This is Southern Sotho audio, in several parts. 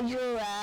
Joa.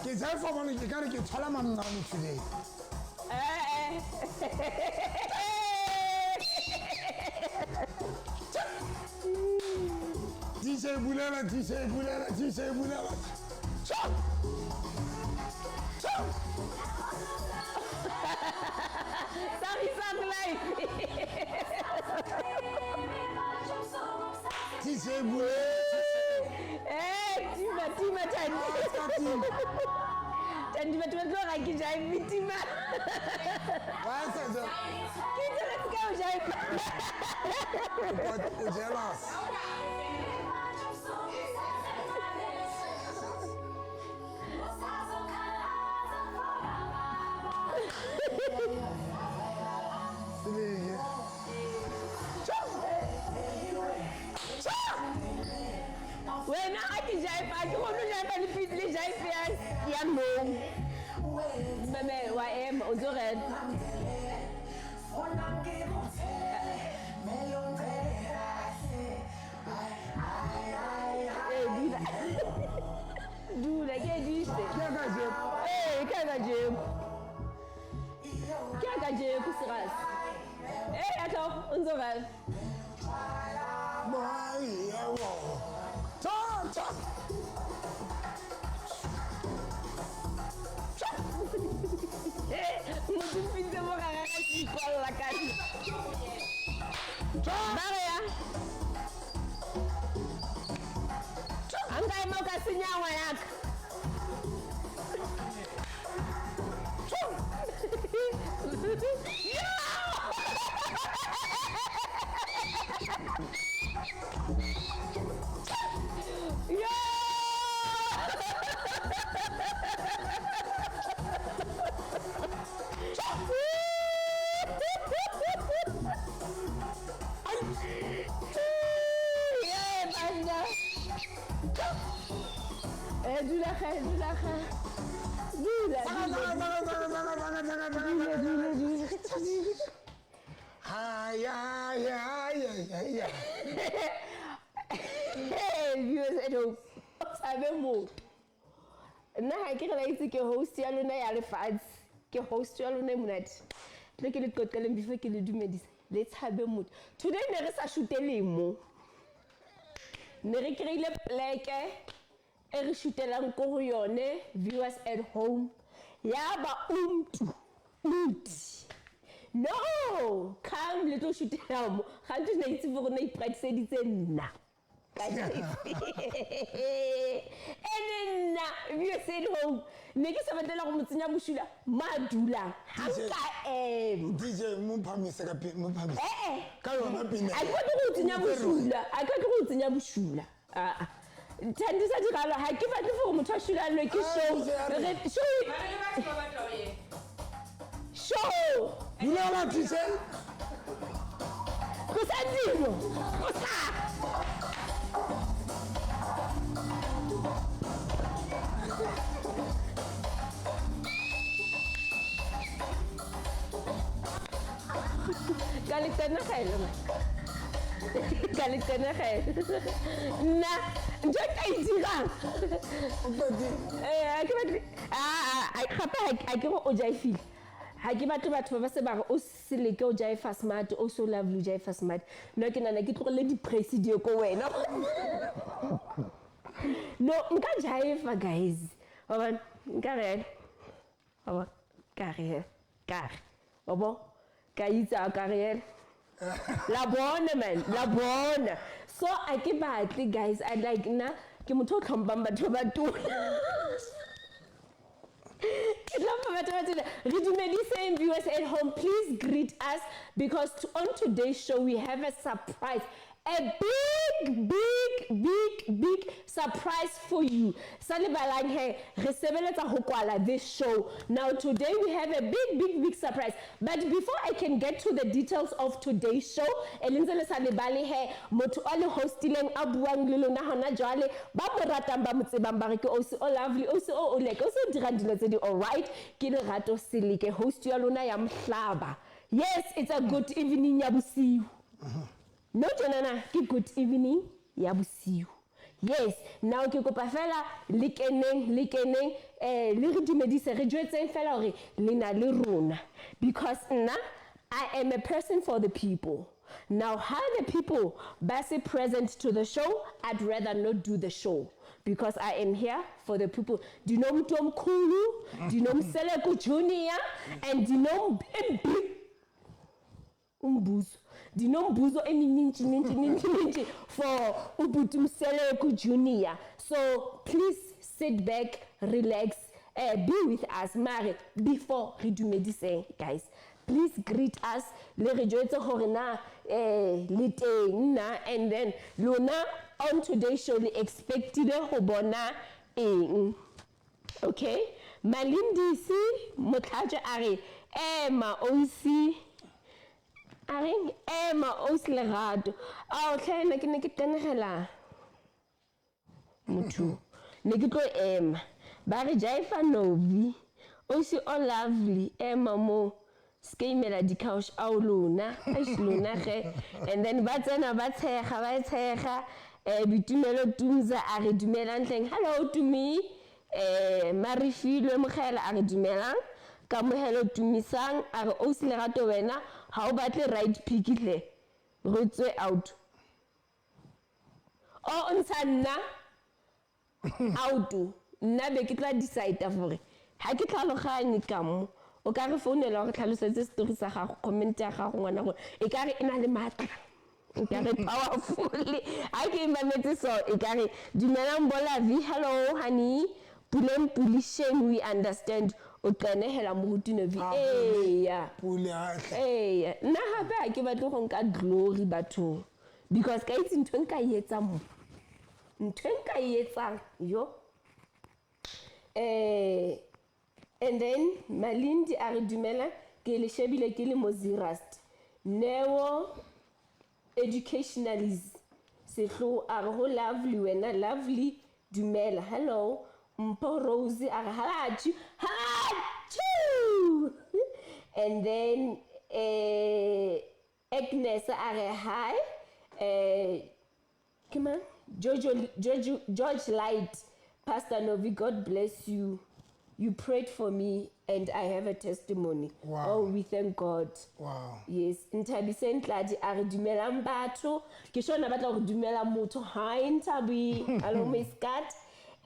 Ke tsaya fa bone ke kare ke tshwala mamncane today. DJ bulela, DJ bulela, DJ bulela. Chop! Chop! Sorry, song life. DJ bulela. Eh, tima, tima, Thandi. Thandi, batho ba tlo ga ke jive, tima. Wa se Ke tsela se ka o jive. O jealous. Seleke. Wena ga ke jive, a ke kgone go jive le le jive ya moo. Mame, wa ema, o tlo rena. Eh, dula. Dula, ke edise. Ke ya kajeko. Ee, ke ya kajeko. Ke ya kajeko, serious. Eh, atlo, o ntso rena. Mayewo. Ta ta. Eh, motho o fitse mo gare ga ke ikwalla ka nna. Ba re ya. Ha nka ema o ka senya ngwanaka. Yo! Yeah, banna. Eh, dula ge, dula ge. Dula, dula, dula, dula, dula. Ha ya ya ya ya ya. Hey, viewers at home, o tshabe motho. Nna ha ke re la itse ke host ya lona ya lefatshe, ke host ya lona e monate. Tlo ke le qoqeleng before ke le dumedisa. Le tshabe motho. Today ne re sa shootele mo. Ne re kry-ile pleke e re shootelang ko go yone, viewers at home. Ya ba umntu, uthi. No, come le tlo shootela mo. Gantsi ne itse gore ne ipractiseditse nna. Ene nna, viewers at home, ne ke sa batlela go mo tsenya bosula, ma dulang. Ha nka ema. DJ mo phamise ka mo phamise. Eh, eh. Ka yona pina. A ke batle go tsenya bosula, a ke batle go tsenya bosula. Ah, ah. Thandi sa diralo, ha ke batle gore motho a shulalwe ke Ah, show. DJ a re- Re show. Show. Bulela DJ. Tlosa dilo. Tlosa. Ka le tenegela, man. Ka le tenegela. Nna, ntho e ka e dirang. Eh, ha ke batle, ah, ah, gape ha ke re o jaifile. Ha ke batle batho ba ba se ba re o seleke o jaifa smart, o so lovely o jaifa smart. Nna ke nahana ke tlohelle di-praise di ye ko wena. No, nka jaifa guys. Wa bona? Nka re. Wa bona? Ka re, ka re. Wa bona? Ka itse a ka re. La bona man, la bona. So a ke batle guys, I like nna ke motho o tlhompang batho ba batona. Ke tlo fa batho ba tsena. Re dumediseng viewers at home. Please greet us because on today's show we have a surprise. A big, big, big, big surprise for you. Sa lebalang he, re sebeletsa ho kwala this show. Now today we have a big, big, big surprise. But before I can get to the details of today's show, e le ntse le sa lebale he, motho a le hostileng a buang le lona hona jwale, ba mo ratang ba mo tsebang ba re ke Ausi o lovely, Ausi o o leke, Ausi o dirang dilo tse di alright, ke Lerato Seleke, host ya lona ya Mhlaba. Yes, it's a good evening ya bosiu. No tjenana ke good evening ya bosiu. Yes, now ke kopa fela le keneng le keneng le re dumedise, re jwetseng fela hore le na le rona, because nna I am a person for the people. Now how the people ba se present to the show, I'd rather not do the show because I am here for the people. Dinomntu omkhulu, Dinomseleku Junior, and Dinom umbuzo, ndinombuzo eminintshi nintshi nintshi nintshi for ubhuti Mseleku Junior. So please sit back, relax, be with us. Mare before re dumediseng guys, please greet us, le re jwetse hore na le teng na, and then lona on today's show le expectile ho bona eng. Okay, Malindisi Motlhatswe a re ema ausi, a reng ema ausi Lerato. Ao tlhe, nna ke ne ke tenegela motho, ne ke tlo ema. Ba re Jaifa Novi, ausi o lovely, ema mo se imela di-couch ao lona, eish lona ge. And then ba tsena ba tshega, ba tshega. Boitumelo Tumza a re dumelang tleng, hello Tumi. Marifilwe Mogela a re dumelang. Kamohelo Tumisang a re ausi Lerato wena ha o batle right pick hle, re tswe out o ntsha nna out, nna be ke tla decide gore ha ke tlhaloganye ka mo. O ka re founela gore tlhalosetse story sa gago, comment ya gago ngwana, gore e ka re e na le maatla, e ka re powerful ha ke e mametse. So e ka re dumelang Bolavi, hello honey. Puleng Puli, shame, we understand o qenehela moruti Novi. Eya. Pule a tle. Eya, nna gape ha ke batle go nka glory bathong, because ka itse ntho e nka e etsang mo, ntho e nka e etsang yo. And then Malindi a re dumela, ke le shebile ke le mo Zeerust. Neo educationalis Sehlo a re ho lovely wena lovely, dumela, hello. Mpho Rose a re halachu halachu. And then Agnes a re hi. Ke mang? Jojo, Jojo, George Light, Pastor Novi, God bless you. You prayed for me and I have a testimony. Wow. Oh, we thank God. Wow. Yes, Nthabiseng Tladi a re dumelang batho. Ke sure na batla gore dumela motho. Hi Nthabi, hello Miss Kat.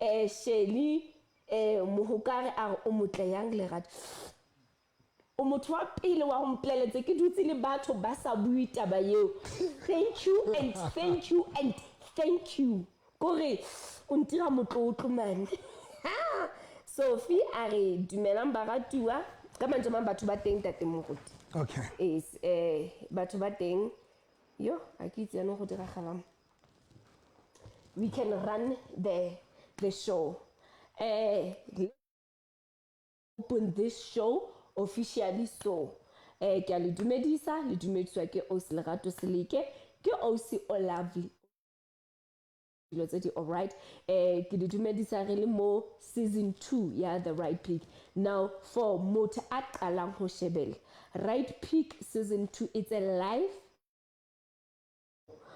Shelly Mohokare a re o motle yang Lerato. O motho wa pele wa ho mpoleletse ke dutse le batho ba sa bue taba eo. Thank you and thank you and thank you. Kore o ntira motlotlo man. Sophie a re dumelang baratuwa, ka mantswe a mang batho ba teng tate moruti. Okay. Yes, batho ba teng yo a ke itse yanong go diragalang. We can run the show. Open this show officially. So ke a le dumedisa, le dumediswa ke Ausi Lerato Seleke, ke Ausi o lovely, dilo tse di alright. Ke le dumedisa re le mo season 2 ya The Right Pick. Now for motho a qalang ho shebella Right Pick season 2, it's a live,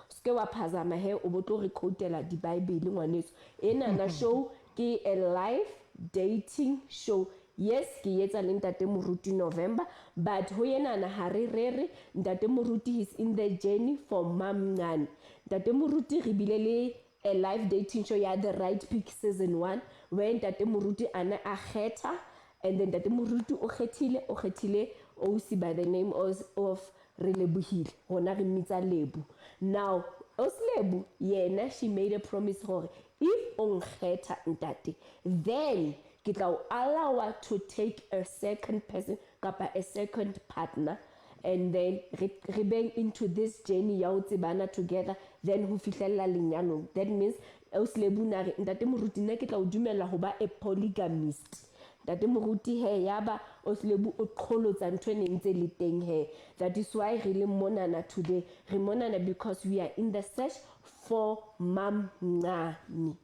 se wa phazama he o bo tlo re quotela di-bible ngwaneso. Enana show ke a live dating show. Yes, ke etsa le ntate Moruti November, but ho yenana ha re rere. Ntate Moruti is in the journey for mamncane. Ntate Moruti re bile le a live dating show ya The Right Pick season 1 where ntate Moruti ana a kgetha, and then ntate Moruti o kgethile ausi by the name of Relebohile, rona re mmitsa Lebo. Now ausi Lebo yena, she made a promise gore if o nkgetha ntate, then Ke tla o allow to take a second person kapa a second partner, and then re beng into this journey ya ho tsebana together, then ho fihlella lenyalong. That means Ausi Lebo o ne a re, Ntate Moruti, nna ke tla o dumella ho ba a polygamist. Ntate Moruti he, yaba Ausi Lebo o qholotsa ntho e neng ntse le teng he. That is why re le monana today. Re monana because we are in the search for Mamncane.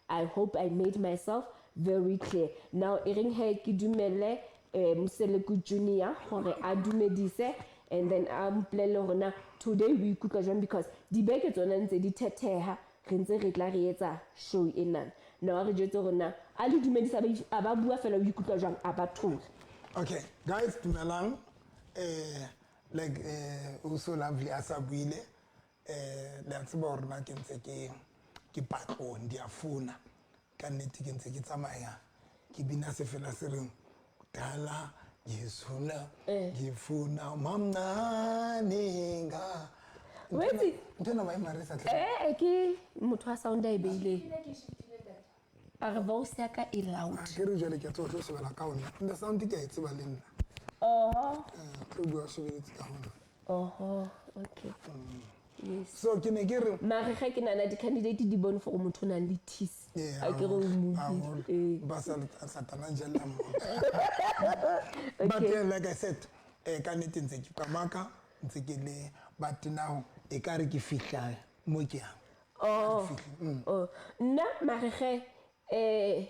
I hope I made myself very clear. Now e reng he ke dumelle Moseleku Junior hore a dumedise and then a mpolelle hore na today o ikutlwa jwang, because dibeke tsona ntse di thetheha, re ntse re tla re etsa show enana. Now a re jwetse hore na a le dumedisa, a ba bua fela o ikutlwa jwang, a ba thola. Okay, guys, dumelang. Like o so lovely a sa buile. Le a tseba hore na ke ntse ke patlong, ndiyafuna. Ka nnete ke ntse ke tsamaya ke bina sefela se reng dala ngifuna ngifuna mamncane nga. Wait. Ntho ena ba e marisa tle. Ke motho wa sound a e beileng. A re voice ya ka e loud. Ke re jwale ke a tseba o tlo shebela ka ho nna. The sound ke a e tseba le nna. Oho. Tlo bua o shebeletse ka ho nna. Oho, okay. Yes. So ke ne ke re mare ge ke nana di-candidate di bone for motho o nang le tease. Yeah, A ke re o mo haholo. utlwile. Ba sa satana jella motho. But like I said, ka nnete ntse ke qamaka, ntse ke le, but now e ka re ke fihla mo ke yang. Oh. Ke fihle. Oh. Nna mare ge,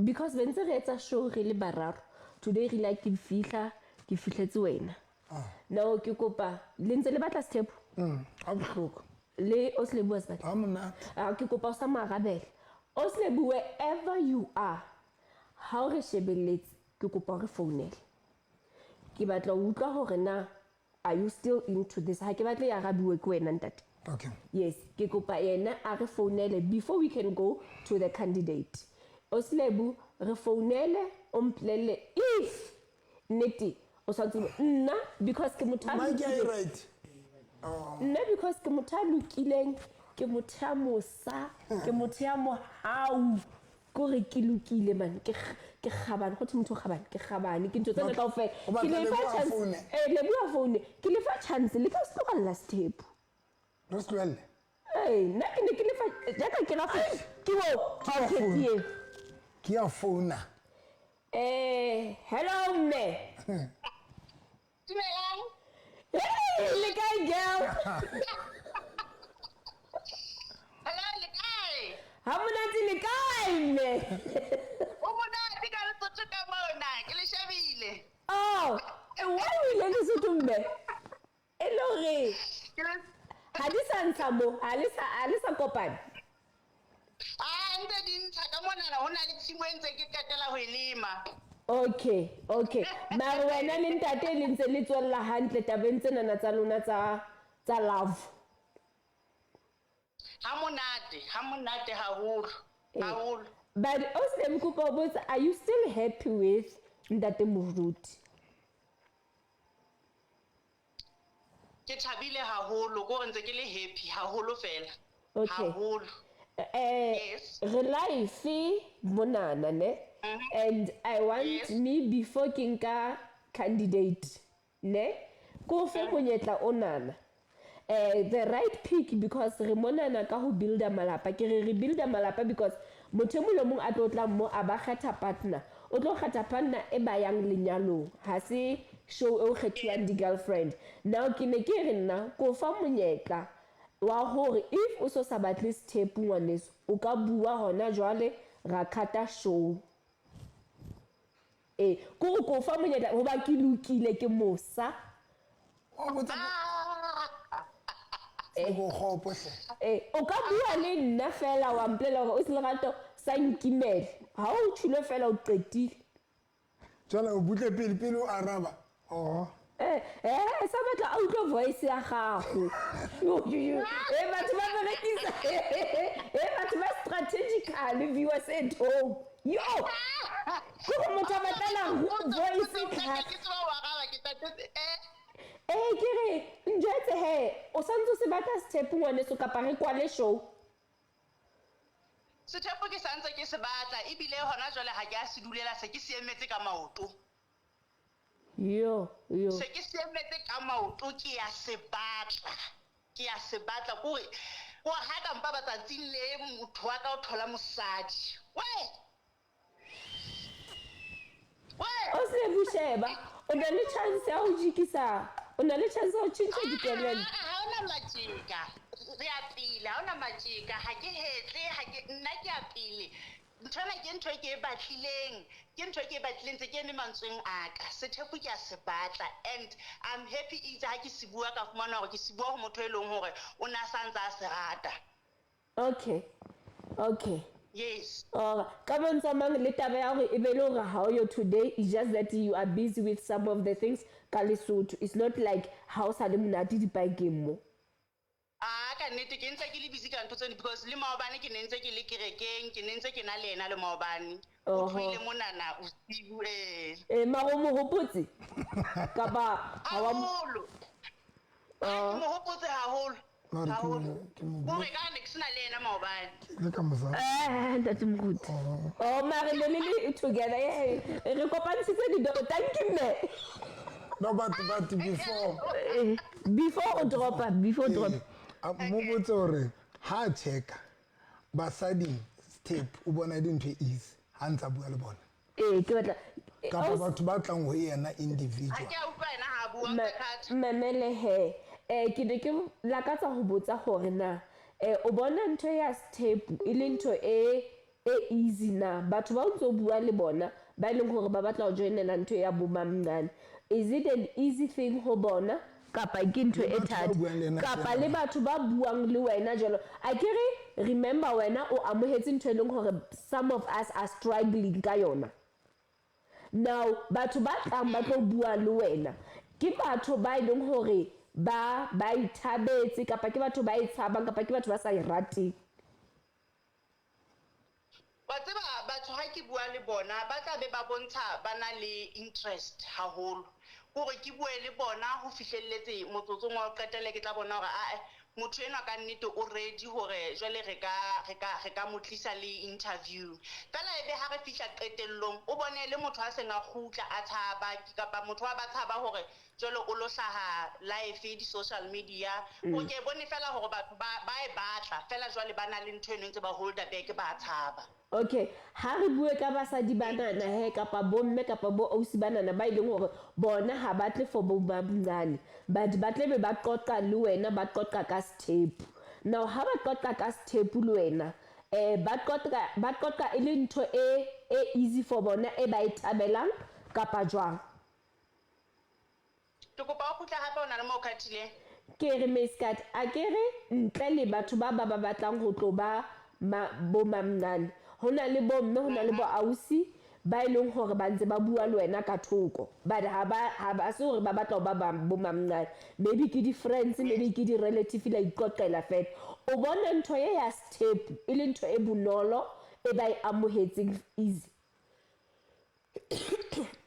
because be ntse re etsa show re le bararo, today re la ke fihla, ke fihletse wena. Now ke kopa le ntse le batla step. Ha bohloko. Le o se le bua sebaka. Ha monate. Ah, ke kopa o sa mo arabela. O se le bue wherever you are. Ha o re shebelletse, ke kopa o re founele. Ke batla ho utlwa hore na are you still into this? Ha ke batle e arabiwe ke wena ntate. Okay. Yes, ke kopa yena a re founele before we can go to the candidate. Oslebu re founele o mpolelle if nnete o sa tsebe nna because ke motho a Mike, are you lokileng. right? Oh. Nna because ke motho a lokileng, ke motho ya mosa, ke motho ya mohau. Kore ke lokile man, ke kgabane, ho thwe motho o kgabane, ke kgabane, ke ntho tsena But kaofela. o batla Ke lefa Lebo a chance. foune? Lebo a foune. Ke lefa chance, le ka se tlogella step. Re se tlohelle? Nna ke ne ke lefa, jaaka ke ra go, ke bo, Ke a okay, founa. ke eo. Ke a founa. Hello mme. Dumelang. Hey, le kae girl? Hello, le kae? Ha monate le kae mme? O monate ka Lesotho ka mona, ke le shebile. Oh, why o ile Lesotho mme? E le hore Ke le ha di sa ntsha mo, ha le sa kopana. Ah, ntse di ntsha ka monana, ho na le tshimo e ntse ke qetela ho e lema. Okay, okay. Mare wena le ntate le ntse le tswella hantle tabeng tsenana tsa lona tsa love. Ha monate, ha monate haholo, haholo. But also le kopa ho botsa, are you still happy with Ntate Moruti? Ke thabile haholo, ko ntse ke le happy haholo fela. Okay. Haholo. Yes. Re life monana ne? And I want Yes. me before ke nka candidate ne? Ko fe monyetla onana. The right pick because re monana ka ho builda malapa. Ke re re builda malapa because motho e mong le mong a tlo tlang mo a ba kgetha partner. O tlo kgetha partner e ba yang lenyalong. Ha se show e o kgethiwang di-girlfriend. Now ke ne ke re nna ko fa monyetla wa hore if o so sa batle sethepu ngwaneso, o ka bua hona jwale ra cut-a show. Ko re ko fa monyetla hoba ke lokile ke mosa. O botsa ke go kgopo hle. O ka bua le nna fela wa mpolela hore o se lerato sa nkimele. Ha o tjhule fela o qetile. Jwale o butle pele pele o araba. Oh. Sa batla a utlwe voice ya gago. Yo, yo, yo. Batho ba berekisa. Batho ba strategically viewers at home. Yo. Ke gore motho a batlela voice thata. Ke tseba ho araba, ke tatetse, Ke re, njwetse he, o santse o se batla sethepu ngwaneso kapa re kwale show? Sethepu ke santse ke se batla ebile hona jwale ha ke a se dulela, se ke se emetse ka maoto. Yo, yo. Se ke se emetse ka maoto, ke ya se batla. Ke ya se batla kore ko ha ka mpa batsatsing le motho wa ka o thola mosadi. We! We! O se busheba, o na le chance ya ho jikisa, o na le chance ya ho tjhentjha dikelello. Ha ona matjeka. Re ya pele, ha ona matjeka. Ha ke hetle, ha ke nna ke ya pele. Nthwena ke ntho e ke e batlileng, ke ntho e ke e batlileng tse ke eme mantsweng a ka. Sethepu ke a se batla and I'm happy itse ha ke se bua ka fumana hore ke se bua ho motho e leng hore o ne a sa ntse a se rata. Okay. Okay. Yes. Alright. Ka mantswe a mang le taba ya hore e be le hore ha o yo today, it's just that you are busy with some of the things ka Lesotho. It's not like ha o sa le monate dipakeng mo. Ah, ka nnete ke ntse ke le busy ka ntho tseno because le maobane ke ne ntse ke le kerekeng, ke ne ntse ke na le yena le maobane. O Oho. tlohile monana bosiu ee. Eh, mara o mo hopotse? Kapa ha wa mo- Haholo. Ah, ke mo hopotse haholo. Mare ke Haholo. mo- ke mo Kore ka ne ke sena le yena maobane. le ka mosadi. Eh, ntate Moruti. Oh, mare ne le le together. Eh, re kopantshitse didoro. Thank you, mme. No, but before Eh, before o dropa, before o drop. Eh, mo botse hore ha a checka basading step o bona dintho e easy ha ntse a bua le bona Eh, ke batla eh, kapa aus- batho ba tlang ho yena Ha individual. ke a utlwa yena ha a bua ka Mamele he. Eh, ke ne ke lakatsa ho botsa hore na eh o bona ntho ya sethepu e le ntho e e easy na? Batho ba o ntso bua le bona ba e leng hore ba batla ho joinela ntho ya bo mamncane, is it an easy thing ho bona kapa ke ntho Le e batho ba thata? buang le yena Kapa feela. le batho ba buang le wena jwalo, a ke re remember wena o amohetse ntho e leng hore some of us are struggling ka yona. Now batho ba tlang ba tlo bua le wena ke batho ba e leng hore ba ba ithabetse kapa ke batho ba e tshabang kapa ke batho ba sa e rateng? Wa tseba batho ha ke bua le bona ba tla be ba bontsha ba na le interest haholo. Kore ke bue le bona ho fihlelletse motsotsong wa ho qetela ke tla bona hore ae motho enwa ka nnete o ready hore jwale re ka re ka re ka mo tlisa le interview. Feela ebe ha re fihla qetellong o bone le motho a seng a kgutla a tshaba kapa motho wa ba tshaba hore jwale o lo hlaha live di-social media. O ke bone fela hore batho ba ba e batla fela jwale ba na le ntho eno e ntse ba holder back ba tshaba. Okay, ha re bue ka basadi banana he kapa bomme kapa bo ausi banana ba e leng hore bona ha ba tle for bo mamncane, but ba tle be ba qoqa le wena, ba qoqa ka sethepu. Now ha ba qoqa ka sethepu le wena, eh ba qoqa e le ntho e e easy for bona e ba e thabelang kapa jwang? Ke kopa o kgutle hape o na le mo o khathileng. Ke re Mescat, a ke re ntle le batho ba ba ba batlang ho tlo ba bo mamncane, ho na le bomme, ho na le bo ausi ba e leng hore ba ntse ba bua le wena ka thoko, but ha ba ha ba se hore ba batla ho ba bo mamncane, maybe ke di-friends, maybe ke di-relative, la iqoqela fela. O bona ntho e ya sethepu e le ntho e bonolo e ba e amohetseng easy?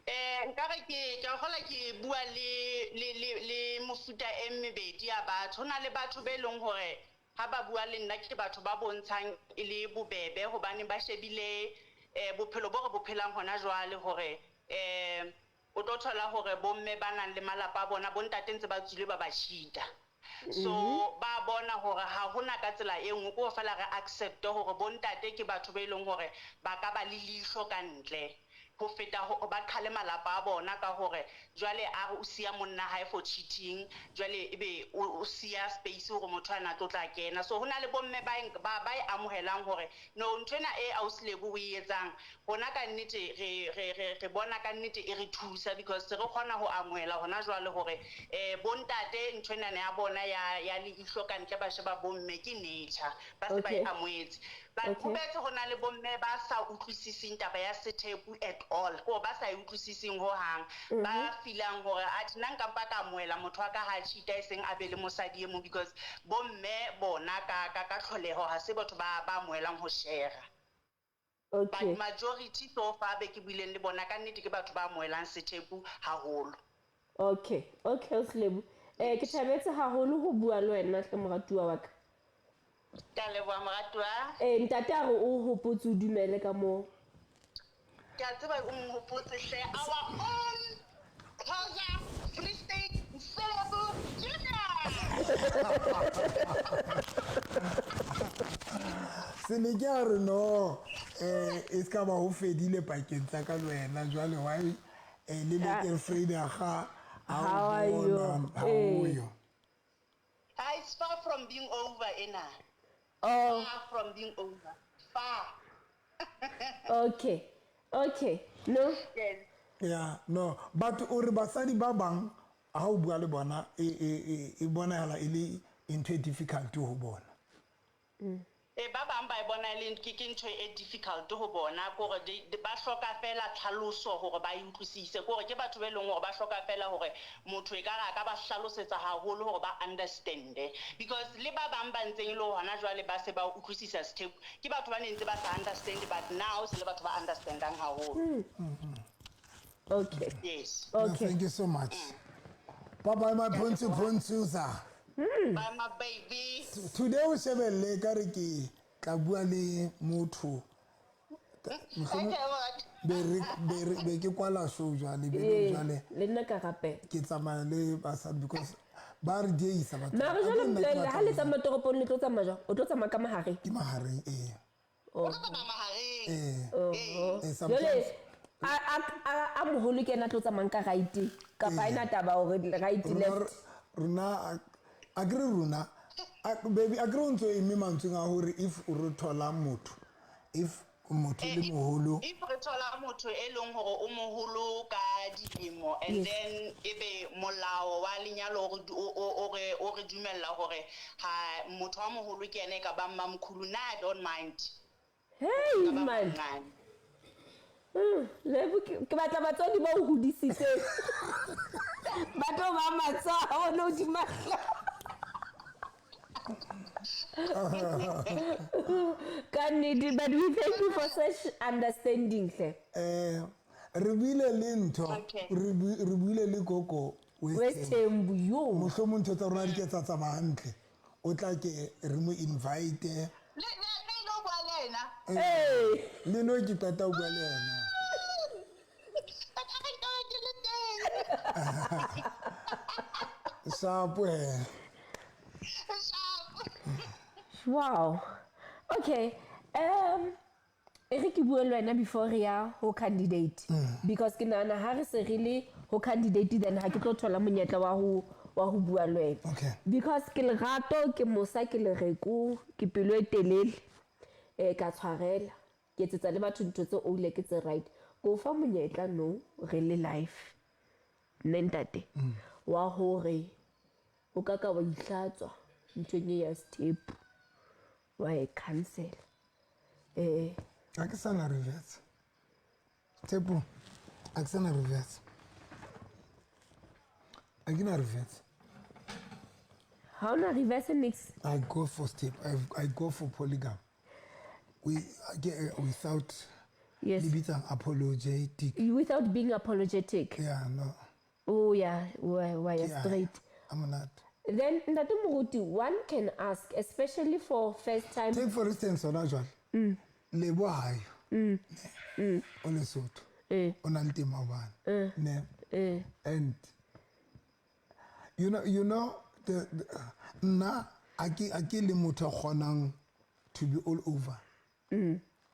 Eh nkare ke ke a kgolwa ke bua le le le le mofuta e mebedi ya batho. Ho na le batho be leng hore ha ba bua le nna ke batho ba bontshang e le bobebe hobane ba shebile bophelo bo re bo phelang hona jwale hore o tlo thola hore bomme ba nang le malapa a bona bontate ntse ba tswile ba ba cheat-a. So ba bona hore ha hona ka tsela e nngwe ke ho fela re accept hore bontate ke batho be leng hore ba ka ba le leihlo ka ntle ho feta ho ba qhale malapa a bona ka hore jwale a re o siya monna hae for cheating, jwale ebe o siya space hore motho ana tlo tla kena. So hona le bomme ba e ba ba e amohelang hore no nthwena e ausi Lebo o e etsang rona ka nnete re re re re bona ka nnete e re thusa because re kgona ho amohela hona jwale hore bontate nthwena ya bona ya ya leihlo ka ntle ba sheba bomme ke nature ba se ba e Okay. amohetse. But Okay. ho boetse ho na le bomme ba sa utlwisising taba ya sethepu at all, ko ba sa e utlwisising hohang, ba feelang hore atjhe nna nka mpa ka amohela motho wa ka ha cheat-a e seng a be le mosadi e mong because bomme bona ka ka ka tlholeho ha se batho ba ba amohelang ho share. Okay. But majority so far be ke buileng le bona ka nnete ke batho ba amohelang sethepu haholo. Okay, okay, Ausi Lebo. Eh ke thabetse haholo ho bua le wena hle moratuwa wa ka. Ke a leboha moratuwa. Ee, ntate a re o hopotse o dumele ka moo. Ke a tseba o nhopotse hle. Our own Khoza Free State Mseleku Junior. Se ne ke a re no e ska ba ho fedile pakeng tsa ka le wena jwale why le leke Vrydag How are you? Ha Eh. o yo. Ah, it's far from being over ena. Oh, Far from being over. Far. okay. Okay. No. Yes. Yeah, no, but o re basadi ba bang ha o bua le bona e bonahala e le ntho e difficult ho bona. E ba bang ba e bona e le ke ntho e difficult ho bona kore ba hloka fela tlhaloso hore ba e utlwisise, kore ke batho be leng hore ba hloka fela hore motho e ka re a ka ba hlalosetsa haholo hore ba understande, because le ba bang ba ntseng e le hona jwale ba se ba utlwisisa sethepu ke batho ba ne ntse ba sa understand, but now se le batho ba understandang haholo. Okay. Yes. No, Okay. thank you so much. Bye bye my pontu pontusa. Bye my baby. Today o shebelle ka re ke tla bua le motho. Okay, what? Be re be re be ke kwala show jwale be Ee, jwale le nna ka rapela. ke tsamaya le basadi because ba re dieisa batho. Mare A jwale ke nna ke mpolelle batla ha le tsamaya toropong le tlo tsamaya jwang? O tlo tsamaya ka mahareng? Ke mahareng ee. O tlo tsamaya mahareng. Eh. Oh. Eh, Jwale sometimes a moholo ke ena a tlo tsamayang ka right kapa ha ena taba hore right rona left. rona a ke re rona baby a ke re o ntso eme mantsweng a hore if o re thola motho, if motho le moholo, If re thola motho e leng hore o moholo ka dilemo and Yes. then ebe molao wa lenyalo o re dumella hore ha motho wa moholo ke yena e ka bang mamkhulu, nna I don't mind. Hey Ka ba man. mncane. Lebo ke batla batswadi ba o hodisitseng. Ba tlo ba matsoho a bona hodima hlooho. Ka nnete, but we thank you for such understanding hle. Re buile le ntho, Okay. re buile le koko West West Ham. Ham yo. Mohlomong ntho tsa rona di ke tsa tsamaya hantle, o tla ke re mo invite. Le ilo bua le yena? Hey. Le no ke qeta ho bua le yena. Ka re nka be ke le teng. Sharp he. Sharp. Wow. Okay. E re ke bue le wena before re ya ho candidate, because ke nahana ha re se re le ho candidate then ha ke tlo thola monyetla wa ho bua le wena. Okay. Because ke lerato, ke mosa, ke lereko, ke pelo e telele. Ka tshwarela. Ke etsetsa le batho ntho tse oule ke tse right. Ke o fa monyetla no re le life. Nne ntate wa hore o ka ka wa ihlatswa nthong e ya sethepu wa e cancel. Ha ke sana reverse. Tshepo, ha ke sana reverse. Ha ke na reverse. Ha ona reverse nix. I go for step. I go for polygamy. We get without Yes. le bitsang apologetic. Without being apologetic. Yeah, no. Oh yeah, wa ya Yeah. straight. I'm not. Then Ntate Moruti, one can ask, especially for first time. Take for instance hona jwale. Lebo hayo. O Lesotho. O na le teng maobane. Ne. And you know the nna a ke le motho a kgonang to be all over.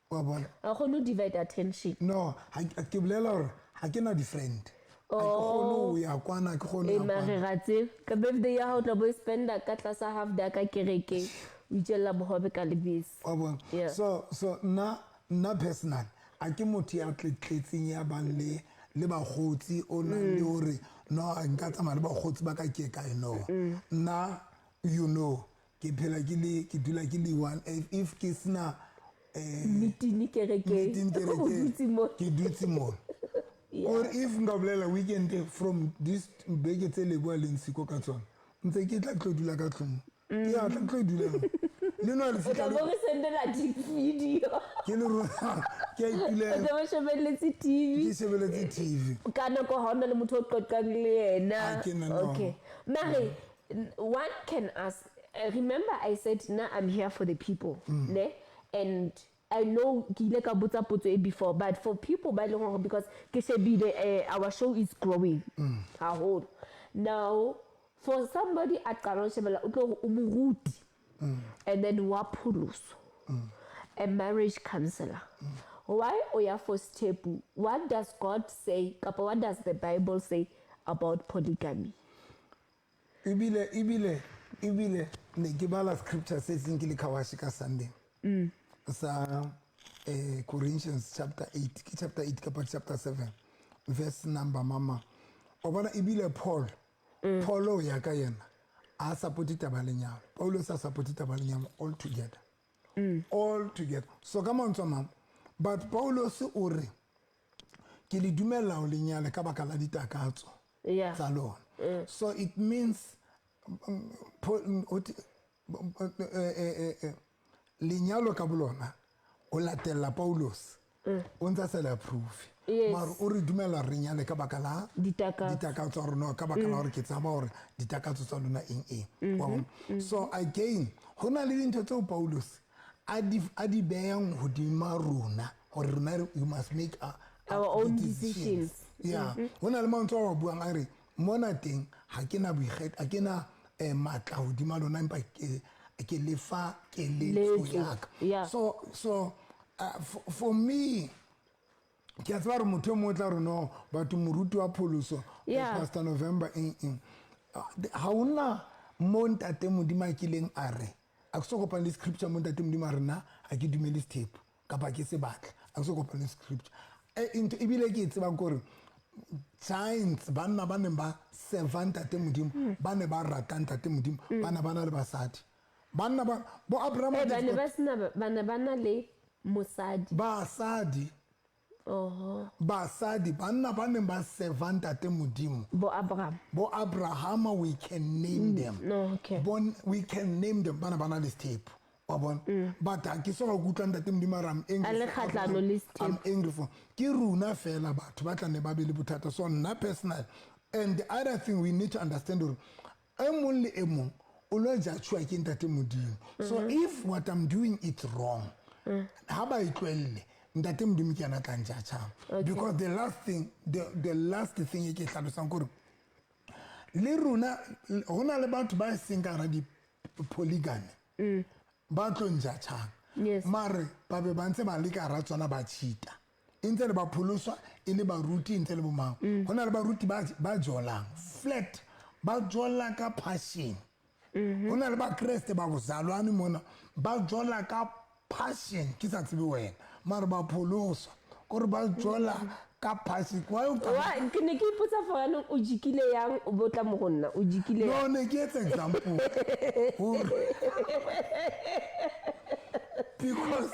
Wa bona? A kgone ho divide attention. No, ha ke bolela hore ha ke na di-friend. Ha ke kgone ho ya kwana, ha ke kgone ho E ya mare kwana. ra tseba ka birthday ya hao o tla bo e spenda ka tlasa half day ka kerekeng, o itjella bohobe ka lebese. Wa bona? Yeah. So nna personal a ke motho ya tletletseng ya bang le bakgotsi o nang le hore no nka tsamaya le bakgotsi ba ka ke kae, no. Nna you know ke phela ke le ke dula ke le one, if ke sena Meeting kerekeng. meeting O kerekeng, dutse moo. ke dutse moo. Or if nka bolela weekend from this beke tse leboa leng siko ka tsona, ntse ke tla tlo dula ka tlung. Ke a tla tlo dula mo. Le no le O fihla tla bo re sendela di-video. Ke le rona, ke a O itulela. tla bo shebelletse TV. Ke shebelletse TV. Ka nako ha hona le motho o qoqang le yena. Ha ke na, no. Okay. Mare, one can ask, Remember I said na I'm here for the people, ne? And I know ke ile ka botsa potso e before, but for people ba e leng hore, because ke shebile, our show is growing haholo. Now for somebody a qalang ho shebella, o tlo re o moruti and then wa pholoso, a marriage counselor. Why o ya for sethepu? What does God say, kapa what does the Bible say about polygamy? Ebile ne ke bala scripture se seng ke le car wash ka Sunday, sa Corinthians chapter 8, ke chapter 8 kapa chapter 7, verse number mama o bona. Ebile Paul o ya ka yena a support taba lenyalo. Paulo sa support taba lenyalo all together, all together. So ka mantswe a mang, but Paulos o re ke le dumella ho lenyale ka baka la ditakatso tsa lona. So it means lenyalo ka bolona, o latella Paulos, o ntse a sa le approve. Mare o re dumela re nyale ka baka la Ditakatso. Ditakatso tsa rona, ka baka la gore ke tsaba gore ditakatso tsa lona eng eng. Wa bona? So again, go na le dintho tseo Paulos a di beyang hodima rona gore rona you must make our own the decisions. Yeah, go na le mantswe a wa buang a re mona teng ga ke na ga ke na maatla hodima lona, empa ke lefa keletso Letso, yaka. So for me, ke a tseba gore motho e mongwe o tla re no, batho moruti wa pholoso, Pastor November, eng eng. Ha hona mo ntate Modimo a kileng a re, a ke so kopane le scripture mo ntate Modimo a re nna ha ke dumele sethepu kapa ke se batla. A ke so kopane le scripture. Ntho ebile ke e tsebang kore giants, banna ba neng ba serva ntate Modimo, ba ne ba rata ntate Modimo, ba ne ba na le basadi, banna ba bo Abraham. Ba ne ba sena, ba ne ba na le mosadi. Basadi. Oho. Basadi, banna ba neng ba serva ntate Modimo. Bo Abraham. Bo Abrahama, we can name them. No, okay. Bon, we can name them. Bana ba na le sethepu, wa bona. But ha ke so ka kutlwa ntate Modimo a re, "I'm angry A le for kgahlano Abraham. le sethepu. I'm angry for." Ke rona fela batho ba tla ne ba be le bothata. So nna personal, and the other thing we need to understand gore e mong le e mong o lo judge-wa ke ntate Modimo. So if what I'm doing is wrong, ha ba e tlohelle, ntate Modimo ke yena a tla njudge-ang. Because the last thing e ke e hlalosang kore le rona go na le batho ba seng ka gara di-polygamy ba tlo njudge-ang. Mare ba be ba ntse ba le ka gara tsona, ba cheat-a, e ntse le ba pholoswa, e le baruti, e ntse le bomang. Go na le baruti ba jolang flat, ba jola ka passion. Go na le bakreste ba bozalwane mona ba jola ka passion, ke sa tsebe wena, mare ba pholoswa, kore ba jola ka passion. Why o Wa ke ne ke ipotsa for yanong o jikile yang, o bo tla mo go nna o jikile No, yang? ne ke etsa example gore because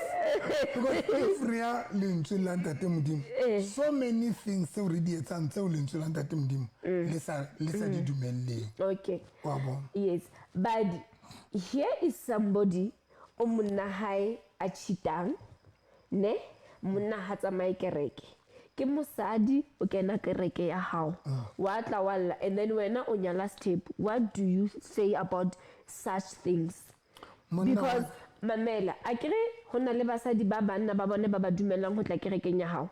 if re ya lentswe la ntate Modimo, so many things tseo re di etsang tseo lentswe la ntate Modimo le sa di dumelleng. Wa bona? Yes, but here is somebody o monna hae a cheatang, ne monna ha tsamaye kereke, ke mosadi o kena kereke ya hao, wa tla wa lla, and then wena o nyala sethepu. What do you say about such things? Monna Because mamela, a kere go na le basadi ba banna ba bone ba ba dumellang go tla kerekeng ya gago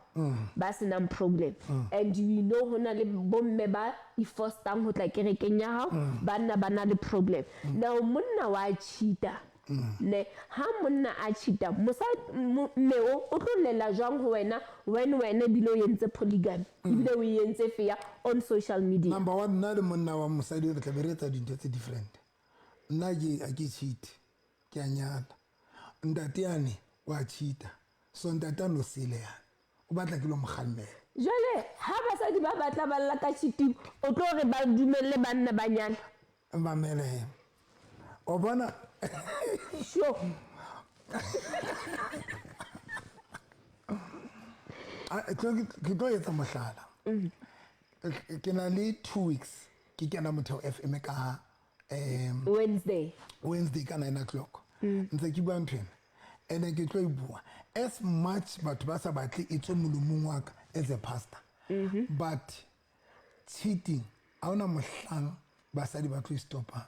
ba senang problem, and you know go na le bomme ba ifostang go tla kerekeng ya gago, banna ba na le problem. Now monna wa cheat-a, ne ha monna a cheat-a, mme o tlo llela jwang ho wena when wena ebile o entse polygamy, ebile o e entse feya on social media? Number one, nna le monna wa mosadi re tlabe re etsa dintho tse different. Nna ke a ke cheat, ke a nyala. Ntate yane wa cheat-a, so ntate a no sele yane o batla ke lo mo kgalmela. Jwale ha basadi ba batla ba lla ka cheating, o tlo re ba dumelle banna ba nyala? Mamele he, o bona. Sure. Ke tlo etsa mohlala. Ke na le 2 weeks ke kena Motheo FM ka Wednesday. Wednesday ka 9 o'clock ntse ke bua ntho ena, and ke tlo e bua as much batho ba sa batle e tswe molomong wa ka as a pastor, but cheating ha ona mohlang basadi ba tlo e stopang.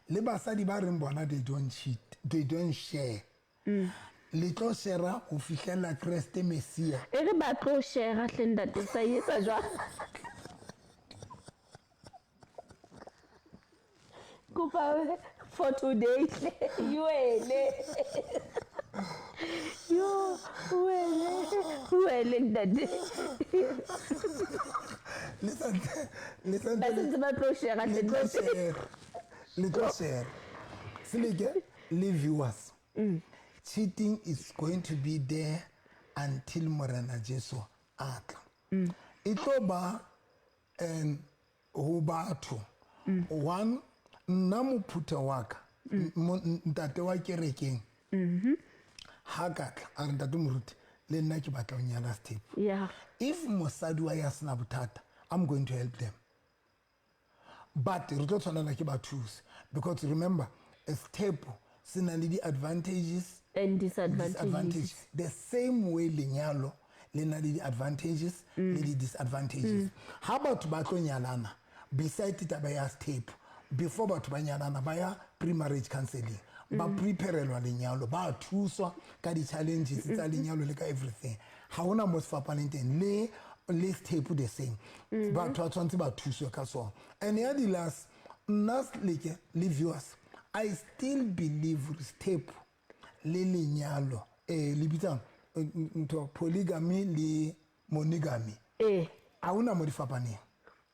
Le basadi ba reng bona they don't cheat, they don't share. Le tlo share ho fihlela Kreste Messia. E re ba tlo share hle ntate sa etsa jwang? Kopa for today hle. Yuele. Yo, wele. Wele ntate. Le santse le Ba santse sentse ba tlo share hle le tlo ntate. share. Le tlo share. Seleke le viewers. Cheating is going to be there until Morena Jesu a tla. E tlo ba ho batho. One, nna mophutha wa ka, ntate wa kerekeng. Ha ka tla, a re ntate moruti, le nna ke batla ho nyala sethepu. Yeah. If mosadi wa ya sena bothata, I'm going to help them. But re tlo tshwanela ke ba thuse because remember, sethepu se na le di-advantages And disadvantages. disadvantage. The same way lenyalo le na le di-advantages le di-disadvantages. Ha batho ba tlo nyalana, beside taba ya sethepu, before batho ba nyalana ba ya pre-marriage counseling, ba preparelwa lenyalo, ba thuswa ka di-challenges tsa lenyalo le ka everything. Ha hona mo se fapaneng teng le le sethepu the same. Batho ba tshwanetse ba thuswe ka sona. And ya di-last, nna Seleke le viewers, I still believe sethepu le lenyalo le bitsang ntho polygamy le monogamy Eh. ha hona mo di fapaneng.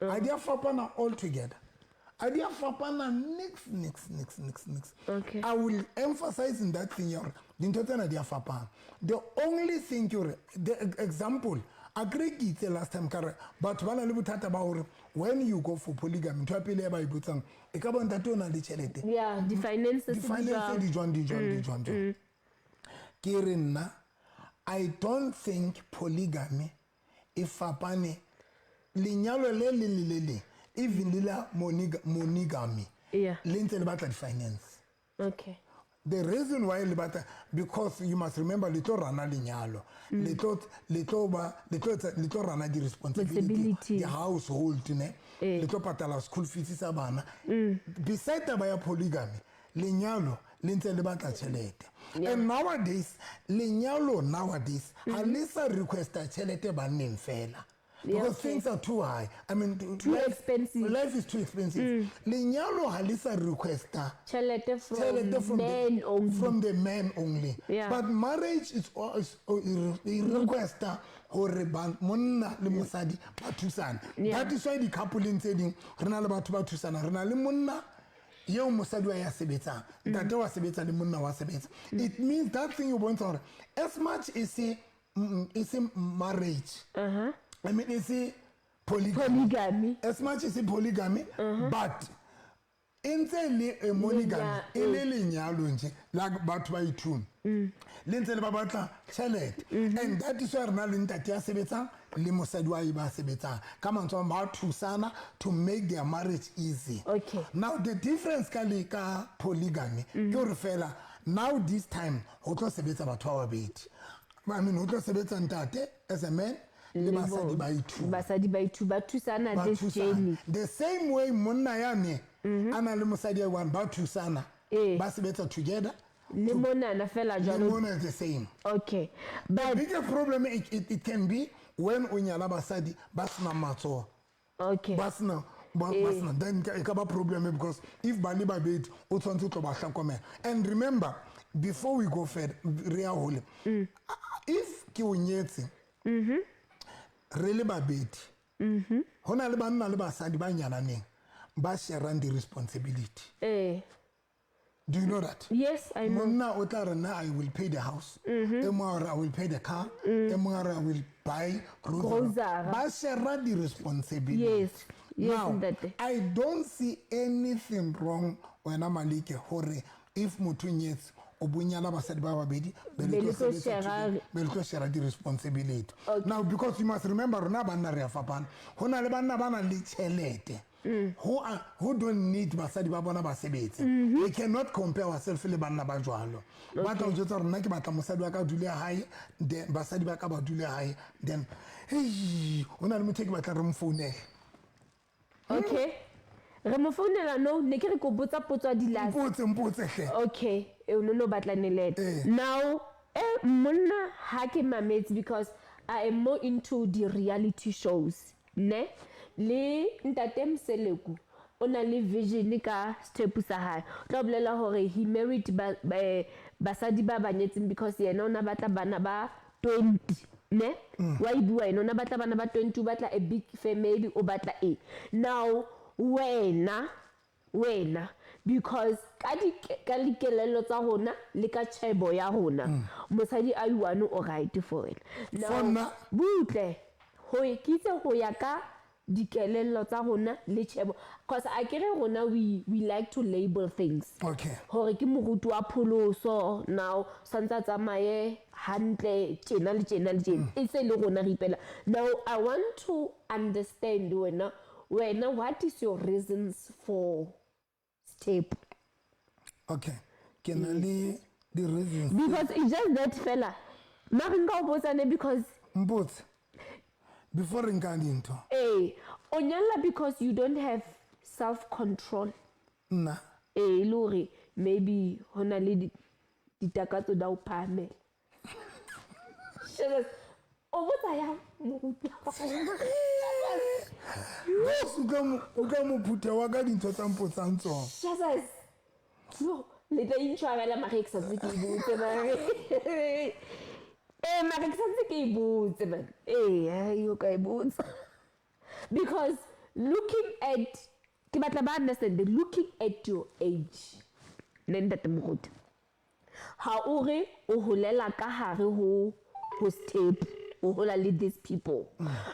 Ha di a fapana all together. Ha di a fapana nix nix nix nix nix. Okay. I will emphasize in that thing ya hore dintho tsena di a fapana. The only thing ke hore the example a kry ke itse last time ka re batho ba na le bothata ba hore when you go for polygamy ntho ya pele e ba e botsang e ka ba ntate o na le tjhelete Yeah, di finances di-finance di jwang di jwang di jwang jwang. Ke re nna I don't think polygamy e fapane lenyalo le leng le le leng even le la monogamy Yeah. le ntse le batla di-finance. Okay. The reason why le batla because you must remember le tlo rana lenyalo le tlo le tlo ba le tlo etsa le tlo rana di-responsibility Responsibility. the household ne Eh. le tlo patala school fees sa bana beside taba ya polygamy lenyalo le ntse le batla tjhelete. And nowadays lenyalo nowadays ha le sa requesta tjhelete banneng fela Yeah, because okay. things are too high. I mean, Too expensive. Life is too expensive. Lenyalo ha le sa requesta Tjhelete from, tjhelete from men the, only. from the men only. Yeah. But marriage is e requesta hore ba monna le mosadi ba thusane. Yeah. That is why di-coupling tse ding re na le batho ba thusana. Re na le monna eo mosadi wa ya sebetsang, ntate wa sebetsa le monna wa sebetsa. It means that thing e bontsha hore as much e se e se marriage. I mean e se polygamy. Polygamy. As much as polygamy, but e ntse le a monogamy e le lenyalo nje la batho ba i-two le ntse le ba batla tjhelete. And that is why re na le ntate ya sebetsang le mosadi wa e ba sebetsang ka mantswe a mang ba thusana to make their marriage easy. Okay. Now the difference ka le ka polygamy ke hore fela now this time ho tlo sebetsa batho ba babedi. I mean ho tlo sebetsa ntate as a man le basadi ba i-two Basadi ba i-two ba thusana ba this thusana. journey. The same way monna yane a na le mosadi ya one ba thusana Eh. ba sebetsa together. Le monana fela Le jwalo. mona is the same. Okay. But Biggest problem it can be when o nyala basadi ba sena matsoho. okay. Ba sena ba sena then e ka ba problem because if ba le babedi o tshwanetse o tlo ba hlokomela. And remember before we go further re ya hole. If ke o nyetse re le babedi ho na le banna le basadi ba nyalaneng ba sharang di-responsibility. Eh. Do you know that? Yes, I know. Monna o tla re nna I will pay the house. E mongwe a re I will pay the car. E mongwe a re I will buy grocery. Grocery. Ba share di-responsibility. Yes. Yes, Now, ntate. I don't see anything wrong wena Malike hore if motho o nyetse o bo nyala basadi ba babedi be Be le le tlo tlo sebetsa share-a- together, be le tlo share di-responsibility. Okay. Now because you must remember rona banna re a fapana. Ho na le banna ba nang le tjhelete who don't need basadi ba bona ba sebetse. We cannot compare ourselves le banna ba jwalo. Ba tla o jwetsa hore nna ke batla mosadi wa ka a dule hae, then basadi ba ka ba dule hae, then hei, ho na le motho e ke batlang re mo founele. Okay. Re mo founela no, ne ke re ko botsa potso ya dilase. Mpotse, mpotse hle. Okay, e o no batla nelete. Eh. Now, monna ha ke mametse because I am more into the reality shows, ne? Le ntate Mseleku o na le vision ka sethepu sa hae. O tla bolela hore he married ba, basadi ba banyetseng because yena o na batla bana ba 20, ne? Wa e bua yena o na batla bana ba 20, o batla a big family, o batla e. Now wena wena because ka di ka dikelello tsa rona le ka tjhebo ya rona, mosadi a one o right for wena. For Now nna? butle ho ke itse ho ya ka dikelello tsa rona le tjhebo, cause a ke re rona we like to label things. Okay. Hore ke moruti wa pholoso, now santse a tsamaye hantle tjena le tjena le tjena, e se le rona re ipela. Now I want to understand wena wena what is your reasons for step? Okay, ke na le di-reasons. Because it's just that fella mare nka o botsane because Mpotse before re nka dintho. O nyalla because you don't have self control. Nna? E le hore maybe ho na le ditakatso da o phahamela. Jesus, o botsa ya moruti wa hao. Yes, o tla mo phutha wa ka dintho tsa mpotsang tsona. Jesus. No, le tla intshwarela mare ke sa ntse ke e botse mare. Mare ke sa ntse ke e botse man. Hai, o ka e botsa. Because looking at, ke batla ba understand, looking at your age, ne ntate moruti, ha o re o holela ka hare ho step, o hola le these people.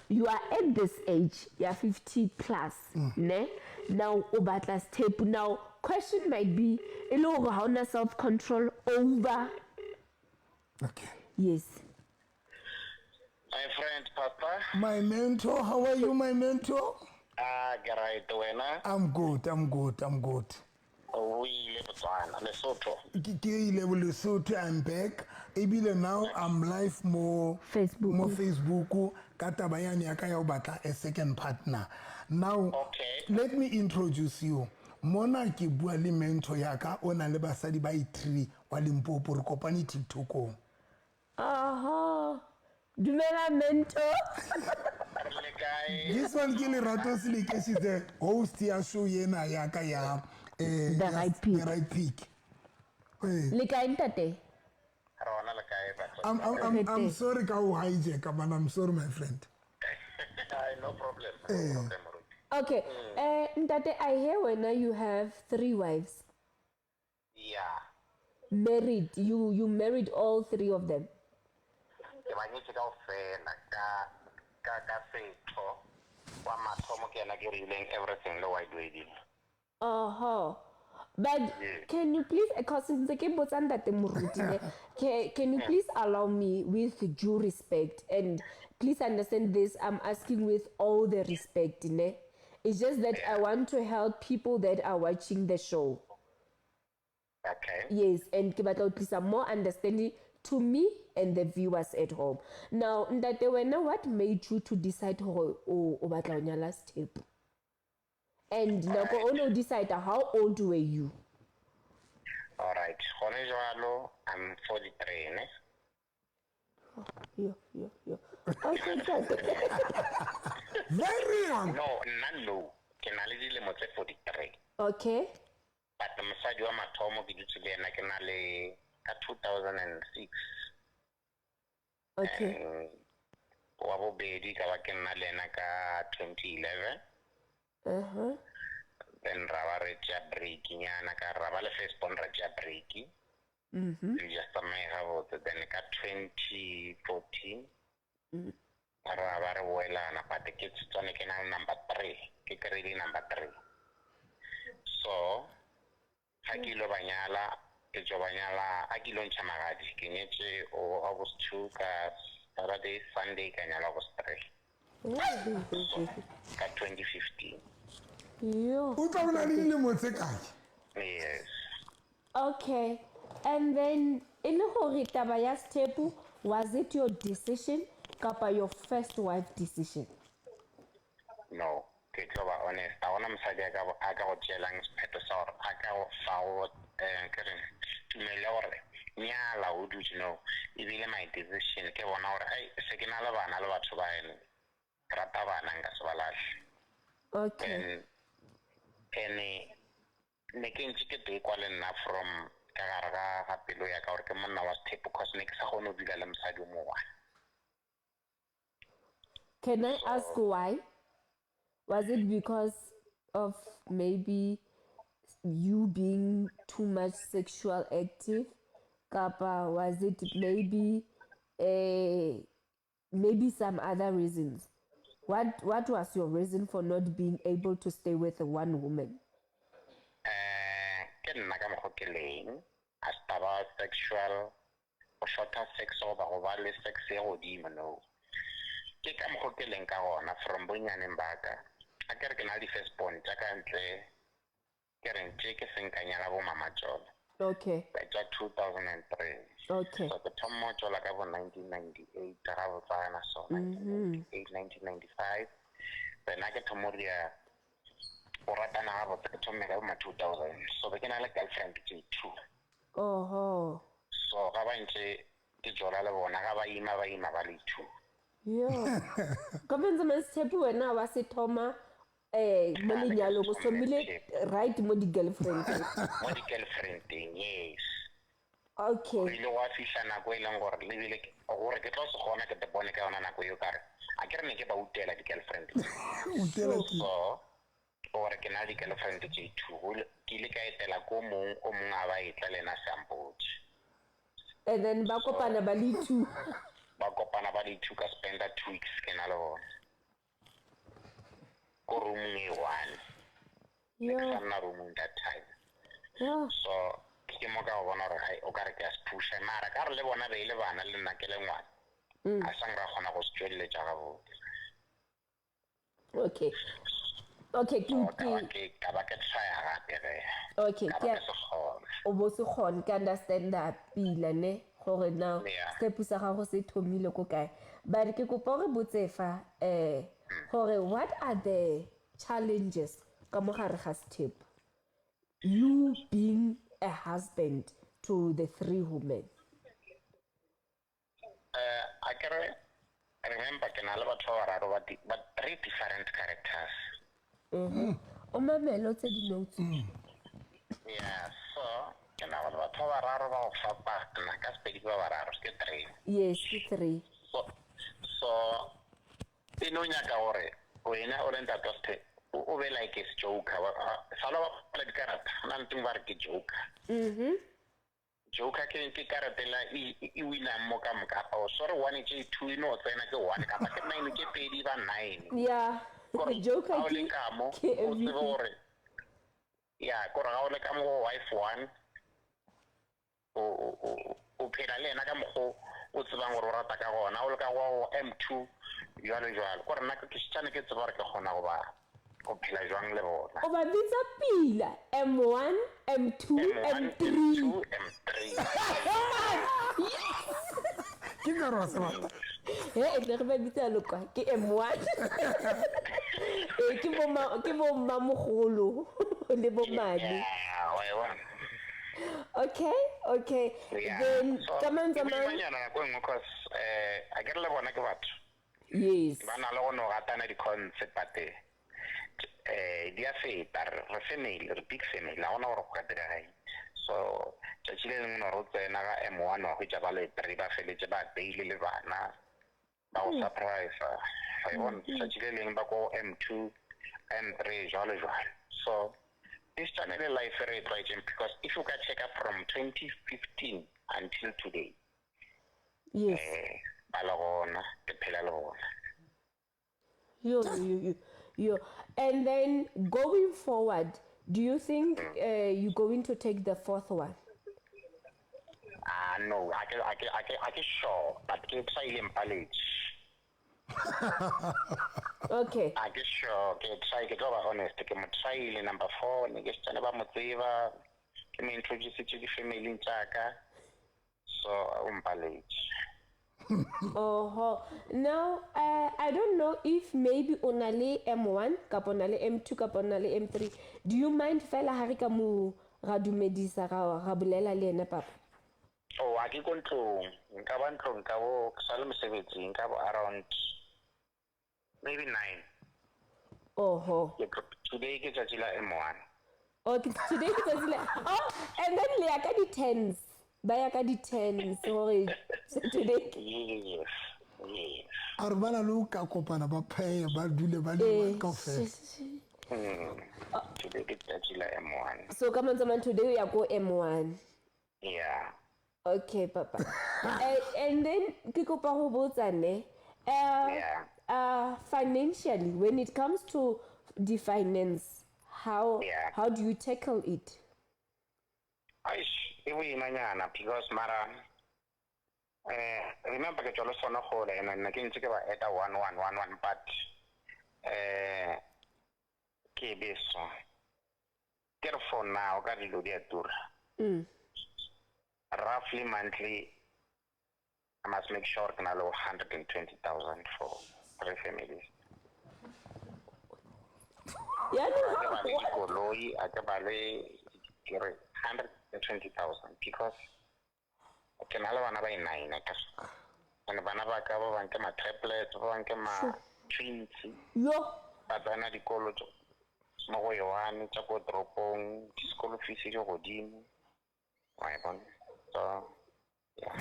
You are at this age, you are 50 plus, ne? Now o batla step. Now question might be, e le hore ha ona self control over. Okay. Yes. My friend, Papa. My mentor, how are you, my mentor? Ke right, wena? I'm good, I'm good, I'm good. O ile Botswana, Lesotho. Ke ile Lesotho, I'm back. Ebile now I'm live mo Facebook. Mo Facebook ka taba yane ya ka ya ho batla a second partner. Now, Okay. let me introduce you. Mona ke bua le mentor ya ka, o na le basadi ba i3 wa Limpopo, re kopane TikTokong. Aha. Dumela mentor. Le kae? This one ke Lerato Seleke, she's the host ya show yena ya ka ya, The Right Pick. The Right Pick. Le kae ntate? Rona le kae batho? I'm Re teng. sorry ka ho hijack, man. I'm sorry, my friend. Ai, no problem. No problem, Moruti. Okay. Ntate, I hear when you have 3 wives. Yeah. Married. You married all 3 of them. Ke ba nyetse kaofela ka setho. Wa mathomo ke yena ke reileng everything le white wedding. Uh-huh. But Yeah. can you please, because ntse ke botsa ntate Moruti ne, can you please allow me with due respect, and please understand this, I'm asking with all the respect, ne? It's just that I want to help people that are watching the show. Okay. Yes, and ke batla ho tlisa more understanding to me and the viewers at home. Now, ntate wena, what made you to decide hore o batla ho nyala sethepu? And nako o no decide, how old were you? All right. Gone jwalo, I'm 43, ne? Yo, yo, yo. Okay, ntate. Very young. No, nna no. Ke na le dilemo tse 43. Okay. But mosadi wa mathomo ke dutse le yena ke na le ka 2006. Okay. Wa bobedi ka ba ke nna le yena ka 2011. Uh-huh. Then ra ba re tšea break nyana, ka ra ba le first born ra tšea break. Di ja tsamaye gabotse. Then ka 2014 ra ba re boelana, but ke tswane ke na le number 3, ke kry-ile number 3. So ga ke ilo ba nyala, ke tšo ba nyala, a ke ilo ntšha magadi, ke nyetse o August 2 ka Saturday, Sunday ka nyala August 3 ka 2015. Yo. O tla bona le dilemo tse kae? Yes. Okay. And then e le hore taba ya sethepu, was it your decision kapa your first wife decision? No, Ke tlo ba honest, a gona mosadi a ka go tšeelang sephetho sa gore a ka go fa go ke reng tumelo ya gore nyala o dutše. No, ebile my decision ke bona gore ai se ke na le bana le batho ba ene, ke rata bana, nka se ba lahle. And ne ke ntse ke tekwa le nna from ka gare ga pelo ya ka gore ke monna wa sethepo, cause ne ke sa kgone go dula le mosadi o mongwe. Can I ask why? Was it because of maybe you being too much sexual active? Kapa was it maybe maybe some other reasons? What was your reason for not being able to stay with one woman? Ke nna ka mokgo ke leng, a se taba sexual go shorta sex goba go ba le sex ye godimo. No, ke ka mokgo ke leng ka gona from bonyaneng baka. A ke re ke na le di-first born tša ka ntle, ke reng tše ke seng ka nyala bo mama tsona. Ka tša 2003. So ke thoma tšola ka bo 1998 ga botsana, so 1998, 1995. Then a ke thomo dia go ratana ga botse, ke thomme ka bo ma 2000. So be ke na le girlfriend tše two. So ga ba ntše ke jola le bona, ga ba ima, ba ima ba le two. Yo. Ka ntse man Tshepi, wena wa se thoma mo lenyalong, o thomile right mo di-girlfriend? Mo di-girlfriendeng, yes. Go ile gwa fihla nako e leng gore lebile gore ke tlo se kgona, ke te bone ka yona nako eo kare a ke re ne ke ba utela di-girlfriend. Utela ke So gore ke na le di-girlfriend tše two, ke ile ka etela ko mong, o mongwe a ba etla le ena seampotse. And then ba kopana ba le two. Ba kopana ba le two, ka spenda 2 weeks ke na le bona ko roomong e one. Ne ke sa nna roomong that time. So ke mo ka go bona gore ai, o ka re ke a se pusha, mara ka re le bona be e le bana le nna ke le ngwana, a sang ra kgona go se tsweleletša gabotse. Okay, ke So ka ba ke trya gape ge ka ba ke se kgona. O bo se kgone. Ke understanda pila ne gore now step sa gago se thomile ko kae, but ke kopa gore botse fa gore what are the challenges ka mo gare ga step, you being a husband to the three women? A ke re remember ke na le batho ba bararo ba three different characters. O mamele, o tse di-notes. Yeah, so ke na le batho ba bararo ba go fapana. Ka Sepedi ke ba bararo, ke three. Yes, ke three. So e no nyaka gore wena o le ntate wa sethe o be like a joker. Sala ba bapala dikarata, go na le teng ba re ke joker. Joker ke karata la e winang mo ka moka. O sorry, one tše two e no tsena ke one, kapa ke nine, ke pedi ba nine. Kore Joker ga o le ke ka mo ke o tsebe everything. Gore ya kore ga o le ka mo go wife one, o phela le yena ka mokgo o tsebang gore o rata ka gona. O le ka go M2, jalo jalo. Kore nna ke šetšane ke tseba gore ke kgona go ba go phela jwang le bona. O ba bitsa pila, M1, M2, M1, M3. M2, M3. Ke ka re wa sebata. He, e tle re ba bitsa lokwa ke M1, ee, ke bo mmamogolo le bo mane. Yeah, wa e bona. Okay. Yeah. Then So, ka mang ke tsamang? boimanyana nako e nngwe, cause a ke re le bona ke batho ba na le go no ratana di-cons, but di a feta. Re family, re big family, ga gona gore go ka direga eng. So tšatši le lengwe no re o tsena ga M1, wa hwetša ba le three ba feletse ba apeile le bana ba go surprise wa e bona. Tšatši le lengwe ba ko M2, M3, jalo jalo. So this channel life re e tlwaetseng, because if you ka checka from 2015 until today, ba le gona, ke phela le bona. Yo, yo, yo, yo. And then going forward, do you think you're going to take the fourth one? Ah, no, a ke sure, but ke try mpaletše. A ke sure, ke try, ke tlo ba honest, ke mo tryile number four, ne ke setsane ba mo tseba, ke mo introducetse di-family tsaka, so o mpaletše. Oho. Now, I don't know if maybe o na le M1 kapa o na le M2 kapa o na le M3. Do you mind fela ha re ka mo ra dumedisa ra bolela le yena, papa? Oh, a ke ko ntlong, nka ba ntlong ka bo ke sa le mosebetsing ka bo around maybe 9. Oho. Today ke tsatsi la M1. Okay, today ke tsatsi la. Oh, and then le ya ka di-tens. Ba ya ka di-tens hore today. Yes. Yes. A re bana le o ka kopana ba pheye ba dule ba le kaofela. Today ke tsatsi la M1. So ka mantswe a mang today o ya ko M1. Yeah. Okay, papa. And then ke kopa ho botsa ne. Yeah. Financially, when it comes to the finance, how Yeah. how do you tackle it? Aish, e boimanyana because mara remember ke tswa le sona gole and nna ke ntse ke ba eta 1 1 1 1, but ke beso ke re for now ka dilo di a tura. Roughly monthly I must make sure ke na le 120,000 for three families. Yaanong A ke ba le dikoloi, a ke ba le, ke re 120,000 because ke na le bana ba e-nine akere, and bana ba ka ba bang ke ma-triplets, ba bang ke ma-twins. Yo. Ba tsena dikolo mo go e-one tsa ko toropong, di-school fees di godimo, wa e bona. So yeah.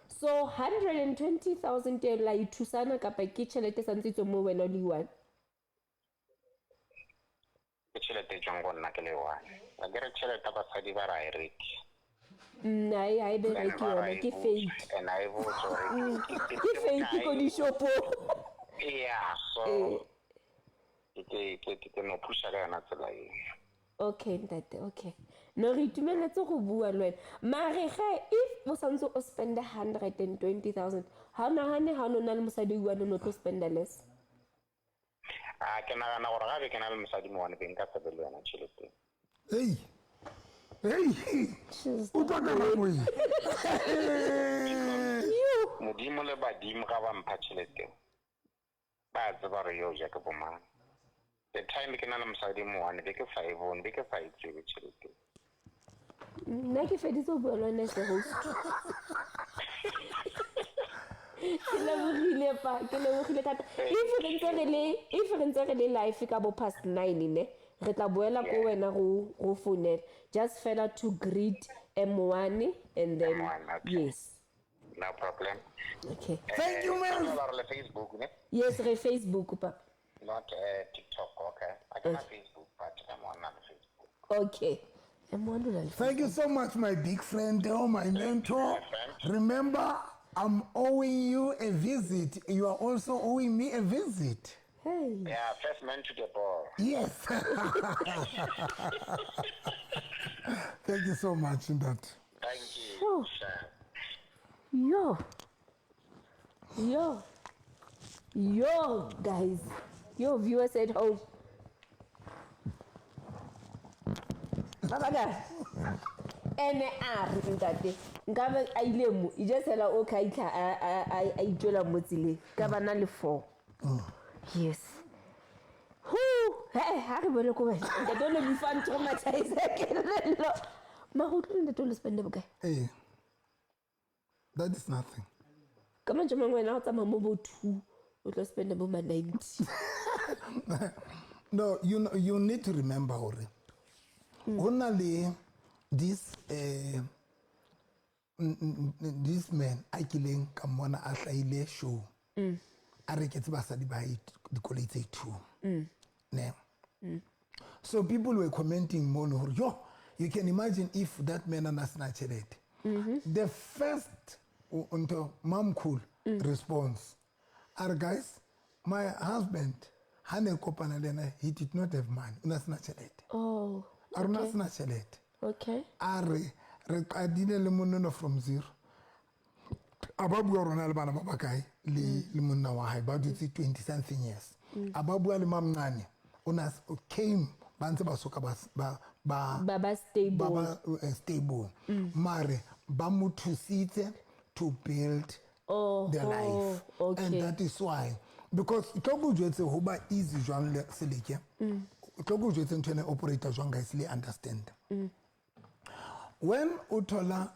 So 120,000 e la ithusana kapa ke tjhelete e santse e tswe mo wena o le one? Ke tšhelete e tswang go nna ke le one. A ke re tšhelete basadi ba ra e reke. Nna e ha e bereke yona, ke fake. And a e botse gore Ke fake ko dishopong. Yeah, so ke no pusha ka yona tsela eo. Okay, ntate, okay. No, re itumeletse go bua le wena. Mare ge if o santse o spenda 120,000, ha o nagane ha o no na le mosadi o one o no tlo spenda less? A ke nagana gore gabe ke na le mosadi mo one be nka se be le yona tšhelete. Hey. Hey. Utlwa karabo e. Modimo le badimo ga ba mpha tšhelete, ba tseba gore yo ja ke bomang. The time ke na le mosadi mo one be ke sa e bone, be ke sa e tsebe tšhelete. Nna ke feditse ho bua le wena as a host. Ke lebogile pa, ke lebogile thata. If re ntse re le live ka bo past 9 ne, re tla boela ko wena go founela. Just fela to greet M1 and then M1, okay. Yes. No problem. Okay. Thank you, ma'am. Re le Facebook ne? Yes, re Facebook papa. Not TikTok, okay. I can have Facebook, but M1 on Facebook. Okay. M1 on Thank you so much, my big friend, oh, my mentor. Remember, I'm owing you a visit. You are also owing me a visit. Hey. Yeah, first man to the ball. Yes. Thank you so much, Ndat. Thank you. Sure. Sure. Yo. Yo. Yo, guys. Yo, viewers at home. Baba ka. Ene a re ntate nkabe a ile mo e just hela o ka itlha a itšwela mo tseleng ka bana le 4. Yes. Hu, he ha re bole ko wena. Ntate o le before traumatize kelello. Magotlo ntate o le spende bokae? Eh. That is nothing. Ka mantswe a mangwe wena o tsamaya mo bo 2 o tlo spenda bo ma 90. No, you know, you need to remember hore ho na le this this man a kileng ka mmona a hlahile show. A reketse basadi ba hae dikoloi tse 2. Ne. So people were commenting mono hore yo, you can imagine if that man ana sena tjhelete. The first ntho mamkhulu response are, guys, my husband ha ne kopana le yena, he did not have money. O na sena tjhelete. Oh. A re o na sena tjhelete. Okay. A re re qadile le monnono from zero. A ba bua rona le bana ba bakae le monna wa hae ba dutse 20 something years. A ba bua le mamncane o na came ba ntse ba soka ba ba Ba ba stable. Ba ba stable. Mare ba mo thusitse to build Oh, their life. okay. And that is why, because tlo ko jwetse ho ba easy jwang le seleke, tlo ko jwetse ntho ena e operator jwang, guys, le understand. When o thola,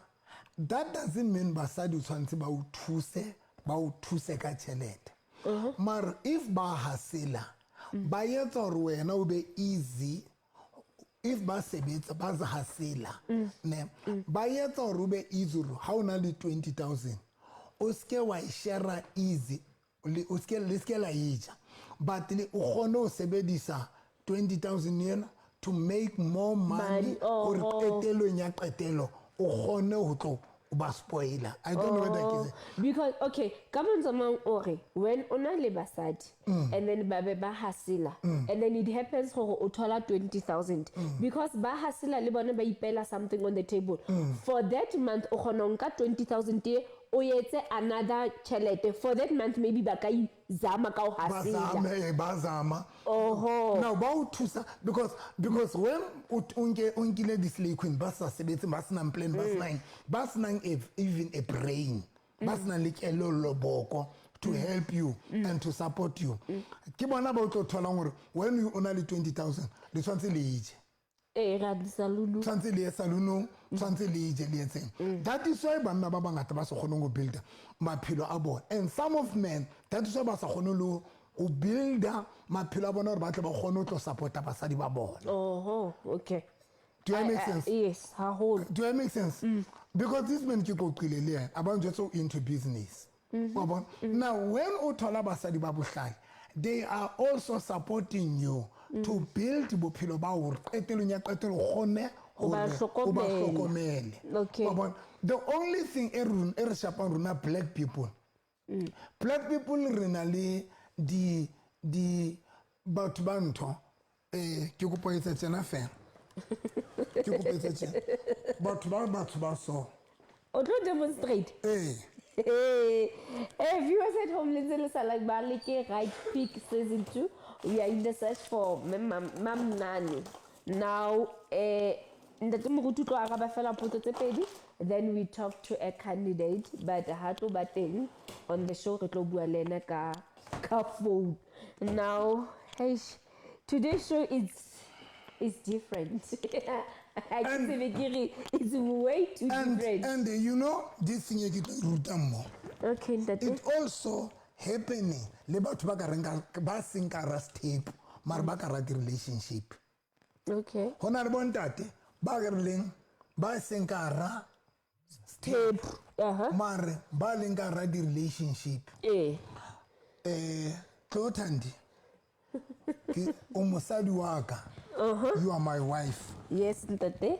that doesn't mean basadi o tshwanetse ba o thuse, ba o thuse ka tjhelete. Mara if ba hasela, ba etsa hore wena o be easy. If ba sebetsa, ba hasela, ne ba etsa hore o be easy, hore ha o na le 20,000, o seke wa e share easy, o seke, le seke la e ja, but le o kgone ho sebedisa 20,000 ena to make more money, Money, oh, hore oh. qetelong ya qetelo o kgone ho tlo o ba spoiler. I don't know whether ke se. Because okay, ka mantswe a mang o re when o na le basadi and then ba be ba hasela, and then it happens gore o thola 20,000, because ba hasela le bone ba ipela something on the table for that month, o kgona ho nka 20,000 e o etse another tjhelete for that month. Maybe ba ka izama ka ho Ba hasela. zama, ba zama. Oho. Now ba o thusa because when o nke, o nkile di-slay queen ba sa sebetseng, ba senang plan, ba senang even a brain, ba senang le kelello boko to help you and to support you, ke bona ba o tlo tholang gore when o na le 20,000, le tshwanetse le ije. Ee, ra di saloon. Tshwanetse le ye saloonong, tshwanetse le je, le etseng. That is why banna ba bangata ba sa kgoneng go builda maphelo a bona, and some of men, that is why ba sa kgone le go builda maphelo a bona gore ba tle ba kgone ho tlo support-a basadi ba bona. Oho, okay. Do I make sense? Yes, haholo. Do I make sense? Because this man ke qoqile le yena, a ba njwetse o into business, wa bona. Now when o thola basadi ba bohlale, they are also supporting you to build bophelo ba hore qetelong ya qetelo o kgone O ba hore o ba hlokomele. hlokomele. Okay. Wa bona? The only thing e re shapang rona black people, black people re na le di batho ba ntho, ke kopo etsa tjena fela, ke kopo etsa tjena, batho ba batho ba so. O tlo demonstrate? Ee. Hey, hey, viewers at home, le ntse le sa like ba le ke Right Pick season 2. We are in the search for Mamnani. Now, Ntate Moruti o tlo araba fela potso tse pedi, then we talk to a candidate, but ha tlo ba teng on the show, re tlo bua le ena ka phone. Now, hey, today's show is different. I can tsebe ke re it's way too different. And you know this thing e ke tlo e rutang mo, Okay, ntate. it also happening le batho ba ka reng ba seng ka ra step, mare ba ka ra di-relationship. Go na le bontate ba re leng ba seng ka ra step, mare ba leng ka ra di-relationship. Tlo Thandi, ke o mosadi wa ka, you are my wife. Yes, ntate.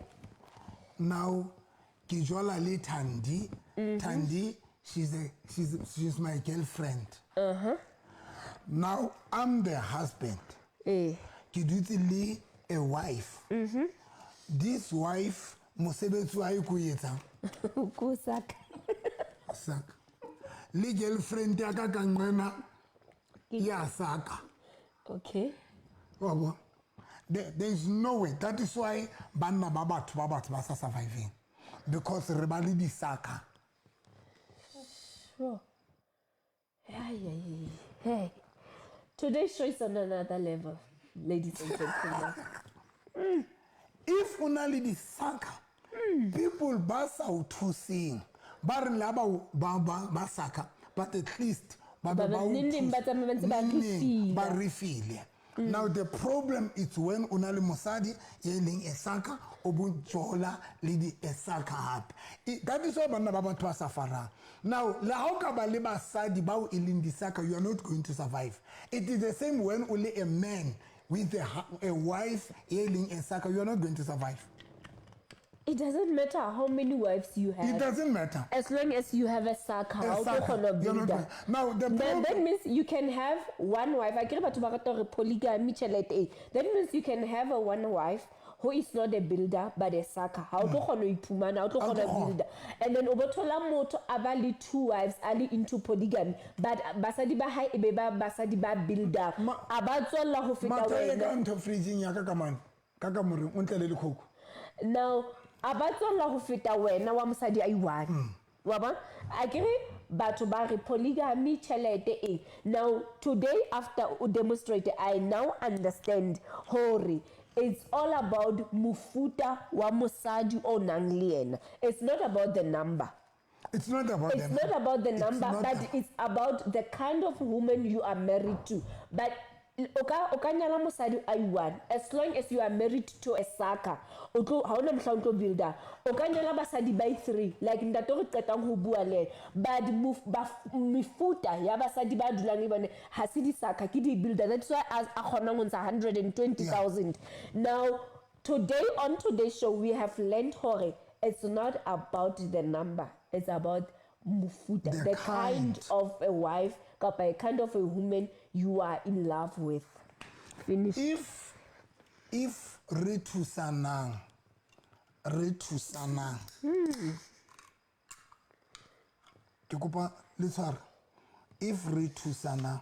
Now ke jola le Thandi. Thandi, she's my girlfriend. Now I'm the husband. Ke dutse le a wife. This wife, mosebetsi wa hae ko etsang? Ko saka. Saka. Le girlfriend ya ka ka nqena ya saka. Wa bona? There is no way. That is why banna ba batho ba batho ba sa surviving, because re ba le disaka. Sure. Ay, ay, ay. Hey. Today's show is on another level, ladies and gentlemen. If o na le disaka, people ba sa o thuseng, ba re la ba ba saka, but at least ba be ba o Neng neng ba thusa. tsamaya ba ntse ba Neng neng refila. ba refile. Now the problem is when o na le mosadi ye leng e saka, o bo jola le di esaka hape. That is why banna ba batho ba sufferang. Now le ha o ka ba le basadi bao e leng disaka, you are not going to survive. It is the same when o le a man with a wife ye leng esaka, you are not going to survive. It doesn't matter how many wives you have. It doesn't matter. As long as you have a saka, A ha o tlo saka, kgona ho you're not builda. Now the That, that problem means you can have one wife. Akere batho ba rata hore polygamy tjhelete e. That means you can have a one wife who is not a builder but a sucker. Ha o tlo kgona ho iphumana, ha o tlo Ha o kgona tlo ho kgona. builda. And then o bo thola motho a ba le two wives, a le into polygamy, but basadi ba hae e be ba basadi ba builder. A ba tswella ho feta Matha e ka wena. ntho fridging ya ka ka mane, ka kamoreng, o ntle le le coke. Now a ba tswella ho feta wena wa mosadi a i-one. Wa bona, akere batho ba re polygamy tjhelete e. Now today after o demonstrate, I now understand hore it's all about mofuta wa mosadi o nang le yena. It's not about the number. It's not about It's the not about the It's number, not but it's about the kind of woman you are married to. But o ka nyala mosadi a one, as long as you are married to a sucker, o tlo, ha ona mohla o tlo builda. O ka nyala basadi by three, like ntate o re qetang ho bua le yena, but mefuta ya basadi ba dulang le bone ha se di-sucker, ke di-builder. That's why a kgonang ho ntsha 120,000. Now today, on today's show, we have learned hore it's not about the number, it's about mofuta, The the kind kind. of a wife kapa a kind of a woman you are in love with. Finish. If re thusanang, re thusanang, ke kopa le tshware. If re thusanang,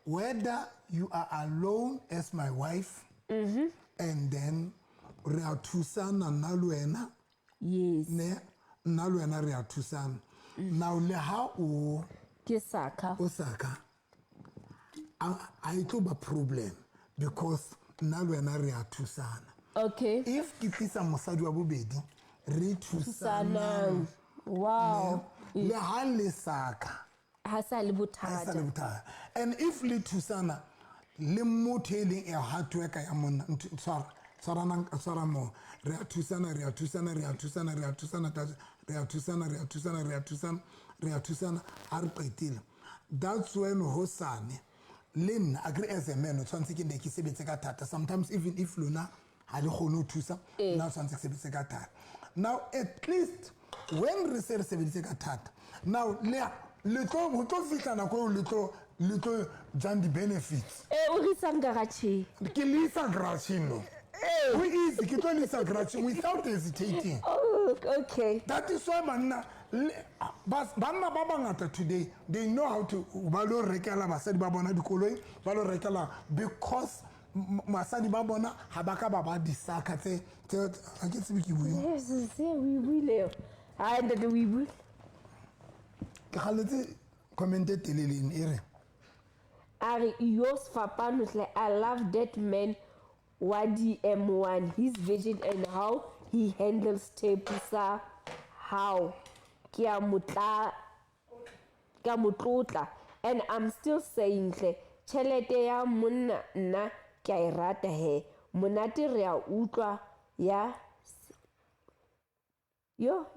whether you are alone as my wife and then re a thusana nna le wena, ne nna le wena re a thusana. Now le ha o Ke saka. O saka, a e tlo ba problem because nna le wena re a thusana. If ke tlisa mosadi wa bobedi, re thusanang. Sanang. Wow. Le ha le saka, Ha sa le ha e sa le bothata. Bothata. And if le thusana le motho e leng a hard worker ya monna, tshwara, tshwaranang, tshwara moo. Re a thusana, re a thusana, re a thusana, re a thusana, re a thusana, re a thusana, re a thusana, re a thusana, ha re qetile, that's when hosane le nna, akere as a man o tshwanetse ke ne ke sebetse ka thata. Sometimes even if lona ha le kgone ho thusa, nna o tshwanetse ke sebetse ka thata. Now at least when re se re sebeditse ka thata, now le tlo, ho tlo fihla nako eo le tlo jang di-benefits. E o re isang garage. Ke le isa garageng, no go easy, ke tlo le isa garageng without hesitating. Oh, okay. That is why banna banna ba bangata today, they know how to ba lo rekela basadi ba bona dikoloi, ba lo rekela because basadi ba bona ha ba ka ba ba disaka tse ha ke tsebe ke bueng. Yes, se o e buile. Ha, ntate, o e buile. Ke galletse comment e teleleng e re A re yo sefapano hle, I love that man wa DM1, his vision and how he handles tape sa how ke a motla, ke a motlotla. And I'm still saying hle, tjhelete ya monna nna ke a e rata he, monate re a utlwa ya yo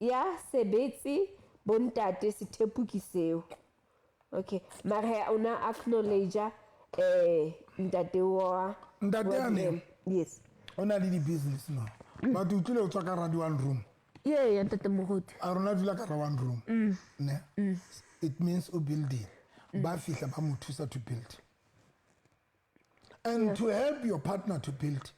ya sebetse bontate, sethepu ke seo. Okay, mara he o na acknowledge ntate wa Ntate wa yane? DM. Yes. O na le di-business, no, but o tlile o tswa ka ra di-one room. Yeah, ya ntate Moruti. A rona dula ka ra one room, ne it means o building, ba fihla ba mo thusa to build and to help your partner to build.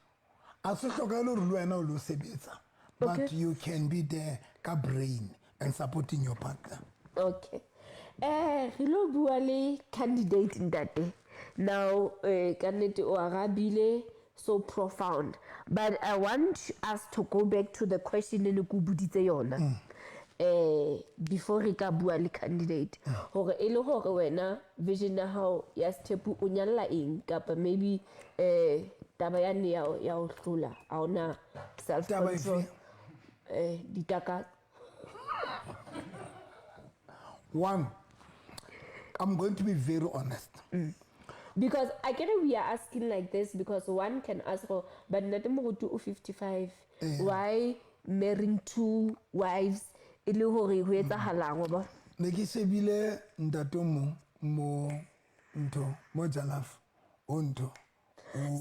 A se hlokahale hore le wena o lo sebetsa, but you can be there ka brain and supporting your partner. Okay, re lo bua le candidate, ntate. Now ka nnete o arabile so profound, but I want us to go back to the question e ne ke o boditse yona before re ka bua le candidate, hore e le hore wena vision ya hao ya sethepu, o nyalla eng, kapa maybe taba yane ya ho hlola, ha ona self Taba control. efe? Ditaka. One, I'm going to be very honest. Because I get it, we are asking like this because one can ask for, but Ntate Moruti o 55, why marrying two wives, e le hore ho etsahalang, wa bona? Ne ke shebile ntate o mong mo ntho mo jalaf o ntho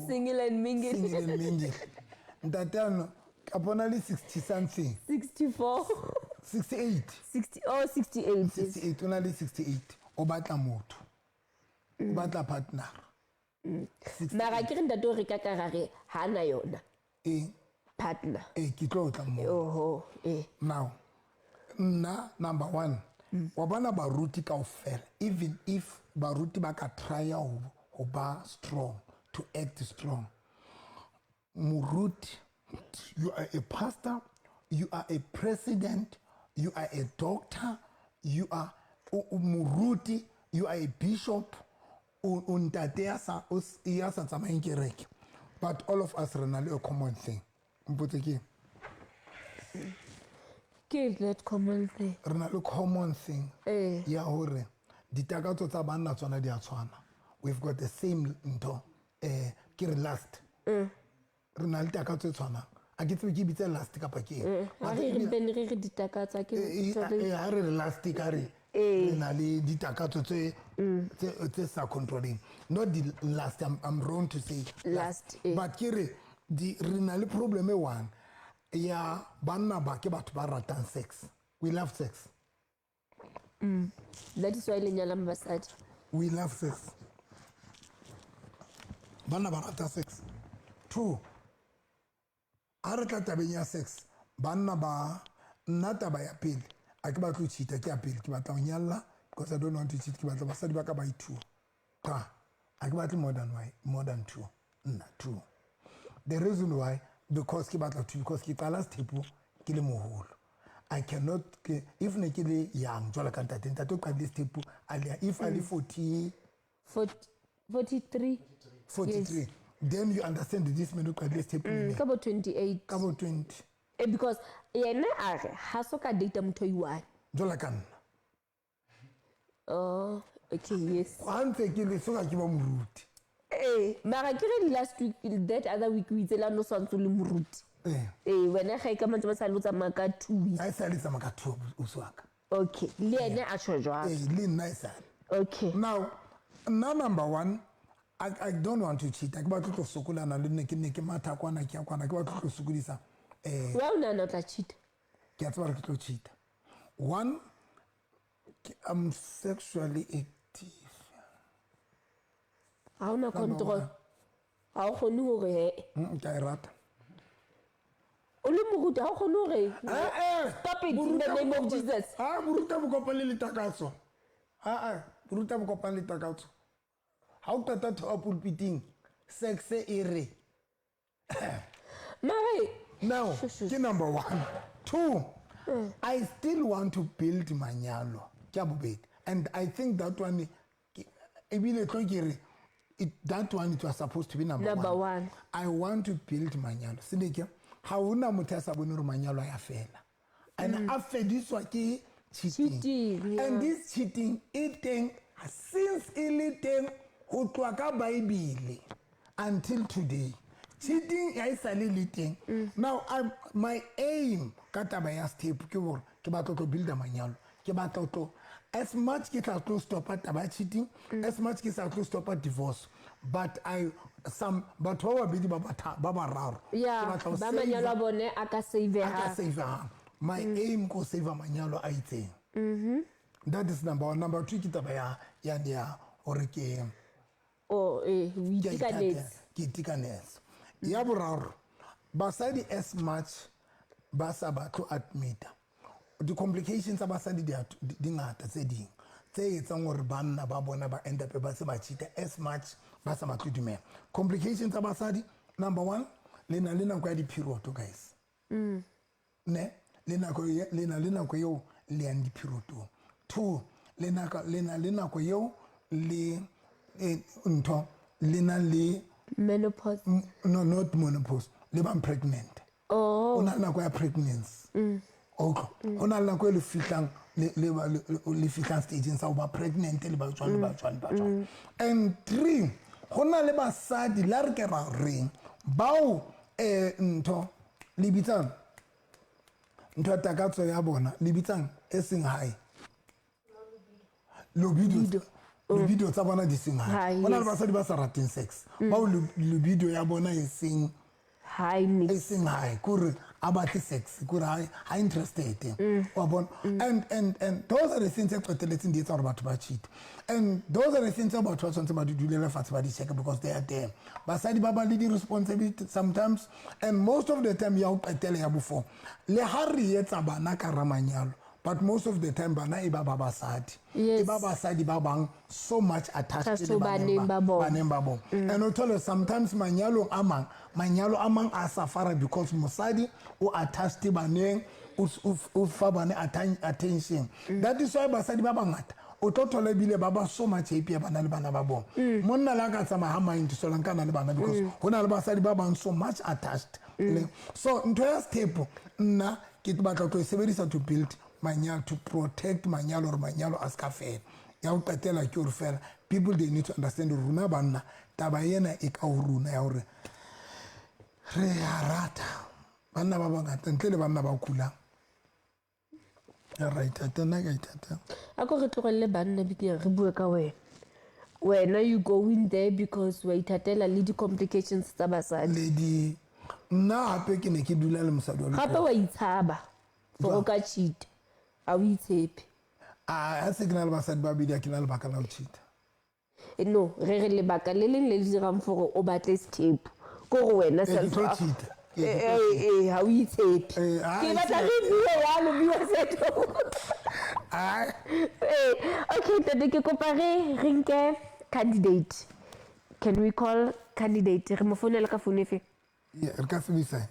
Single and mingle. Single and mingle. Ntate ano ka bona le 60 something. 64. 68. 60, oh, 68, yes. 68, o na le 68, o batla motho, o batla partner. Mara ke re ntate o re ka ka ra re ha na yona Ee. partner. Ee, ke tlo tla moo. Oho, eh. Now nna, number one, wa bona baruti kaofela, even if baruti ba ka trya ho ba strong, to act strong, moruti, you are a pastor, you are a president. You are a doctor, you are o moruti, you are a bishop, o ntate ya sa tsamayeng kereke, but all of us re na le a common thing. Mpotse ke eng? Ke that common thing. Re na le common thing ya hore ditakatso tsa banna tsona di a tshwana. We've got the same ntho, ke re lust. Re na le takatso e tshwanang. A ke tsebe ke bitse lust kapa ke eng. Ha re re mpeng re re ditakatso, ha ke Ha re re lust, ka re re na le ditakatso tse sa controlling. Not the lust, I'm wrong to say lust, but ke re re na le problem e one ya banna ba ke batho ba ratang sex. We love sex. That is why le nyalang basadi. We love sex. Banna ba rata sex. Two, ha re tla tabeng ya sex, banna ba nna taba ya pele, a ke batle ho cheat-a, ke ya pele, ke batla ho nyalla because I don't want to cheat, ke batla basadi ba ka ba i-two. Cha, a ke batle more than why, more than two. Nna, two. The reason why, because ke batla two, because ke qala sethepu ke le moholo. I cannot, ke, if ne ke le young, jwalo ka ntate, ntate o qadile sethepu, a le, if a le forty, 43. 43. Yes. Then you understand this man o qadile sethepu neng? Ka bo 28. Ka bo 20. Because yena a re, ha so ka date motho o one. Jwalo ka nna. Oh, okay, yes. Ha ntse ke le so ka ke ba moruti. Mara ke re last week, that other week o itse la no swantse le moruti. Wena ga e ka mantse ba sa le o tsamaya ka 2 weeks. Ha e sa le tsamaya ka 2 o wa ka. Okay, le ene a tjho jwalo. Le nna e sale. Okay. Now, nna number one, I don't want to cheat. Ke batla tlo sokolana le nne ke nne ke matha kwana ke ya kwana, ke batla tlo sokodisa. Wa o nahana o tla cheat? Ke a tseba hore ke tlo cheat. One, I'm sexually active. Ha hona Number control. one. Ha o kgone hore he. Ke a e rata. O le moruti, ha o kgone hore Stop it in the name of Jesus. Ha, boruta bo kopane le takatso. Ha, boruta bo kopane le takatso. Ha o qeta theoha pulpiting, sex e re. Mare. Now, Sho, sho, ke number one. Two, I still want to build manyalo. Ke ya bobedi. And I think that one, ebile tlo ke re, that one it was supposed to be number Number one. one. I want to build manyalo. Seneke, ha hona motho ya sa bone hore manyalo a ya fela. And a fediswa ke cheating. Cheating, yeah. And this cheating e teng since e le teng ho tloha ka Bible until today. Cheating ha e sa le le teng. Now, my aim ka taba ya step ke hore ke batla tlo build manyalo. Ke batla tlo, as much ke tla tlo stopa taba ya cheating, as much ke sa tlo stopa divorce, but I some batho ba babedi ba ba bararo. Yeah, Ke batla ho ba save manyalo a bone a ka save a ka ha. save ha. My aim ko save manyalo a itseng. That is number one. Number two ke taba ya ya hore ke Oh, o ke a itekanetse. ithatela, ke itekanetse. Ya boraro, basadi as much ba sa batle admit-a. Di-complications tsa basadi di ngata tse ding tse etsang hore banna ba bona ba end up ba se ba cheat-a as much ba sa batle dumela. Complications tsa basadi, number one, le na le nako ya di-period, guys. Ne, le nako ye, le na le nako eo le yang di-period-ong. Two, le nako, le na le nako eo le, ntho, le na le Menopause. No, not menopause. Le bang pregnant. Oh. O na le nako ya pregnancy. Okay. Ho na le nako e le fihlang, le, le ba, le, le, le fihlang stageng sa ho ba pregnant, le ba jwang, le ba jwang, le ba jwang. And three, ho na le basadi, la re ke ra reng, bao, ntho, le bitsang, ntho ya takatso ya bona, le bitsang e seng hae. Libido. Libido. Libido tsa bona di seng hae. Hae, Ho na le yes. basadi ba sa rateng sex. Bao libido ya bona e seng Hae, nix. E seng hae, ke hore a batle sex, ke hore ha interested. Wa bona? And those are the things tse qetelletseng di etsa hore batho ba cheat. And those are the things tse batho ba tshwanetseng ba di dulele fatshe ba di check because they are there. Basadi ba ba le di-responsibility sometimes, and most of the time ya ho qetela ya bofo. Le ha re etsa bana ka hara manyalo, but most of the time bana e ba ba basadi. Yes. E ba basadi ba bang so much attached Attached le to baneng baneng ba bona. baneng ba bona. And o thole sometimes manyalong a mang, manyalo a mang a suffer because mosadi o attached baneng, O fa bone attention. That is why basadi ba bangata o tlo thola ebile ba ba so much happy ba na le bana ba bona. Monna le a ka tsamaya ha mind so nka na le bana, because ho na le basadi ba bang so much attached. So ntho ya sethepo, nna ke batla ho tlo e sebedisa to build manyalo, to protect manyalo, hore manyalo a se ka fela. Ya ho qetela ke hore fela people, they need to understand hore rona banna, taba ena e ka ho rona ya hore re a rata banna ba bangata, ntle le banna ba kulang. Ra ithata, nna ka ithata. A ko re tlogelele banna bikinyana, re bue ka wena. Wena, you go in there because wa ithatela le di-complications tsa basadi. Le di nna gape ke ne ke dula le mosadi wa Gape wa itshaba for o ka cheat, a o itshepe. A se ke na le basadi ba babedi, a ke na lebaka la ho cheat. No, re re lebaka le leng le le dirang gore o batle sethepo ko gore wena Ke tlo self cheat. Ee, ga o itshepe. Ke batla re bue yalo, bua setho. Ai. Ee, okay tate, ke kopa re nke candidate. Can we call candidate? Re mo founele ka phone efe? Yeah, re ka sebedisa eng?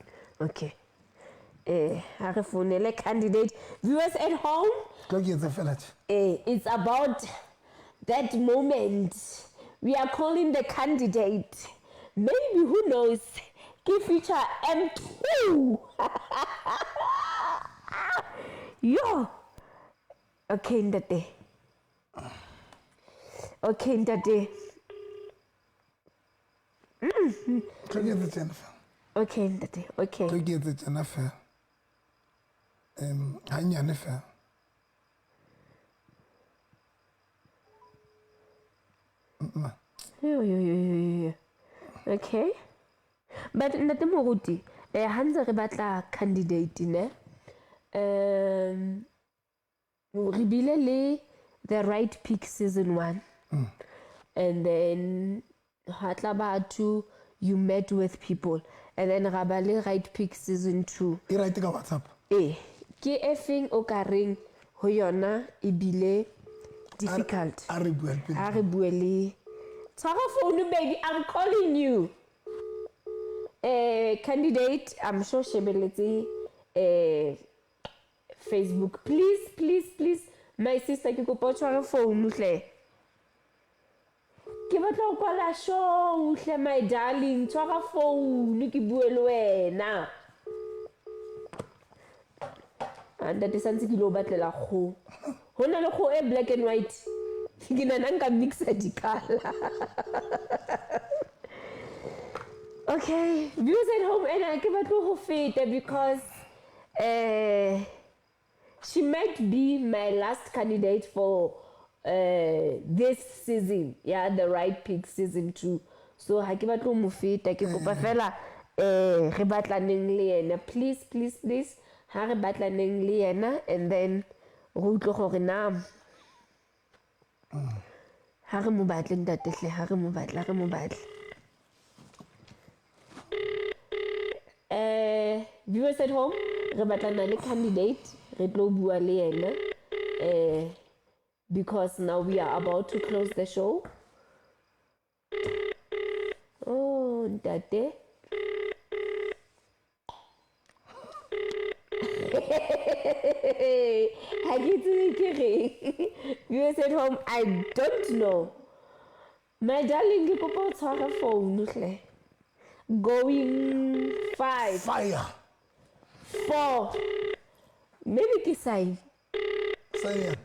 Okay, ha re founele candidate. Viewers at home, Tlo ke etse fela tje. It's about that moment. We are calling the candidate. Maybe, who knows, ke future M2. Yo, okay ntate, okay ntate. Tlo ke etse tjena fela. Okay ntate, okay. Tlo ke etse tjena fela, hanyane fela. Yo, yo, yo, yo, yo. Okay, but ntate moruti, ha ntse re batla candidate ne, re bile le The Right Pick season 1, and then ha tla batho, you met with people, and then ra ba le Right Pick season 2. E right ka WhatsApp. Ee, ke e feng o ka reng ho yona ebile difficult? A re bue pele. A re bue le, tshwara phone, baby, I'm calling you. Candidate, I'm sure shebeletse Facebook. Please, please, please, my sister, ke kopa o tshware phone hle, ke batla ho kwala show hle. My darling, tshwara phone ke bue le wena. A ntate, santse ke ile o batlela kgoho. Ho na le kgoho e black and white, ke nana nka mixa di-colour. Okay, viewers at home, ena ke batle ho feta because she might be my last candidate for this season, yeah, The Right Pick season 2. So ha ke batle ho mo feta, ke kopa fela re batlaneng le yena. Please, please, please, ha re batlaneng le yena and then re utlwe gore na ha re mo batle. Ntate hle, ha re mo batle, ha re mo batle. Viewers at home, re batlana le candidate, re tlo bua le yena because now we are about to close the show. Oh ntate, ha ke tsebe ke reng. Viewers at home, I don't know. My darling, ke kopa o tshware phone hle. Going five, Fire. four, maybe ke sign Sign.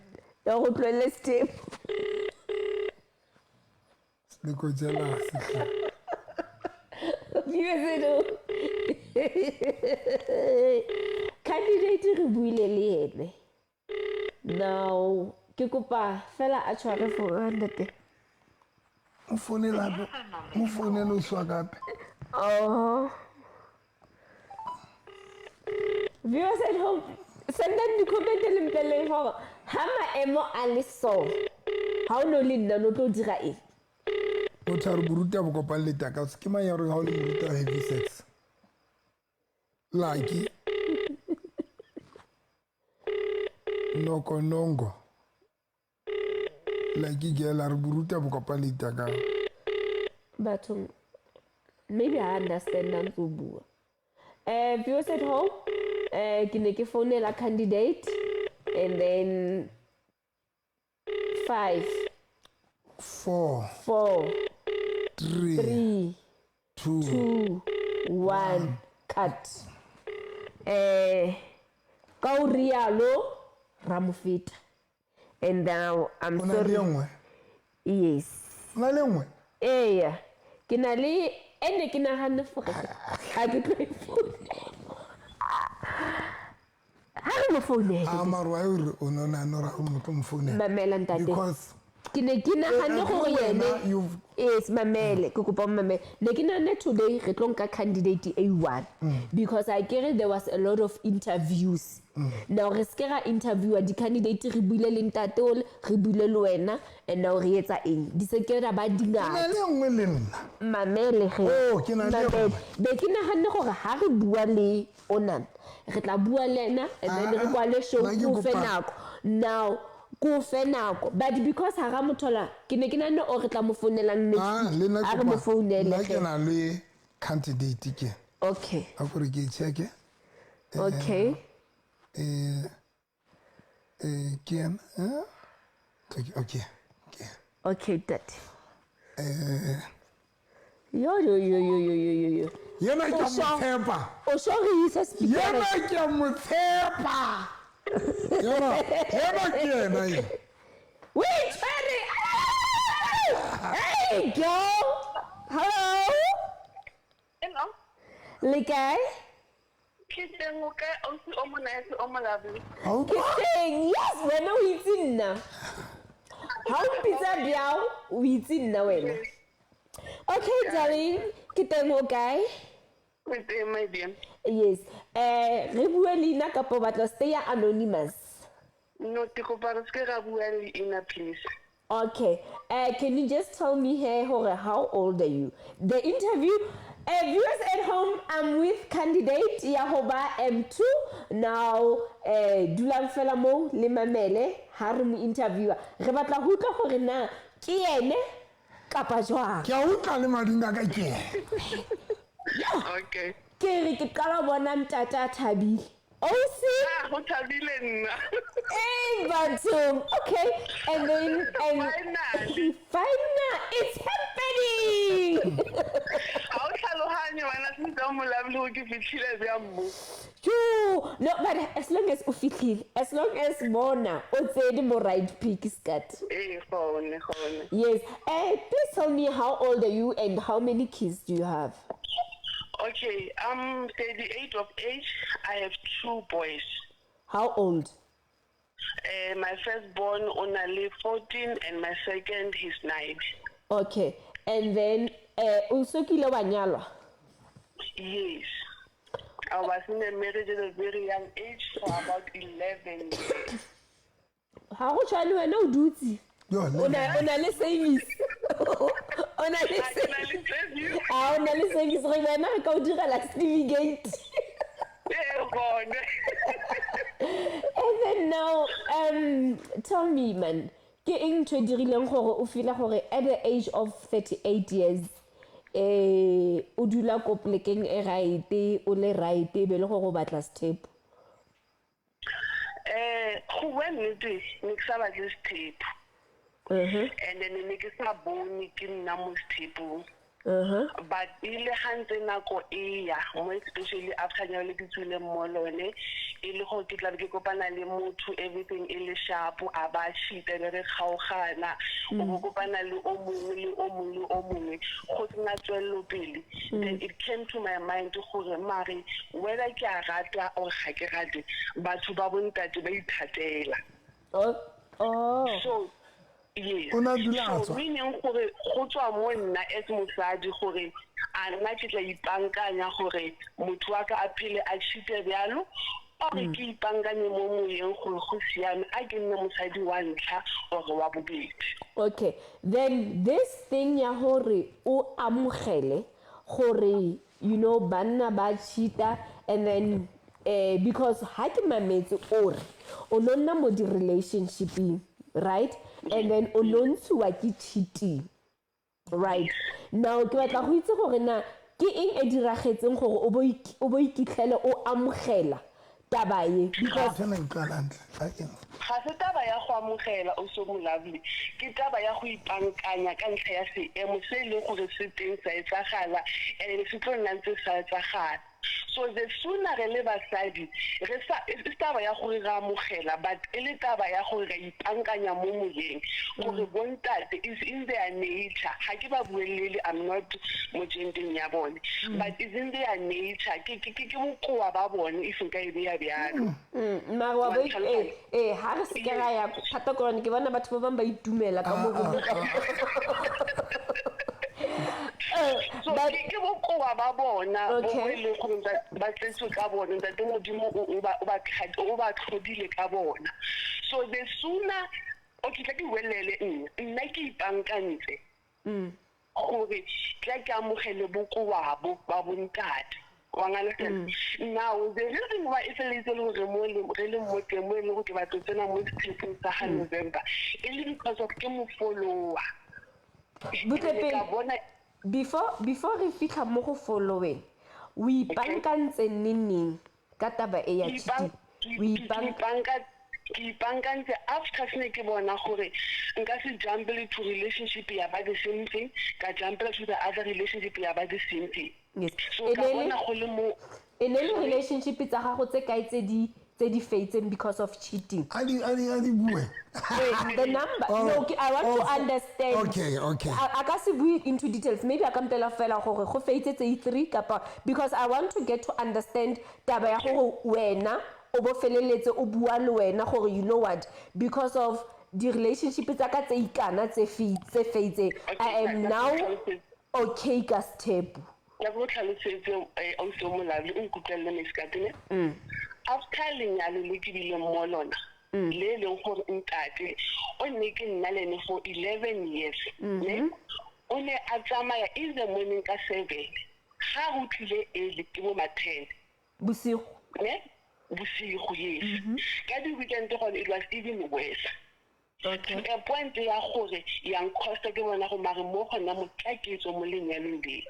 Ya go tlohelle step. Le ko jealous hle. Viewers at home, candidate re buile le ene. Now ke kopa fela a tshware phone, ntate. Mo founele hape, mo founele o swa gape. Oh. Viewers at home, sendang di-comment le mpeleng gore ha maemo a le so, ha o no le nna, no tlo dira eng? Motho a re boruta bo kopang le taka ke mang, ya gore ha o le moruta heavy sex. Lucky Nokonongo, Lucky Girl a re boruta bo kopang le ditaka. Bathong, maybe I understand ntse o bua. Viewers at home, ke ne ke founela candidate and then 5 4 4 3 3 2 2 1 cut. Ka o rialo ra mo feta. And now I'm O na le sorry. e nngwe? Yes. O na le e nngwe? Eya, ke na le ene ke naganne gore ga ke tlo e founela. Ha re mo founele. A mare wa ore o ne o nahane hore ha o motho mo founela. Mamela ntate. Because Ke ne ke naganne gore wena, yene you've yes, mamele, ke kopa o mamele. Ne ke nahanne today re tlo nka candidate e one because I kere there was a lot of interviews. Now re se ra interviewa di-candidate, re buile le ntate ole, re buile le wena, and now re etsa eng? Di se ke ra ba ke na dingata. le e nngwe le nna. Mamele ge. Oh, ke na le Mamele. yona. Be ke naganne gore ha re bua le onana, re tla bua le ena and then re Ah, kwale show, nna ke ko fe kopa- nako. Now ko fe nako, but because ha ra mo thola, ke ne ke nahanne o re tla mo founelang next Ah, week. le nna Ha ke re mo kopa- founele nna ge. ke na le candidate ke. Okay. A kore ke e check-e. Okay. Ke ena, eh? Okay, okay. Okay, tate. Yo yo yo yo yo yo yo yo. Yena ke a O mo sure? tshepa. O sure re isa speaker? Yena ke a mo tshepa. Yena ke yena e. Wait, tshwere. Hey, girl. Hello. Hello. Le kae? Ke teng, o kae ausi o mo nice, o mo lovely? Ha o Ke teng. Yes, wena o itse nna. Ha o mpitsa bjao, o itse nna wena. Okay, darling, ke teng, o kae? Ke teng, my dear. Yes. Re bue leina kapa o batla stay anonymous? No, ke kopa re seke ra bua leina, please. Okay. Can you just tell me here, hore, how old are you? The interview, viewers at home, I'm with candidate Yahoba M2. Now, dulang fela mo le mamele ha re mo interviewer. Re batla ho utlwa hore na ke yene kapa jwang. Ke a utlwa le mading a ka ke yena. Okay. Ke re ke qala ho bona ntate a thabile. Ausi? Ah, ho thabile nna. Hey, bathong. Okay. And then, and Finally. Finally, it's happening. Ha o tlhalohanye wena since o mo lovely hore ke fihlile bjang mo. Yo, no, but as long as o fihlile, as long as bona o tsene mo right pick skat. Ee, gone, gone. Yes. Please tell me, how old are you and how many kids do you have? Okay, I'm 38 of age. I have 2 boys. How old? My firstborn o na le 14 and my second he's 9. Okay. And then o so kile wa nyalwa? Yes. I was in a marriage at a very young age, for about 11 years. Ha go tshwane wena o dutse. Yo, le O na le service. O na le Ha ke na le service. Ah, o na le service re wena re ka o direla certificate. Ee, gone. And then now, tell me, man, ke eng ntho e dirileng gore o feel gore at the age of 38 years, o dula ko polekeng e right, o le right, e be le gore o batla sethepu? Go bua nnete, ne ke sa batle sethepu. And then ne ke sa bone ke nna mo sethepung. But e le ga ntse nako e ya, mo especially after nyalo le ke tswileng mo lone, e le gore ke tla be ke kopana le motho, everything e le sharp, a ba cheat-a, be re kgaogana, o bo kopana le o mongwe le o mongwe le o mongwe, go sena tswelelopele. Then it came to my mind gore mare whether ke a rata or ga ke rate, batho ba bontate ba ithatela. Oh, oh. So yes. O na dula a So tswa? meaning gore go tswa mo nna as mosadi gore a nna ke tla ipankanya gore motho wa ka a phele a cheat-e bjalo, or ke ipankanye mo moyeng gore go siame, a ke nne mosadi wa ntlha or wa bobedi. Okay, then this thing ya hore o amogele gore, you know, banna ba cheat-a, and then because ha ke mametse o re o no nna mo di-relationshipeng, right? And then o no ntshuwa ke cheating, right? Now ke batla go itse gore na Ke eng e diragetseng gore o bo ikitlhele o amogela taba ye? Because Ntho ena e utlwala hantle. Ha ke- Ga se taba ya go amogela, o so mo lovely, ke taba ya go ipankanya ka ntlha ya seemo se e leng gore se teng sa etsagala, and se tlo nna ntse sa etsagala. So the sooner re le basadi re sa e se taba ya gore re amogela, but e le taba ya gore re ipankanya mo moyeng gore bontate is in their nature. Ga ke ba buelele, I'm not mo gendeng ya bone, but is in their nature, ke bokoa ba bone, if nka e beya bjalo. Mare wa bo Wa ntlhaloganya? Ee, ha re se ke ra ya thata korone, ke bona batho ba bangwe ba itumela ka mo go. So ke bokoa ba bona bo Okay. bo e leng gore ba tletswe ka bone, ntate Modimo o ba tlhodile ka bona. So the sooner, okay, tla ke buelele nna ke ipankantse gore tla ke amogele bokoa bo ba bontate wa understand. Now the reason why e feleletse le gore mo re leng mo teng mo e leng gore ke batlo tsena mo sethepong sa ga November e le because of ke mo follower. Butle Ke ne ka pele. bona. Before re fitlha mo go following, o ipankantse neng ka taba e ya cheating? O Ke ipankantse after se ne ke bona gore nka se jumpele to relationship ya ba the same thing, ka jumpela to the other relationship ya ba the same thing. So E ka ne bona go le mo e ne le relationship tsa gago tse kae tse di feitseng because of cheating? A di bue. Wait, the number. Oh, No, I want to oh, understand. Okay. A ka se bue into details, maybe a ka mpela fela gore go feitse tse three kapa, because I want to get to understand taba ya gore wena o bo feleletse o bua le wena gore, you know what, because of di-relationship tsa ka tse ikana tse feitseng, I am now okay ka sethepu. Ka go tlhalosetse, ausi o molabi, o nkutlwelele meskatene. After lenyalo le ke bileng mo lona le e leng gore ntate o ne ke nna le ene for 11 years, ne o ne a tsamaya in the morning ka 7, ga go tlile early ke bo ma 10 bosigo. Ne bosigo, yes. Ka di-weekend gone it was even worse. To a point ya gore ya ncosta ke bona go mare mo gona mo tla ke tswe mo lenyalong leo.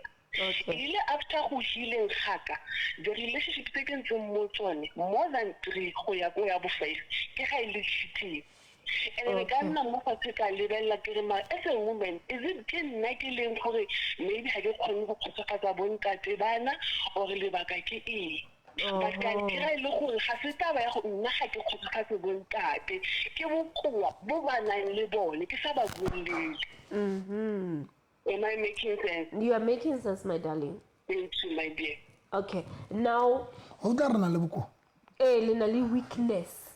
Ile after go healeng gaka, the relationship tse ke ntseng mo tsone more than three go ya ko ya bo five ke ga e le cheating, and then ka nna mo fatshe ka lebelela ke re, mara as a woman, is it ke nna ke leng gore maybe ga ke kgone go kgotsofatsa bontate bana, or lebaka ke eng? But ka kry e le gore ga se taba ya go nna ga ke kgotsofatse bontate, ke bokoa bo ba nang le bone, ke sa ba buelele. Am I making sense? You are making sense, my darling. Thank you, my dear. Okay, now Go tla re na le bokoa. Ee, le na le weakness.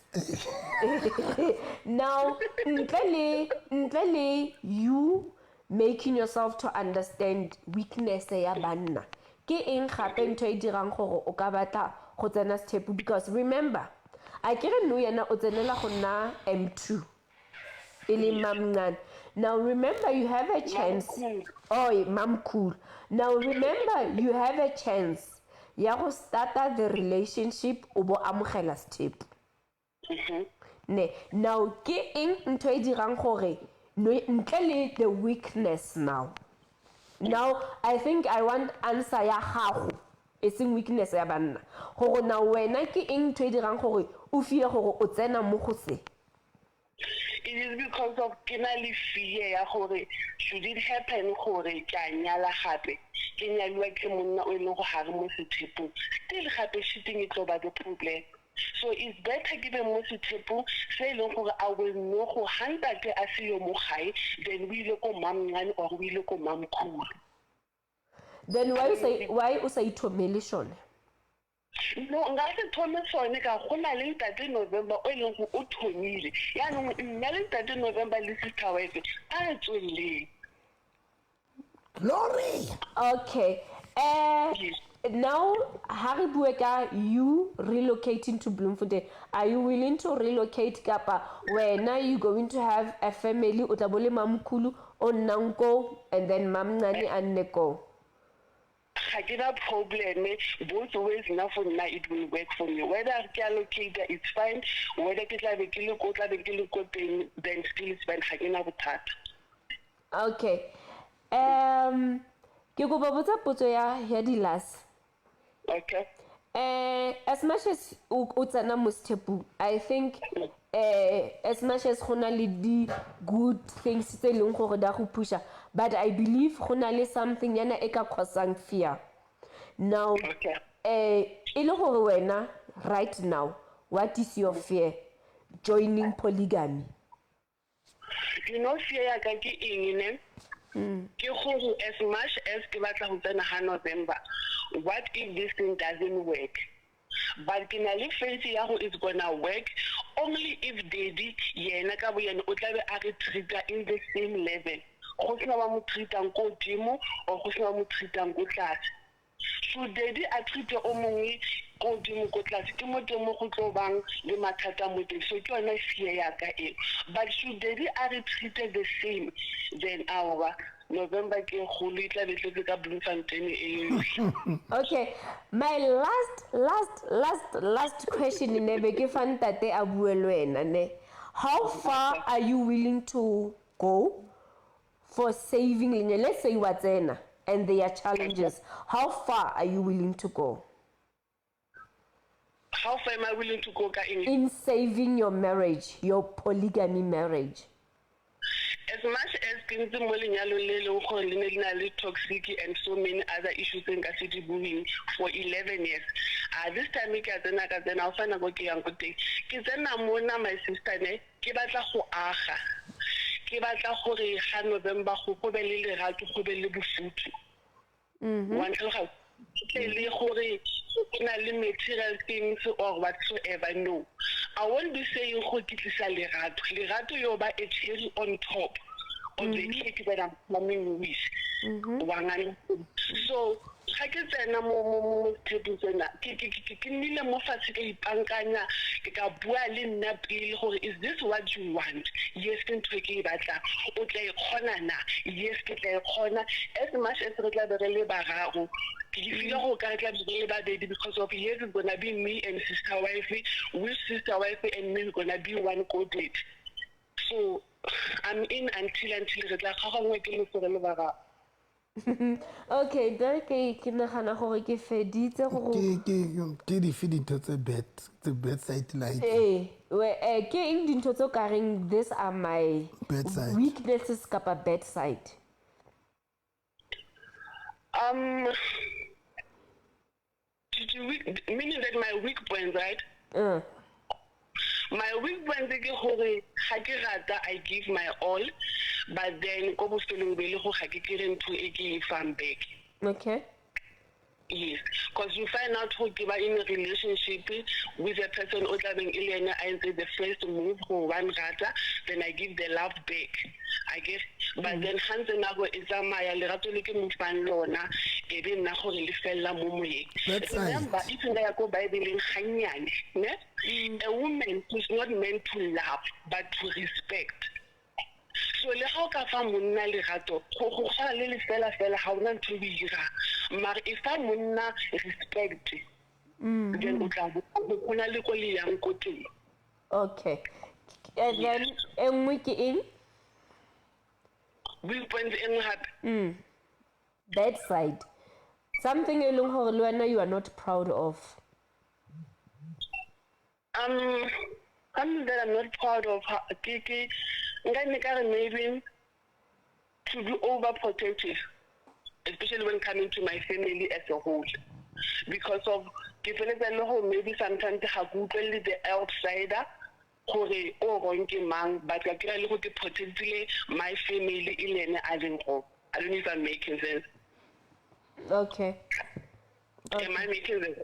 Now ntle le you making yourself to understand weakness ya banna, ke eng gape ntho e dirang gore o ka batla go tsena sethepu? Because remember, a ke re no yena o tsenela go nna M2 e leng mamncane. Now remember, you have a chance. Mamkhulu. Oh, mamkhulu. Now remember, you have a chance ya go starta the relationship o bo amogela sethepu ne. Now ke eng ntho e dirang gore ntle le the weakness? Now I think I want answer ya gago, e seng weakness ya banna, gore now wena ke eng ntho e dirang gore o feel gore o tsena mo go se? It is because of ke na le fear ya gore should it happen gore ke a nyala gape, ke nyaliwa ke monna o e leng go gare mo sethepong, still gape cheating e tlo ba the problem. So it's better ke be mo sethepong se e leng gore I will know gore ga ntate a seyo mo gae, then o ile ko mamncane or o ile ko mamkhulu. Then why o sa ithomele sone? No, nka se thome sone ka go na le ntate November o e leng gore o thomile. Yaanong nna le ntate November le sister wife a re tsweleleng. Glory. Okay, Yes. now ha re bue ka you relocating to Bloemfontein, are you willing to relocate, kapa wena you going to have a family, o tla bo le mamkhulu o nnang ko and then mamncane a nne ko? Ga ke na problem both ways. Nna, for nna, it will work for me whether ke allocate, it's fine, whether ke tlabe ke le ko, tlabe ke le ko teng, then still it's fine. Ga ke na bothata. Okay, Ke kopa botsa potso ya di-last. Okay. As much as o tsena mo sethepung, I think as much as go na le di good things tse e leng gore di a go pusha, but I believe go na le something yana e ka causang fear now. Okay. E le gore wena right now, what is your fear joining polygamy? You know fear ya ka ke eng, ne? Ke gore as much as ke batla go tsena ga November, what if this thing doesn't work? But ke na le faith ya go it's gonna work only if daddy yena ka bo yena o tlabe a re treata in the same level, go sena ba mo treatang ko godimo or go sena ba mo treatang ko tlase. So daddy a treate o mongwe ko godimo, ko tlase, ke mo teng mo go tlo bang le mathata mo teng. So ke yona fear ya ka eo. But should daddy a re treate the same, then aowa, November ke kgolo, e tla be tletse ka Bloemfontein e yotlhe. Okay, my last last last last question, ne be ke fa ntate a bue le wena, ne. How far are you willing to go for saving lenyalo? Let's say wa tsena and there are challenges, how far are you willing to go? How far am I willing to go ka eng? In saving your marriage, your polygamy marriage. As much as ke ntse mo lenyalong le leng gore le ne le na le toxic and so many other issues tse nka se di bueng for 11 years, this time ke a tsena, ka tsena o fa nako ke yang ko teng. Ke tsena mona, my sister, ne ke batla go aga, ke batla gore ga November go be le lerato, go be le bofuthu, wa ntlhaloganya? Tle le gore go na le material things or whatsoever, no, I won't be saying go ke tlisa lerato. Lerato yo ba a cherry on top of the cake that I'm coming with, wa ngana. So ga ke tsena mo sethepong tsena, ke nnile mo fatshe, ka ipankanya, ke ka bua le nna pele gore is this what you want? Yes, ke ntho e ke e batlang. O tla e kgona na? Yes, ke tla e kgona. As much as re tla be re le bararo, ke feel go ka re tla be re le babedi, because of yes, it's gonna be me and sister wife, with sister wife and me, we're gonna be one coded. So I'm in until re tla kgaogangwe ke leso re le bararo. Okay, nna ke nagana gore ke feditse go Ke dife dintho tse bad side, like? Ee, ke eng dintho tse o ka reng these are my Bad side. weaknesses kapa bad side? Meaning that my weak points, right? My weak points ke gore ga ke rata, I give my all, but then ko bofelong be le go ga ke kry ntho e ke e fang back. Yes, because you find out go ke ba in a relationship with a person o tlabeng e le ene a entse the first move go one rata, then I give the love back, I guess, but then ga ntse nako e tsamaya, lerato le ke mo fang lona e be nna gore le fella mo moyeng. That's right. Remember, if nka ya ko Bibleng gannyane, ne, a woman is not meant to love but to respect. So le ga o ka fa monna lerato, go tshwana le lefela fela, ga ona ntho e o e dirang. Mare e fa monna respect, then o tla go na le ko le yang ko teng. Okay, and then e nngwe ke eng? Weak point e nngwe gape? Bad side, something e leng gore le wena you are not proud of. Something that I'm not proud of, ke nka nne ka re maybe to be overprotective, especially when coming to my family as a whole, because of ke feletsa le gore maybe sometimes ga ke utlwelele the outsider gore o wrong ke mang, but ka kry-a le go ke protectile my family e le ene a leng go. I don't know if I'm making sense. Okay. Am I making sense?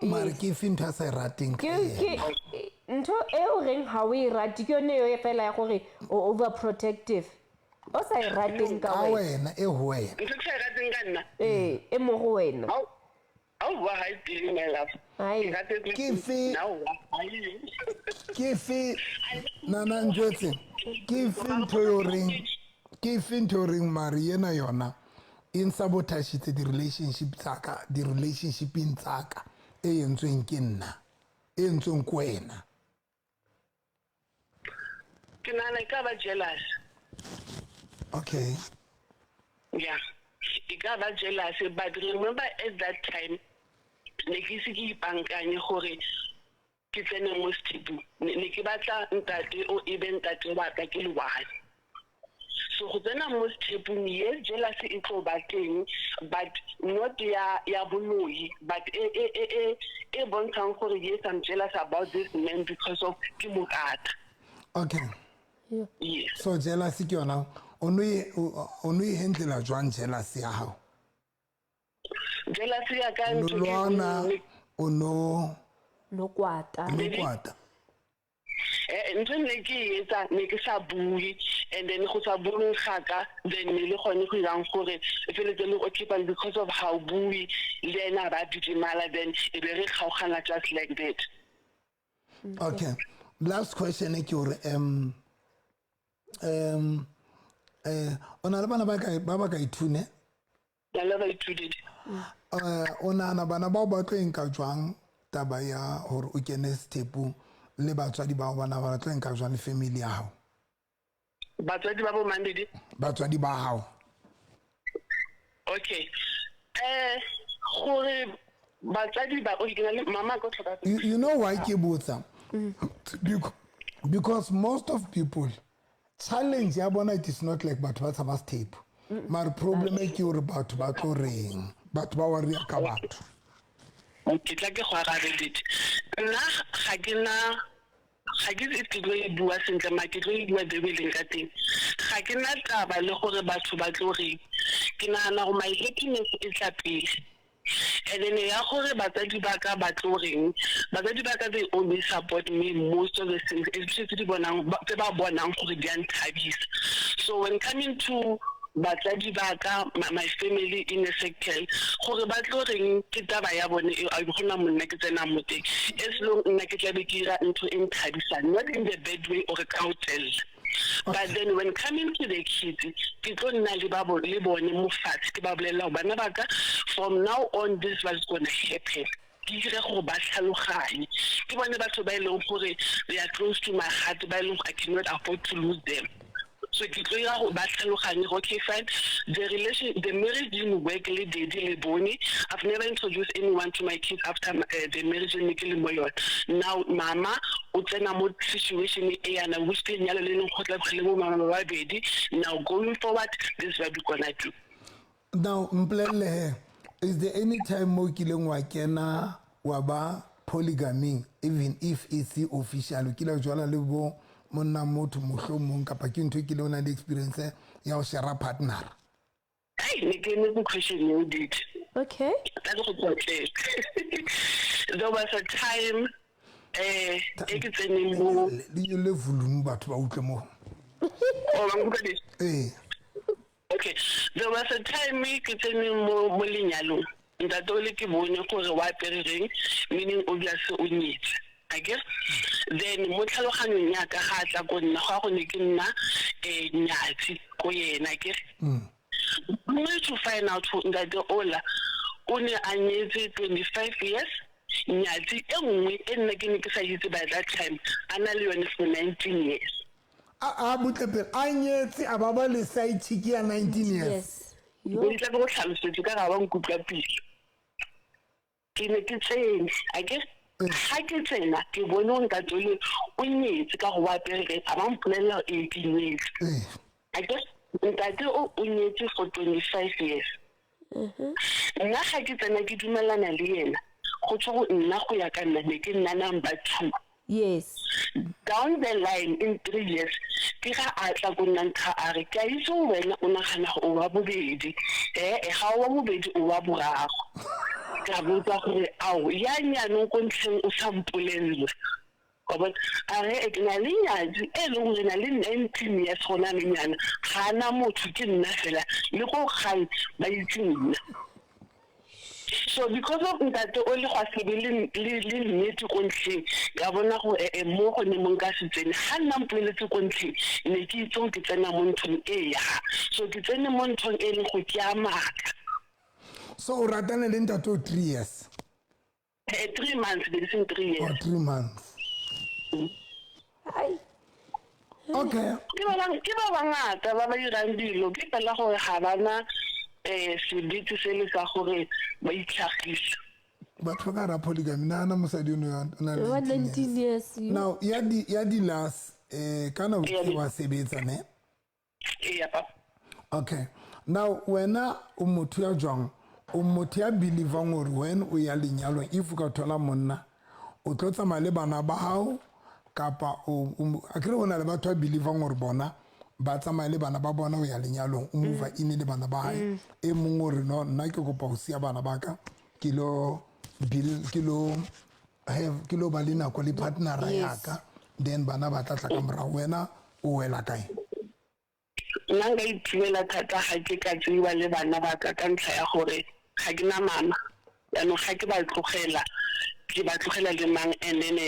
Mare ke efe ntho a sa e rateng ka Ke yena? Ke ntho e o reng ga o e rate, ke yone eo fela ya gore o overprotective, o sa e rateng ka ka wena? Wena, e ho wena. Ntho ke sa e rateng ka nna? Ee, e mo go wena. Aowa, ga e teng, my love. Ai. Ke ratetse. Ke fe- Aowa, ha eyo. Ke fe nana njwetse, ke fe ntho e o reng, ke fe ntho e o reng mare yena yona e nsabotašitse di-relationship tsaka, di-relationshipeng tsaka, e entsweng ke nna, e entsweng ke wena? Ke nahana e ka ba jealous. Okay. Yeah. E ka ba jealous, but remember at that time ne ke ise ke ipankanye gore ke tsene mo sethepung. Ne ke batla ntate o e be ntate wa ka ke le one. So go tsena mo sethepung, yes, jealousy e tlo ba teng, but not ya boloi, but e bontshang gore yes, I'm jealous about this man because of ke mo rata. Okay. Yes. So jealousy ke yona, o no e o no e handlela jwang jealousy ya hao? Jealousy ya ka O no ntho ke lwana, o no No kwata. o no kwata. Ntho ne ke e etsa, ne ke sa bue, and then go sa bueng ga ka, then ne le gone go irang gore e feletse le okay, but because of how bue le ena a ba didimala, then e be re kgaogana just like that. Okay. Last question ke hore o na le bana ba kae, ba ba ka ithune? Ba le ba ithutile. O nahana bana bao ba tlo e nka jwang taba ya hore o kene sethepung, le batswadi ba bana ba tlo e nka jwang le family ya hao? Batswadi ba bo mang, Didi? Batswadi ba hao. Okay. Gore batswadi ba, okay, ke na le mama ko tlhoka. You know why ke botsa? Because most of people, challenge ya bona, it is not like batho ba tshaba sethepu. Mara problem e ke hore batho ba tlo reng, batho ba worry ka batho. Ke tla ke go arabe, Didi. Nna ga ke na, ga ke itse ke tlo e bua sentle, mara ke tlo e bua the way e leng ka teng. Ga ke na taba le gore batho ba tlo reng. Ke nahana gore my happiness e tla pele. And then ya gore batsadi ba ka ba tlo reng, batsadi ba ka, they always support me most of the things, especially tse di bonang, tse ba bonang gore di a nthabisa. So when coming to batsadi ba ka, my family in a circle, gore ba tlo reng ke taba ya bone eo, a gona monna ke tsenang mo teng. As long nna ke tlabe ke ira ntho e nthabisang, not in the bad way or ka ho tella. But then when coming to the kids, ke tlo nna le ba le bone mo fatshe, ke ba bolella hore bana ba ka, from now on this is what's gonna happen. Ke dire gore ba tlhaloganye. Ke bone batho ba e leng gore they are close to my heart, ba e leng gore I cannot afford to lose them. So ke tlo ira gore ba tlhaloganye gore okay, fine, the relation, the marriage didn't work le daddy le bone. I've never introduced anyone to my kids after the marriage ne ke le mo yona. Now mama o tsena mo situation e yana, which ke lenyalo le leng go tla le bo mama ba babedi. Now going forward, this is what we gonna do. Now mpolelle he, is there any time mo kileng wa kena wa ba polygaming, even if e se official, o kile wa jwala le bo monna motho mohlomong, kapa ke ntho e kile o na le experience ya ho share partner? Ai, ne ke emetse question eo, Didi. Okay. Tla ke go tlotlele. There was a time e ke tseneng mo Le le volume batho ba utlwe mo. Oh, ba nkutlwa, Didi? Ee. Okay, there was a time ke tseneng mo lenyalong. Ntate o le ke bone gore wa apere reng, meaning obviously o nyetse. Akere? Then mo tlhaloganyong ya ka ga a tla ko nna, go ya go ne ke nna nyatsi ko yena, akere? Only to find out gore ntate ola o ne a nyetse 25 years, nyatsi e nngwe e nna ke ne ke sa itse by that time, a na le yone for 19 years. A butle pele, a nyetse a ba ba le side chick ya 19 years? Yes. Yo. Ke tla ke go tlhalosetse ka ga ba nkutlwa pele. Ke ne ke tsene, akere? Ga ke tsena ke bone gore ntate ole o nyetse ka go ba apere reng, a ba mpolelela ee ke nyetse. Akere? Ntate o o nyetse for 25 years. Nna ga ke tsena ke dumelana le yena, go tsho go nna go ya ka nna ne ke nna number 2. Yes. Down the line in 3 years ke ga a tla ko nna ntha a re, ke a itse gore wena o nagana gore o wa bobedi, ga o wa bobedi, o wa boraro. Ka botsa gore ao ya nyanong ko ntlheng o sa mpolella. Wa bona? A re, ke na le nyatsi e leng gore na le 19 years gona le nyana, ga ana motho, ke nna fela, le ko gae ba itse nna. So because of ntate o le gwa se be le nnete ko ntlheng, ka bona gore mo gone mo nka se tsene. Ga nna mpoleletse ko ntlheng, ne ke itse gore ke tsena mo nthong e ya. So ke tsene mo nthong e leng gore ke a maaka. So o ratane le ntate o 3 years? 3 months, be seng 3 years. Oh, 3 months. Ai. Okay. Ke ba bangata ba ba dirang dilo, ke fela gore ga bana Sebete se le sa gore ba itlhagisa. Batho ba ka ra polygamy, nahana mosadi ono o na le Wa 19 years. 19 years, yo. Now ya di last kana o Ya wa sebetsa, ne? Ee, papa. Okay, now wena o motho ya jwang? O motho ya believang gore when o ya lenyalong, if o ka thola monna, o tlo tsamaya le bana ba hao, kapa akere o na le batho ba believang gore bona ba tsamaya le bana ba bona o ya lenyalong, o move in le bana ba hae? E mongwe o re, no, nna ke kopa go sia bana ba ka, ke lo ke lo have, ke lo ba le nako le partnera yaka, then bana ba tla tla ka morago. Wena o wela kae? Nna nka itumela thata ga ke ka tseiwa le bana ba ka, ka ntlha ya gore ga ke na mama. Jaanong ga ke ba tlogela, ke ba tlogela le mang? And then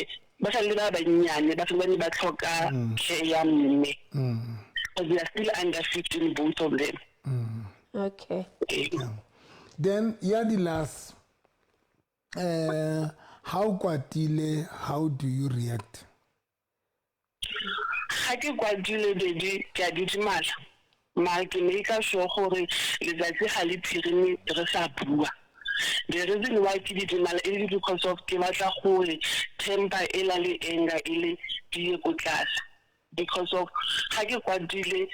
ba sa le ba bannyane, ba santse ba tlhoka care ya mme, because they are still under 15, both of them. Ee. Then ya di last, how kwatile, how do you react? Ga ke kwatile, daddy, ke a didimala, mara ke make sure gore letsatsi ga le phirime re sa bua. The reason why ke didimala e le because of ke batla gore temper ela le anger e le di ye ko tlase, because of ga ke kwatile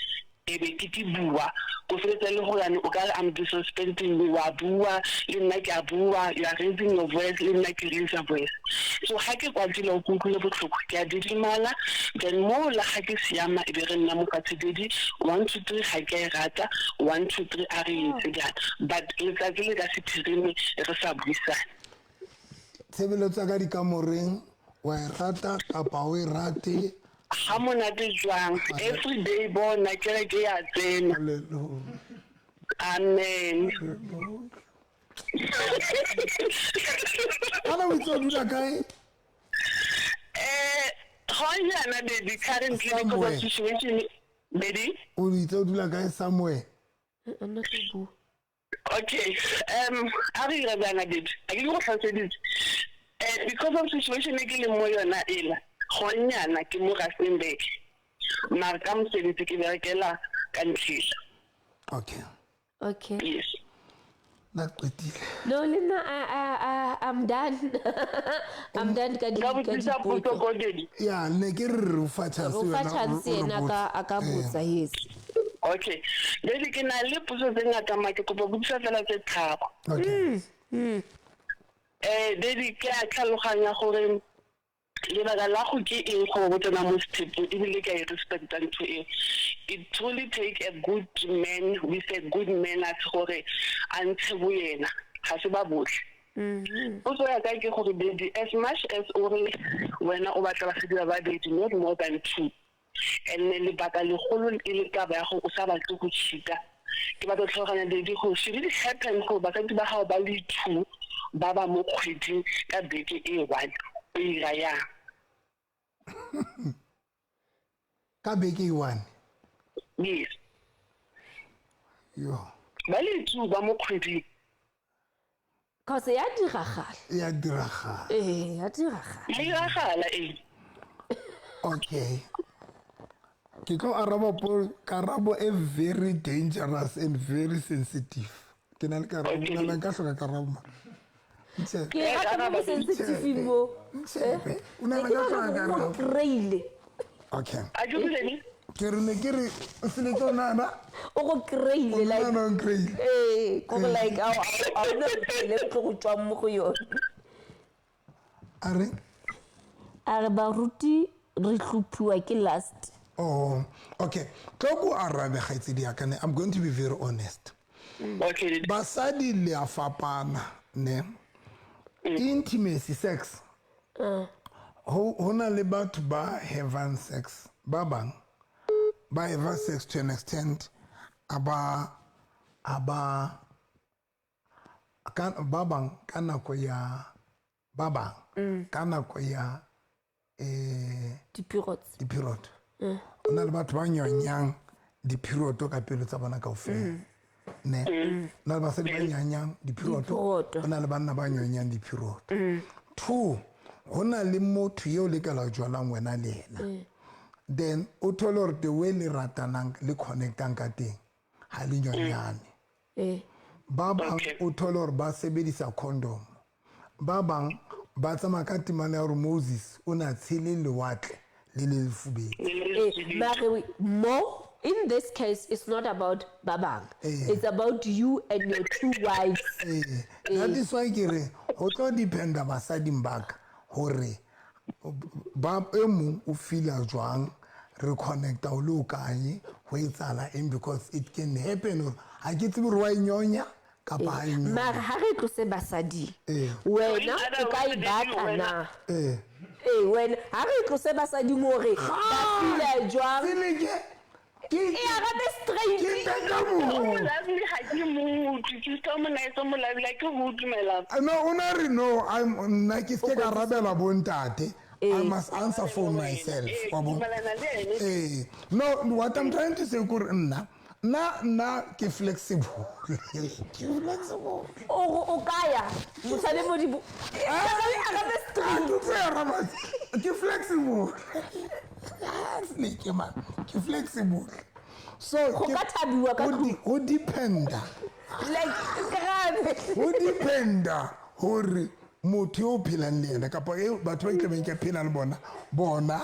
e be ke bua, ko feletsa le gore ane o ka re I'm disrespecting you. Wa bua le nna ke a bua, you are raising your voice, le nna ke raise voice. So ga ke kwatile o ke utlwile botlhoko, ke a didimala. Then mola ga ke siama, e be re nna mo fatshe, daddy, 1 2 3, ga ke a e rata, 1 2 3, a re etse jaana. But letsatsi le ka se phirime re sa buisane. Tshebeletso ya ka dikamoreng, wa e rata kapa o e rate? Ga monate jwang, every day bona kereke ya tsena. Hallelujah. Amen. Kana o itse o dula kae? Gone jaana, daddy, currently, because of Somewhere. situation, daddy. O itse o dula kae, somewhere? Nna ke bua. Okay, a re ira jaana, daddy, a ke go tlhaloseditse, because of situation e ke leng mo yona ela gone jaana, ke mo Rustenburg, mare ka mosebetsi ke berekela ka Ntlhela. Okay. Okay. Yes. Na qetile. No, le nna I'm done, I'm done ka di Nka ka botsisa potso dipotso. Ko, daddy? Ya, ne ke re re o fa chance. O fa Wena chance o re yena botse. a ka botsa, yes. Okay, daddy, ke na le potso tse ngata, ma ke kopa botsisa fela tse tharo. Okay. Daddy, ke a tlhaloganya gore lebaka la go ke eng gore bo tsena mo stepong, ebile ke a e respecta ntho eo. It truly take a good man with a good manners gore a ntshe bo yena, ga se ba botlhe. Potso ya ka ke gore, daddy, as much as o re wena o batla basadi ba babedi, not more than two, and then lebaka legolo e le taba ya gore o sa batle go cheata, ke batla go tlhaloganya, daddy, gore should it happen gore basadi ba gago ba le two ba ba mo kgweding ka beke e one, o ira yang? Ka beke e one? Yes. Yo. Ba le two ba mo kgweding. Cause ya diragala. Ya diragala. Ee, ya diragala. Ya diragala, ee. Okay, ke tlo araba po karabo e very dangerous and very sensitive. Ke na le karabo. Nna nka hloka karabo ma. Ntshebe. Ke rata mo sensitive mo. Ntshebe. O Ne nahana ke ka batla hloka go karabo? kry-ile. Okay. A ke rile? Ke re ne ke re o seletse o nahana. O go kry-ile like nahana o nkry-ile. Ee, kore like a ona tsela e tlo go tswang mo go yone. A re? A re baruti re tlhophiwa ke last. Oh, okay, tlo ko arabe, kgaitsedi ya ka, ne. I'm going to be very honest. Okay. Basadi le a fapana, ne. Intimacy, sex, ho na le batho ba having sex, ba bang ba have sex to an extent a ba a ba ka ba bang ka nako ya, ba bang ka nako ya di-periods. Di-period. Ho na le batho ba nyonyang di-period ka pelo tsa bona kaofela, ne. Ho na le basadi ba nyanyang di-period. Di-period. Ho na le banna ba nyonyang di-period. Two, ho na le motho eo le ka la jwalang wena le yena, then o thole hore the way le ratanang, le connectang ka teng, ha le nyonyane. Ba bang Okay. o thole hore ba sebedisa condom. Ba bang ba tsamaya ka temana ya hore Moses o na tshele lewatle le le lefubedu. Mare mo in this case it's not about ba bang. Eh. It's about you and your two wives. Ee, that is why ke re ho tlo dependa basading ba ka hore ba e mong o feela jwang, re connecta o le o kae, ho etsahala eng, because it can happen hore ha ke tsebe hore wa inyonya kapa ha e nyonya. Mare ha re tlose basading, Eh. wena So in o ka other e words, batla wena- na? Ee. Ee, wena ha re tlose basading hore ba feela jwang. Tsele ke E arabe straight. ke teka O mong. Molovely ga ke motho, sister Monaiso Molovely ha ke go dumela. No, o na re no, I'm nna ke se ka arabela bontate. I must answer for myself. Ee, Wa ke bona? dumelana le ene. Eh, no, what I'm trying to say kore nna ke flexible. Ke flexible. O re o ka ya motshwane Modimo. E arabe straight. Ah, ke tlo araba. Ke flexible. Snake man. Ke flexible. So Go ka thabiwa ka tlung. Ho dependa. Like karabe. Ho dependa hore motho yo o phelang le yena kapa e batho ba ke tlabeng ke phela le bona, bona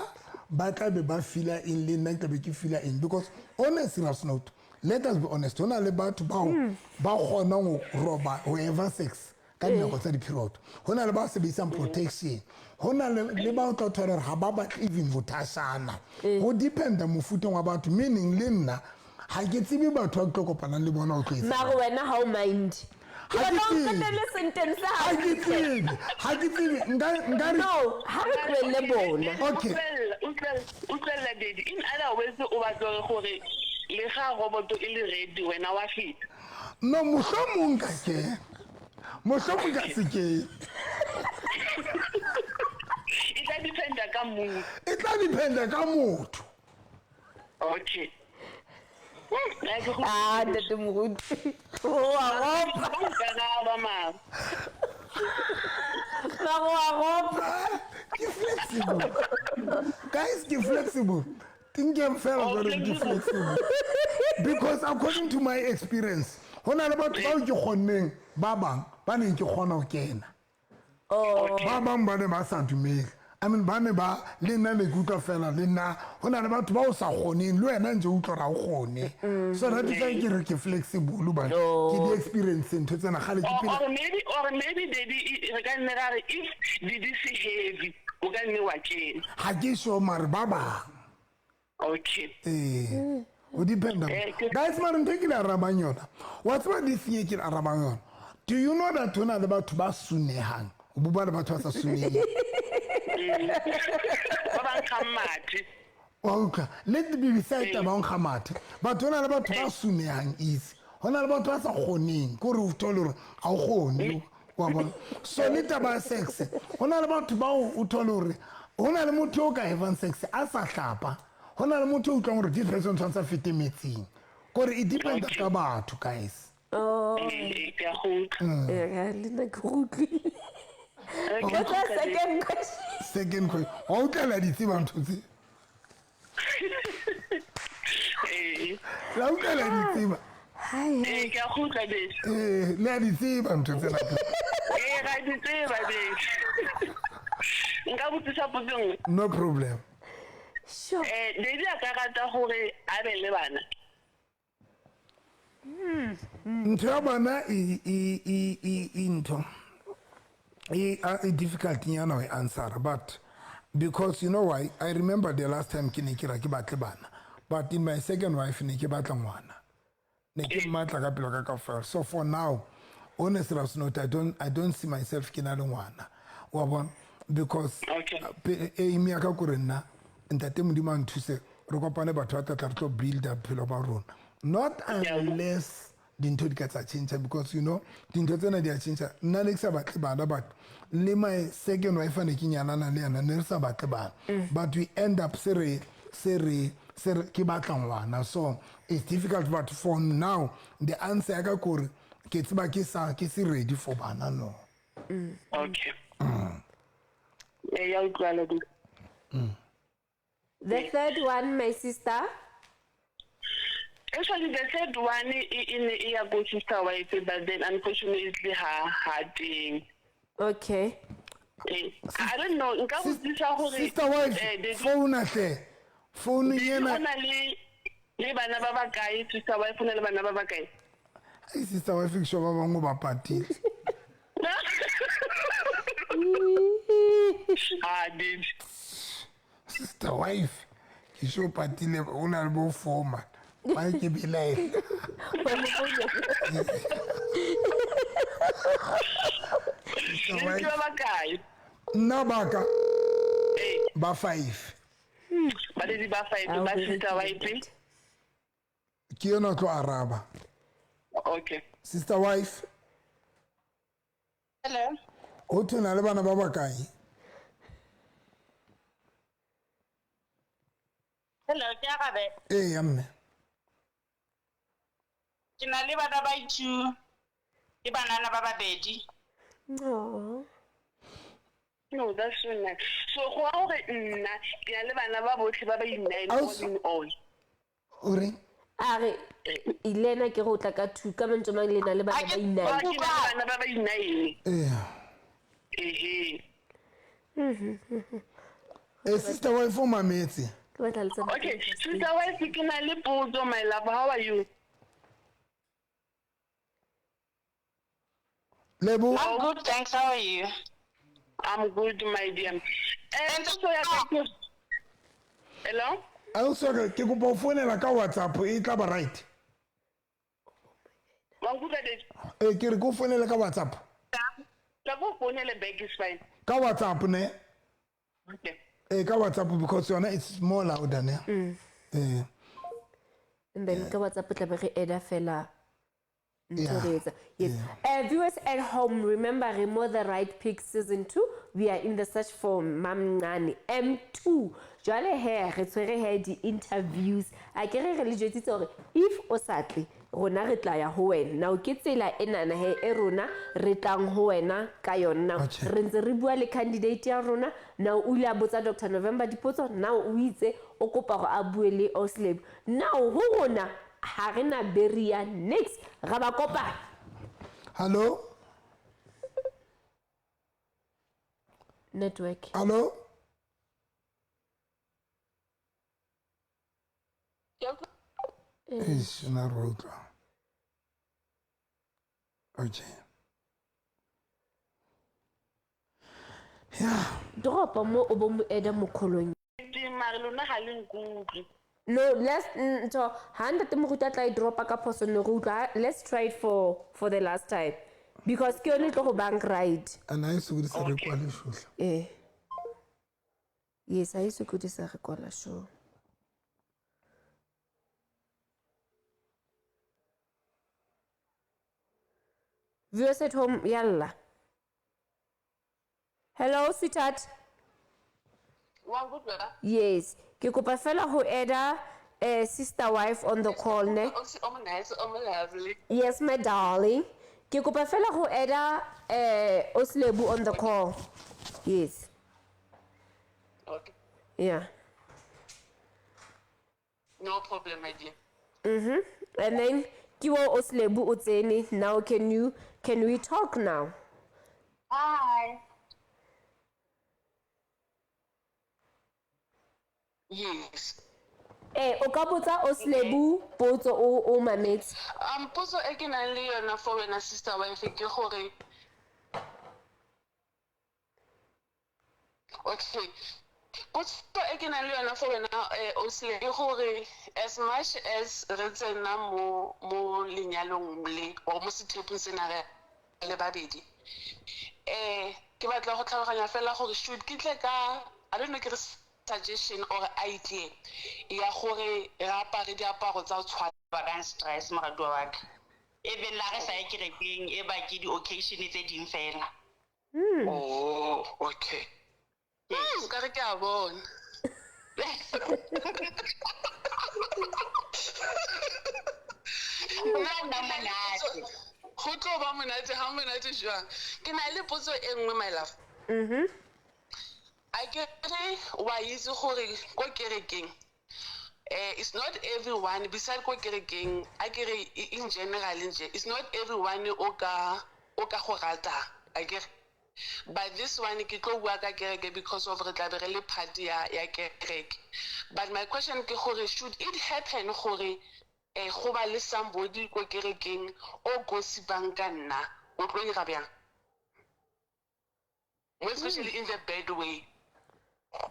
ba tla be ba feela eng le nna ke tlabe ke feela eng, because on a serious note, let us be honest, ho na le batho bao ba kgonang ho roba ho eva sex ka dinako tsa di-period, ho na le ba sebedisang protection, ho na le ba o tla thola hore ha ba batle even ho thashana. Ho dependa mofuteng wa batho, meaning le nna ha ke tsebe batho ba ke tlo kopanang le bona ho tlo etsa. Mare wena ha o mind. Ke Ha ke batla o tsebe. qetelle sentence Ha ha ke tsebe, ha ke tsebe, nka re No, ha re tlohelle bona. Okay. Utlwella daddy, in other words o batla gore le ga roboto e le ready wena wa feta. No, mohlomong ka ke, mohlomong ka se ke. E tla dependa ka motho. E tla dependa ka motho. Okay. Nna ke go- Ah, ntate Moruti. O a ropa. Ba nkaraba mara. Mare o a ropa. Ah, ke flexible guys, ke flexible. Thinkeng fela Oh, jwale ke flexible. flexible because according to my experience, ho na le batho bao ke kgonneng, ba bang ba neng ke kgona ho kena, ba bang ba ne ba sa dumele. I mean, ba ne ba le nna ne ke utlwa fela le nna ho na le batho ba o sa kgoneng, le wena ntse o utlwa hore ha o kgone. So that is why ke re ke flexible hobane ke di experience ntho tsena kgale ke Or, phela. or maybe daddy, re ka nne ra re if di se heavy o ka nne wa kena. Ha ke sure, mare ba bang. Okay. Ee, o dependa. Eh, Guys, mare ntho e ke le arabang yona, wa tseba this thing e ke le arabang yona, do you know that ho na le batho ba sunehang, o bo bua le batho ba sa suneheng? Ba ba nkgang mathe. Wa utlwa, let me be beside taba ya ho nkga mathe. Batho, ho na le batho ba sunehang easy, ho na le batho ba sa kgoneng, ke hore o thole hore ha o kgone, wa bona. So le taba ya sex, ho na le batho bao o thole hore ho na le motho o ka havang sex a sa hlapa, ho na le motho o utlwang hore this person tshwanetse a fete metsing, kore e dependa ka batho, guys. Ee, ke a go utlwa. Eh, le nna ke go utlwile. Eh, ke a What's go the utlwa, daddy. second question? Second question, wa utlwela di tseba ntho tse? Ee. La utlwela di tseba? Ee, ke a go utlwa daddy. Ee, le a di tseba ntho tsena? Ee, ra di tseba daddy. Nka botsisa potso e nngwe? No problem. Sure. Eh, daddy a ka rata gore a be le bana. Ntho ya bana e ntho e difficult nyana ho e answer, but because you know why, I remember the last time ke ne ke ra ke batle bana, but in my second wife ne ke batla ngwana, ne ke mmatla ka pelo ka kaofela. So for now, on a serious note, I don't see myself ke na le ngwana, wa bona, because Okay. Aim ya ka kore nna ntate Modimo a nthuse re kopane batho ba tlatla re tlo builda bophelo ba rona, not unless dintho di ka tsa change, because you know dintho tsena di a change. Nna ne ke sa batle bana, but le my second wife a ne ke nyalana le yena ne re sa batle bana, but we end up se re ke batla ngwana. So it's difficult, but for now the answer ya ka kore ke tseba ke sa ke se ready for bana, no. Okay. Ee, ya utlwala daddy. The third one, my sister. Actually, the third one e ne e ya ko sister wife, but then unfortunately ha teng. Okay. I don't know, nka botsisa gore Sister wife, founa hle. Founu o ena. Na le bana ba ba kae? Sister wife o na le bana ba ba kae? Ai, sister wife, ke sure ba bangwe ba patile. Ah, did. Sister wife, ke sure patile, o na le bo four man. Ba ke belaela. Sister Ke wife, ba ba kae? nna baka ba 5. Ba le di ba 5 Ah, ba o sister berekile. wife. Ke yona o tlo araba. Okay. Sister wife, Hello. ho thwe na le bana ba bakae? Hello, ke arabe. Ee, ya mme. Ke na le bana ba 2. Ke banana ba babedi. Aw. No, that's so nice. So go a gore nna ke na le bana ba botlhe ba ba i-nine all in all. O reng? A re ilena ke go tla ka 2 ka mantswe mang le na le bana ba Ba i-nine. ke na le bana ba ba i-nine. Ee. Ehe. Sister wife o mametse. Ke batla le tsena. Okay, sister wife, ke na le potso, my love, how are you? Lebo. I'm good, thanks. How are you? I'm good, my dear. Potso ya ka ke- Hello? Ausi wa ka, ke kopa o founela ka WhatsApp, e tla ba right. Wa nkutlwa, Daddy? Ee, ke re ke o founele ka WhatsApp. Tla ko founele back is fine. Ka WhatsApp ne? Okay. Ee, ka WhatsApp because yona it's more louder ne. Ee. And then ka WhatsApp tla be re eda fela ntho Yeah. re etsa. Yes. Viewers at home, remember Remo the Right Pick season 2. We are in the search for Mamncane M2. Jwale he re tshwere he di interviews. A ke re re le jwetsitse hore if o sa tle rona re tla ya ho wena. Now ke tsela enana he e rona re tlang ho wena ka yona. Now Okay. re ntse re bua le candidate ya rona. Now o ile a botsa Dr. November dipotso. Now o itse o kopa hore a bue le Osleb. Now ho rona ha re na beria next ra ba kopa. Hello? Network. Hello? Eish, nna re utlwa. Okay. Yeah. Dropa mo o bo mo eda mo kholong. Mare lona ga le nkutlwe. No, let's ntho ha ntate Moruti a tla e dropa ka phoso ne re utlwa. Let's try it for the last time because ke yone e tlo go bang right. And ha e sokodisa re kwale šohla. Eh. Yes, ha e sokodisa re kwala show. Viewers at home, yalla. Hello, sweetheart. Wa nkutlwa? Yes, ke kopa fela ho eda sister wife on the call ne. O mo nice, o mo lovely. Yes, my darling. Ke kopa fela ho eda Oslebu on the call. Yes. Okay. Yeah. No problem, my dear. And then ke wo Oslebu o tsene. Now can we talk now? Hi. Yes. O ka botsa Oslebu potso o mametse. Potso e ke nang le yona for wena sister wife ke gore okay. Potso e ke nang le yona for wena Osle ke gore as much as re tsena mo lenyalong le or mo sethepong sena re le babedi, ke batla go tlhaloganya fela gore should ke tle ka, I don't know, ke re suggestion or idea ya gore re apare diaparo tsa ho tshwana. Ba bang stress moratuwa wa ka. Even la re sa ye kerekeng e ba ke di-occasion tse ding fela. Oh, okay. Nka re ke a bona. Nna monate. Go tlo ba monate, ha monate jwang? Ke na le potso e nngwe, my love. A ke re wa itse gore ko kerekeng It's not everyone beside ko kerekeng a kere in general nje, it's not everyone o ka go ratang akere. But this one ke tlo bua ka kereke because of re tla be re le part ya kereke. But my question ke gore, should it happen gore go ba le somebody ko kerekeng o gossipang ka nna, o tlo ira bjang? Mo especially in the bad way.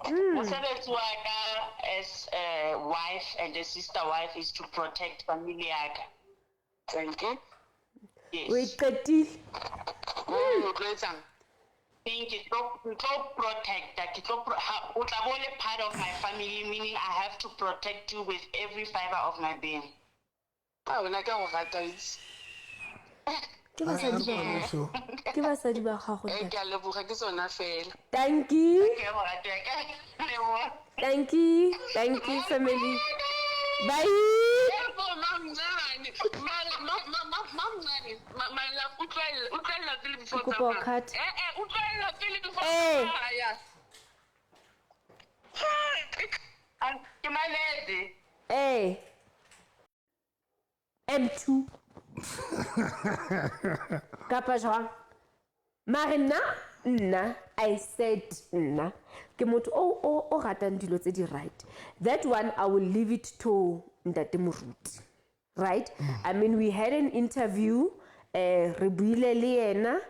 Mosebetsi wa ka as a wife and a sister wife is to protect family ya ka. Thank you. Yes. O e qetile. O tlo etsang? Think ke tlo protecta, ke tlo o tla bo le part of my family, meaning I have to protect you with every fiber of my being. A wena ka go rata itse. Ke basadi ba Ngwaneso. Ke basadi ba gago. E ke a leboga, ke tsona fela. Thank you. Ke go rata ka leboga. Thank you, thank you, family. Bye. Mamncane, mamncane, my love, utlwella pele before Ke kopa o tsamaya. cut. Utlwella pele before Eh. tsamaya. Ah, ke mametse. Ee, M2 kapa jwang? Mare nna I said nna ke motho o ratang dilo tse di right. That one I will leave it to ntate moruti, right? I mean, we had an interview, re buile le yena,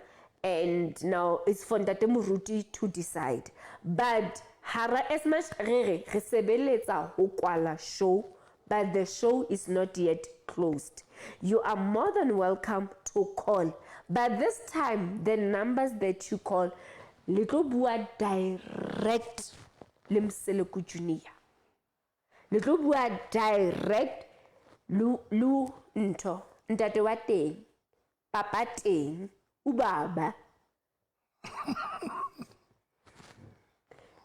and now it's for ntate moruti to decide. But hara as much re sebeletsa ho kwala show, but the show is not yet closed. You are more than welcome to call, but this time the numbers that you call, le tlo bua direct le Mseleku Junior, le tlo bua direct lo ntho ntate wa teng, papa teng, ubaba.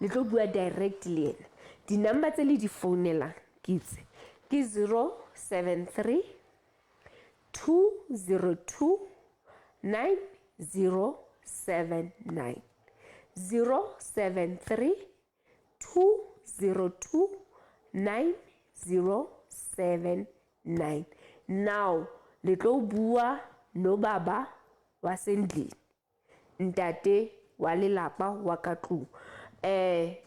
Le tlo bua direct le ena. Di-number tse le di founelang ke tse, ke 073 202 9079, 073 202 9079. Now le tlo bua no baba wa sendlini, ntate wa lelapa wa ka tlung.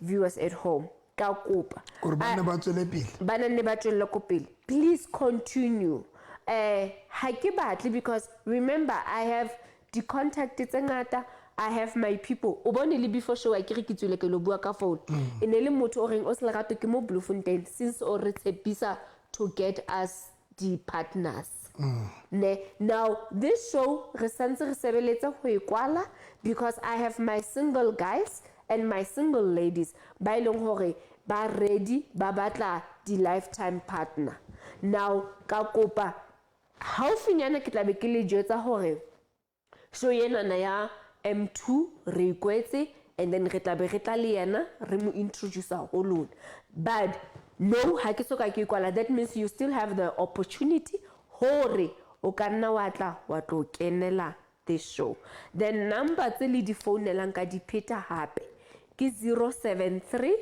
Viewers at home, ka kopa Gore ba nne ba tswele pele. Ba nne ba tswelle ko pele. Please continue. Ha ke batle, because remember, I have di-contact tse ngata, I have my people. O bone le before show a kere ke tswile ke lo bua ka phone, e ne le motho o reng o Selerato ke mo Bloemfontein since o re tshepisa to get us di-partners ne. Now this show re santse re sebeletse go e kwala because I have my single guys and my single ladies ba e leng gore ba ready, ba batla di-lifetime partner. Now ka kopa haufinyana ke tlabe ke le jwetsa gore show enana ya M2 re ikwetse, and then re tlabe re tla le yena re mo introduce ho lona. But no, ha ke soka ke ikwala. That means you still have the opportunity hore o ka nna wa tla wa tlo kenela this show. The number tse le di founelang, ka di pheta hape, ke 073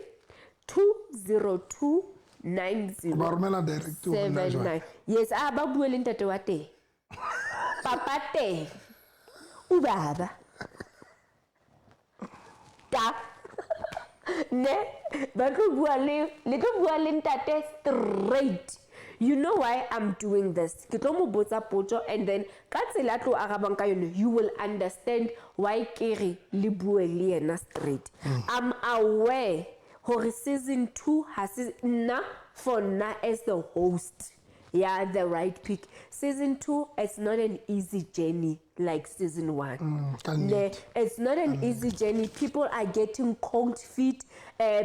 202 90 Ba romela direct ho nna jwale. 79. Yes, a ba bue le ntate wa teng, papa teng, ubaba ta ne. Ba tlo bua le tlo bua le ntate straight. You know why I'm doing this? Ke tlo mo botsa potso, and then ka tsela a tlo arabang ka yone, you will understand why ke re le bue le yena straight. I'm aware gore season 2 ha se nna, for nna as the host ya The Right Pick, season 2, it's not an easy journey like season 1. Ka Ne, nnete. it's not an easy journey. People are getting cold feet.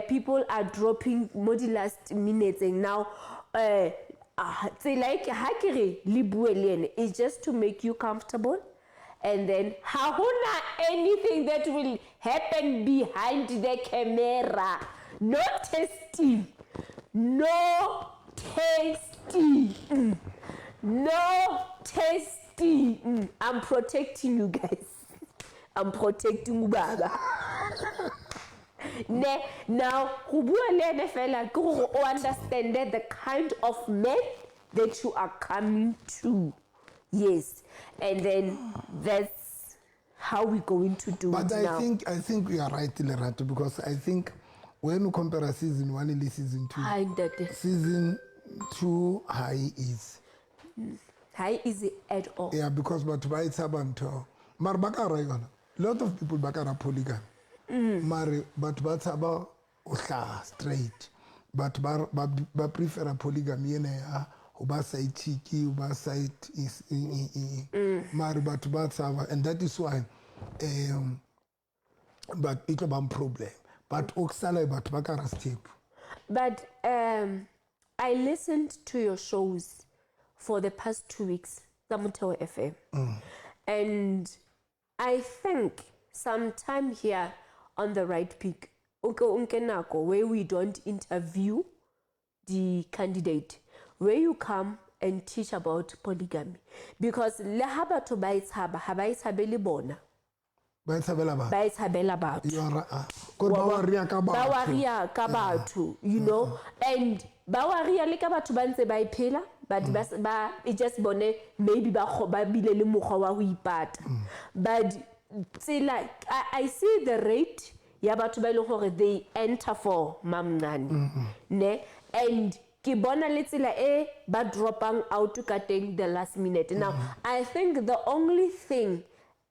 People are dropping mo di last minutes. And now, tsela e ha ke re le bue le ene, it's just to make you comfortable. And then ha hona anything that will happen behind the camera. No testing. No testing. No testing. I'm protecting you guys. I'm protecting ubaba. Ne now go bua le ene fela ke gore o understand the kind of man that you are coming to. Yes, and then that's how we're going to do But it I now. think I think you are right, Lerato, because I think when you compare season 1 le season 2, Hi, ntate. season 2 ha e easy. Ha e easy at all. Yeah, because batho ba e tshaba ntho. Mare ba ka ra yona. Lot of people ba ka ra polygamy. Mare batho ba tshaba o hlaha straight. Batho ba prefera polygamy ena ya ho ba side chick, ho ba side is mare batho ba tshaba, and that is why but e tlo bang problem. But o sala batho ba ka ra step. But I listened to your shows for the past 2 weeks, tsa Motheo FM. And I think sometime here on the Right Pick, o ke o nke nako where we don't interview the candidate, where you come and teach about polygamy. Because le ha batho ba e tshaba, ha ba e tshabele bona, Ba e tshabela batho. ba e tshabela batho. You are ah, kore ba waria ka Ba batho. waria ka batho, you know, and ba waria le ka batho ba ntse ba e phela, but ba e just bone maybe ba ba bile le mokgwa wa ho ipata. But tsela, I see the rate ya batho ba e leng hore they enter for mamncane, ne, and ke bona le tsela e ba dropang out ka teng the last minute. Now, I think the only thing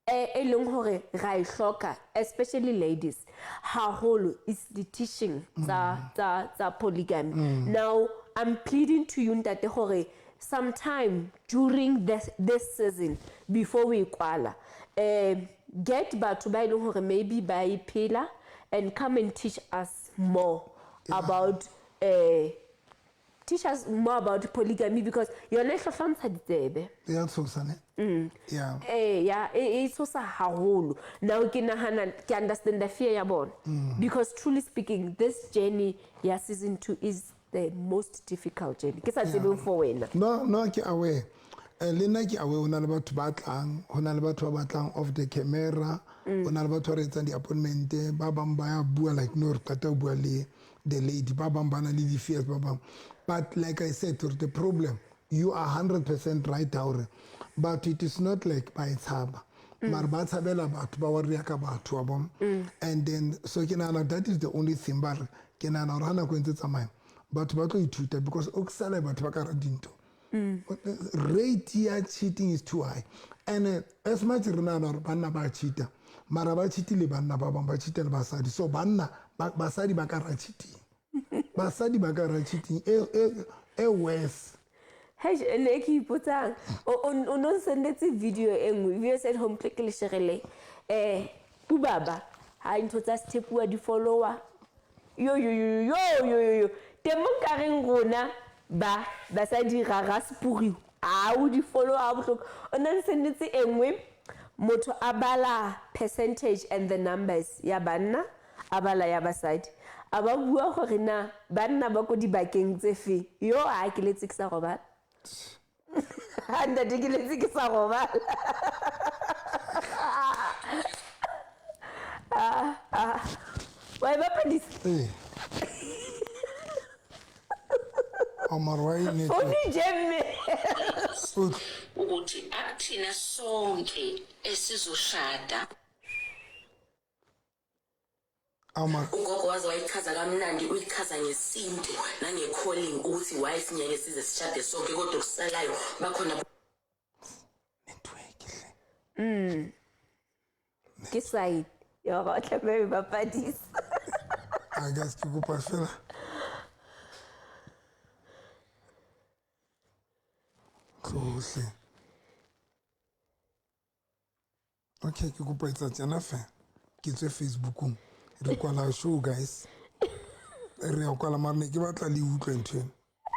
e leng hore ra e hloka, especially ladies, haholo is the teaching tsa polygamy. Now, I'm pleading to you, ntate, hore sometime during this season, before we kwala, get batho ba e leng hore maybe ba e phela and come and teach us more about teach us more about polygamy, because yona e hlohlontsha ditsebe. Ya tshosa, ne? Yeah. Ya, e tshosa haholo. Now ke nahana ke understand the fear ya bona. Because truly speaking, this journey ya season 2 is the most difficult journey. Ke sa tsebeng for wena. No, ke aware. Le nna ke aware, ho na le batho ba tlang, ho na le batho ba batlang off the camera, ho na le batho ba re etsang di-appointment, ba bang ba ya bua like no, re qeta ho bua le the lady, ba bang ba na le di-fears, ba bang. But like I said, the problem, you are 100% right hore, but it is not like ba e tshaba. Mare ba tshabela batho, ba waria ka batho, wa bona. And then, so ke nahana that is the only thing, ba re, ke nahana hore ha nako e ntse tsamaya, batho ba tlo ithuta, because o sala batho ba ka ra dintho. Rate ya cheating is too high. And as much re nahana hore banna ba cheata, mara ba cheat le banna ba bang, ba cheat le basadi. So banna, basadi ba ka ra cheating. Basadi ba ka ra cheating e worse. Hey, ne ke ipotsang, o no nsendetse video e nngwe, video said home click le sherele. Ubaba, ha ntho tsa sethepuwa di follower. Yo yo yo yo yo yo yo. Teng mo nkareng rona ba basadi ra ra sepuri. A o di follow ha bohloko. O no nsendetse e nngwe, motho a bala percentage and the numbers ya banna, a bala ya basadi. A ba bua hore na banna ba ko dibakeng tse fe. Yo, ha ke letse ke sa robala. Ha ntate ke letse ke sa robala. Wa e bapadisa? Ee. Omar, wa e network? Phone jemme. Ukuthi akuthina sonke esizoshada. Amar. Ugogo waze wayichaza kamnandi, uyichaza ngesintu nange-calling ukuthi why sinyeke size sishade sonke, kodwa okusalayo bakhona. Network hle. Ke side ya hore o tlameha o bapadisa. I guess ke kopa fela. Tlohle. Okay, ke kopa etsa tjena fela. Ke tswe Facebookong. Re kwala show, guys. Re ya kwala, mara ne ke batla le utlwe ntho ena.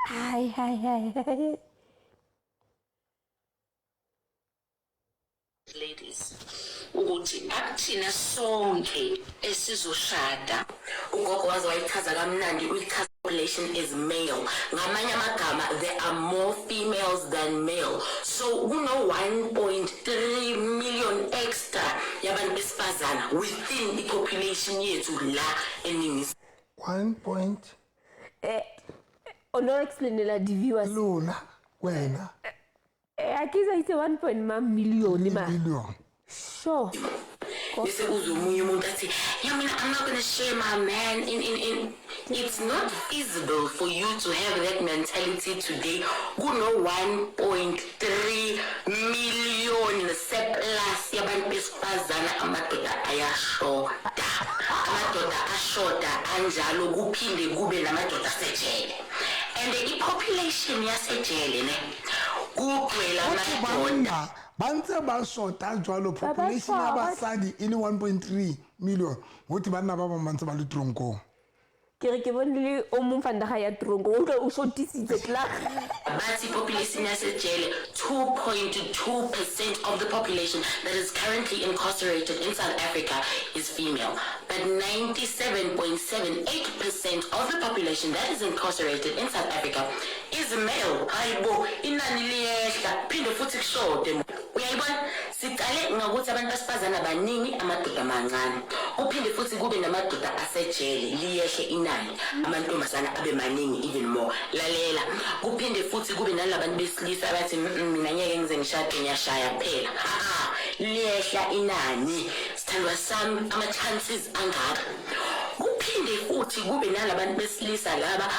Hai, hai, hai, hai. Ladies, ukuthi akuthina sonke esizoshada. Ugogo waze wayichaza kamnandi, uyichaza population is male. Ngamanye amagama, there are more females than male. So kuno 1.3 million extra yabantu besifazane. besifazana within i-population yethu la eNingizimu. 1 point. O no explainela di-viewers. Lona wena. A ke sa itse 1 point ma million ma. Million. Sure. Bese kuze omunye umuntu athi, yeah, mina I'm not gonna share my man in. It's not feasible for you to have that mentality today. Kuno 1.3 million surplus yabantu besifazana, amadoda ayashoda. Amadoda ashoda anjalo, kuphinde kube namadoda asejele. And i-population yasejele ne kugcwele Batho amadoda. Banna ba ntse ba shota jwalo, population ya basadi e le 1.3 million, gote banna ba bangwe ba ntse ba le tronkong. Ke re ke bone le o mong fandaga ya tronko, o utlwa o shotisitse tla. Bathi population yasejele, 2.2% of the population that is currently incarcerated in South Africa is female, but 97.78% of the population that is incarcerated in South Africa is male. Hayibo, inani liyehla phinde futhi kushode. Uyayibona, siqale ngakuthi abantu besifazana baningi, amadoda mancane, kuphinde futhi kube namadoda asejele, liyehle inani, amantombazana abe maningi even more. Lalela, kuphinde futhi kube nalabantu besilisa abathi, mina ngeke ngize ngishade, ngiyashaya kuphela." Ha, liyehla inani, sithandwa sami, ama-chances angaka. Kuphinde futhi kube nalabantu besilisa laba,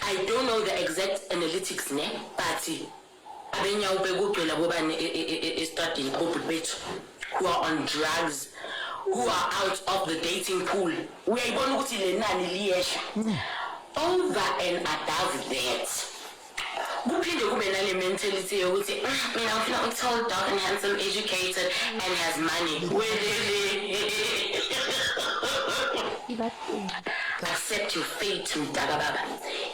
I don't know the exact analytics ne, but abenyawo bekugcwele bobani estradini, abobhuti bethu who are on drugs, who are out of the dating pool. Uyayibona ukuthi le nani liyehla. Over and above that, kuphinde kube nale mentality yokuthi, mina ngifuna u-tall, dark and handsome, educated and has money." Welele, accept your fate, mntaka baba.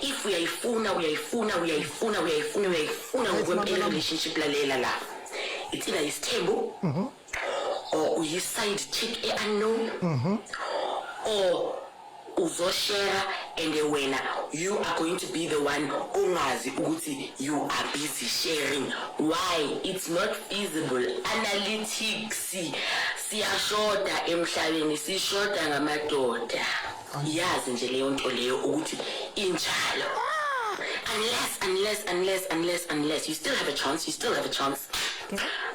If uyayifuna, uyayifuna, uyayifuna, uyayifuna, uyayifuna ngokwempela relationship, lalela la, it's either isithembu or uyi-side chick e-unknown or uzoshare, and wena you are going to be the one ongazi ukuthi you are busy sharing. Why? It's not feasible. Analytics, siyashoda emhlabeni, sishoda ngamadoda. Yazi nje leyo nto leyo ukuthi injalo. Unless, unless, unless, unless, unless you still have a chance, you still have a chance,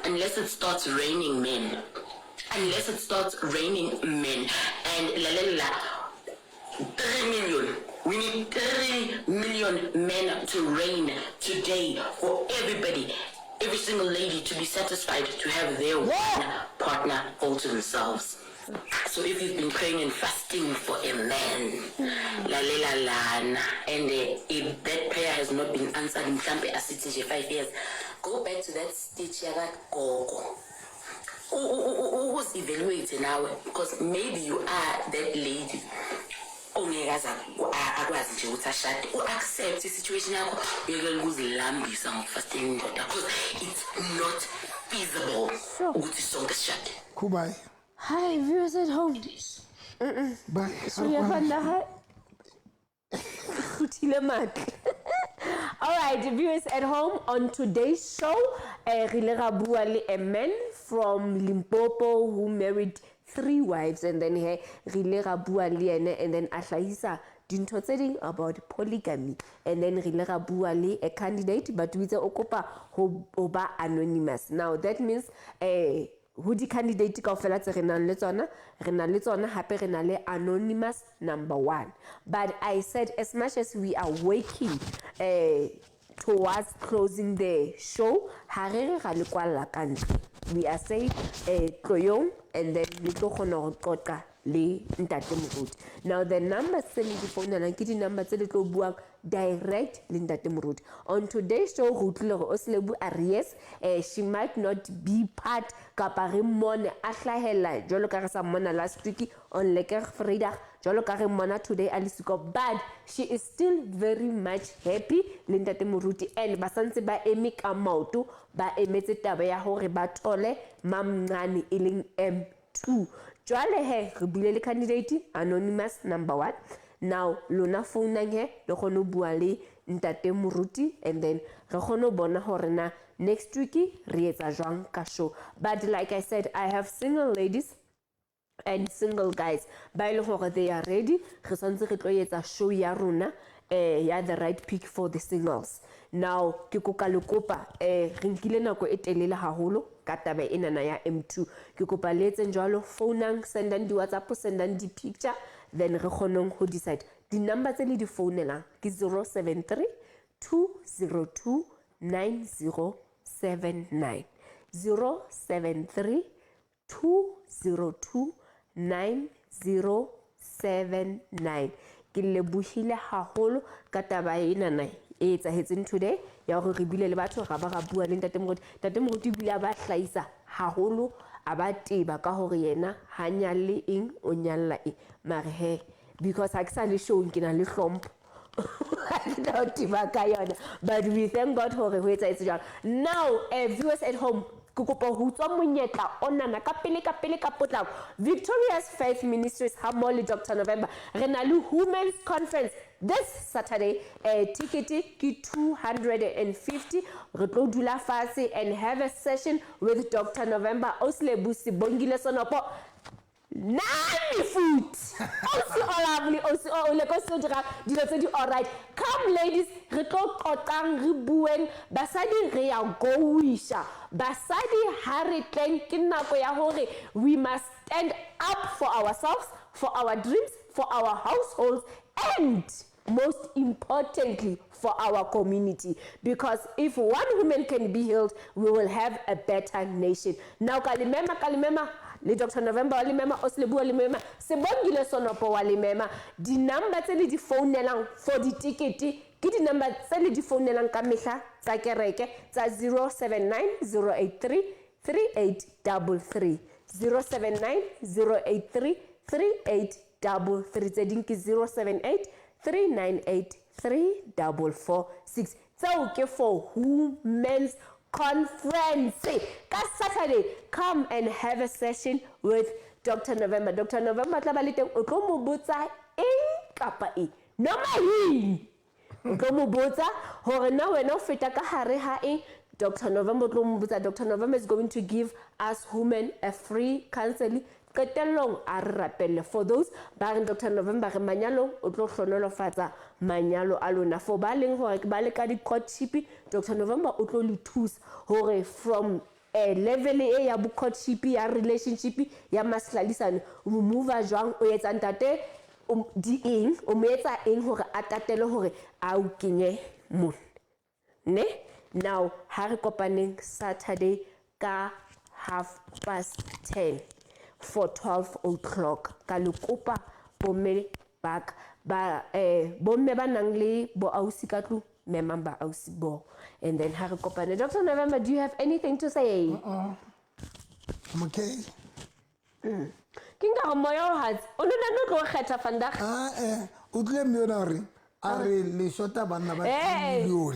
unless it starts raining men, unless it starts raining men. And lalela la, 3 million. We need 3 million men to rain today for everybody, every single lady to be satisfied to have their one partner all to themselves. So if you've been praying and fasting for a man, lalela lana, and if that prayer has not been answered in mhlampe asithi nje 5 years, go back to that stitch yakagogo, uzi-evaluate nawe, because maybe you are that lady ongeke aze akwazi nje ukuthi ashade. U-accept i-situation yakho, uyekele ukuzilambisa ngokufastela indoda, because it's not feasible ukuthi sonke sishade. Kubai. Hi, viewers at home. Bye. So ya fandaga khuthile matla. All right, viewers at home, on today's show, re ile ra bua le a man from Limpopo who married three wives, and then he re ile ra bua le ene, and then a hlahisa dintho tse ding about polygamy, and then re ile ra bua le a candidate, but o itse o kopa ho ba anonymous. Now that means ho di-candidate kaofela tse re nang le tsona, re na le tsona hape re na le anonymous number one. But I said, as much as we are working towards closing the show, ha re re ra le kwalla ka ntle. We are saying tloyong, and then le tlo kgona ho qoqa le ntate Moruti. Now the numbers tse le di founelang ke di-number tse le tlo buang direct le ntate Moruti. On today's show re utlwile gore Oslebu a re yes, she might not be part kapa re mmone a hlahella jwalo ka re sa mmona last week on Lekker Vrydag, jwalo ka re mmona today a le siko, but she is still very much happy le ntate Moruti, and ba santse ba eme ka maoto, ba emetse taba ya hore ba thole mamncane e leng M2. Jwale he re buile le candidate anonymous number one. Now lona founang he le kgone ho bua le ntate Moruti, and then re kgone ho bona hore na next week re etsa jwang ka show. But like I said, I have single ladies. And single guys ba e leng gore they are ready, re tshwanetse re tlo etsa show ya rona ya The Right Pick for the singles. Now ke koka le kopa, re nkile nako e telele haholo ka taba enana ya M2. Ke kopa le etseng jwalo, founang, sendang di-WhatsApp, sendang di-picture, then re kgoneng ho decide. Di-number tse le di founelang ke 073 202 9079, 073 202 9079. Ke lebohile haholo ka taba enana e etsahetseng today ya hore re bile le batho, ra ba ra bua le ntate Moruti. Ntate Moruti ebile a ba hlahisa haholo, a ba teba ka hore yena ha nyalle eng, o nyalla eng. Mare he, because ha ke sa le showng, ke na le hlompho, ha ke na ho teba ka yona. But we thank God hore ho etsahetse jwalo. Now, viewers at home, ke kopa ho utswa monyetla onana ka pele, ka pele, ka potlako. Victorious Faith Ministries ha mmoho le Dr November, re na le Women's Conference this Saturday. Ticket ke 250. Re tlo dula fatshe and have a session with Dr November, Oslebu Sibongile Sonopo, nami futhi osi o lovely, osi o le ko se dira dilo tse di alright. Come ladies, re tlo qoqang, re bueng. Basadi re ya goisha, basadi ha re tleng, ke nako ya hore we must stand up for ourselves, for our dreams, for our households, and most importantly for our community, because if one woman can be healed, we will have a better nation. Now ka lemema, ka lemema le Dr November wa lemema, Oslebo wa lemema, Sebongile Sonopo wa lemema. Di-number tse le di founelang for ditikete ke di-number tse le di founelang ka mehla tsa kereke tsa 079 083 3833, 079 083 3833. Tse ding ke 078 398 3446. Tseo ke for Women's Conference ka Saturday. Come and have a session with Dr November. Dr November tla ba le teng, o tlo mo botsa eng kapa eng, noma yini o tlo mo botsa hore na wena o feta ka hare ha eng. Dr November o tlo mo botsa. Dr November is going to give us women a free counseling. Qetellong a re rapelle. For those ba reng Dr November re manyalong, o tlo hlonolofatsa manyalo a lona. For ba leng hore ba le ka di-courtship, Dr November o tlo le thusa hore from level e ya bo courtship, ya relationship ya mahlalisane, o mo move jwang, o etsa ntate di eng, o mo etsa eng hore a tatele hore a o kenye mona ne. Now ha re kopaneng Saturday ka 10:30 for 12 o'clock. Ka le kopa bomme ba ka, ba bomme ba nang le bo ausi ka tlung, memang ba ausi bo, and then ha re kopane. Dr November, do you have anything to say? I'm okay. Ke nka gore moya o hatse o nona no tlo kgetha vandag. Ah, o tlile mme yona gore a re le shota banna ba million.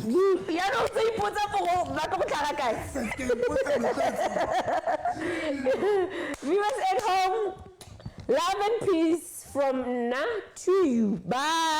Yaanong tse ipotsa gore ba tlo go tlhaga kae. Ke ipotsa motlatsi. Viewers at home, love and peace from nna to you. Bye.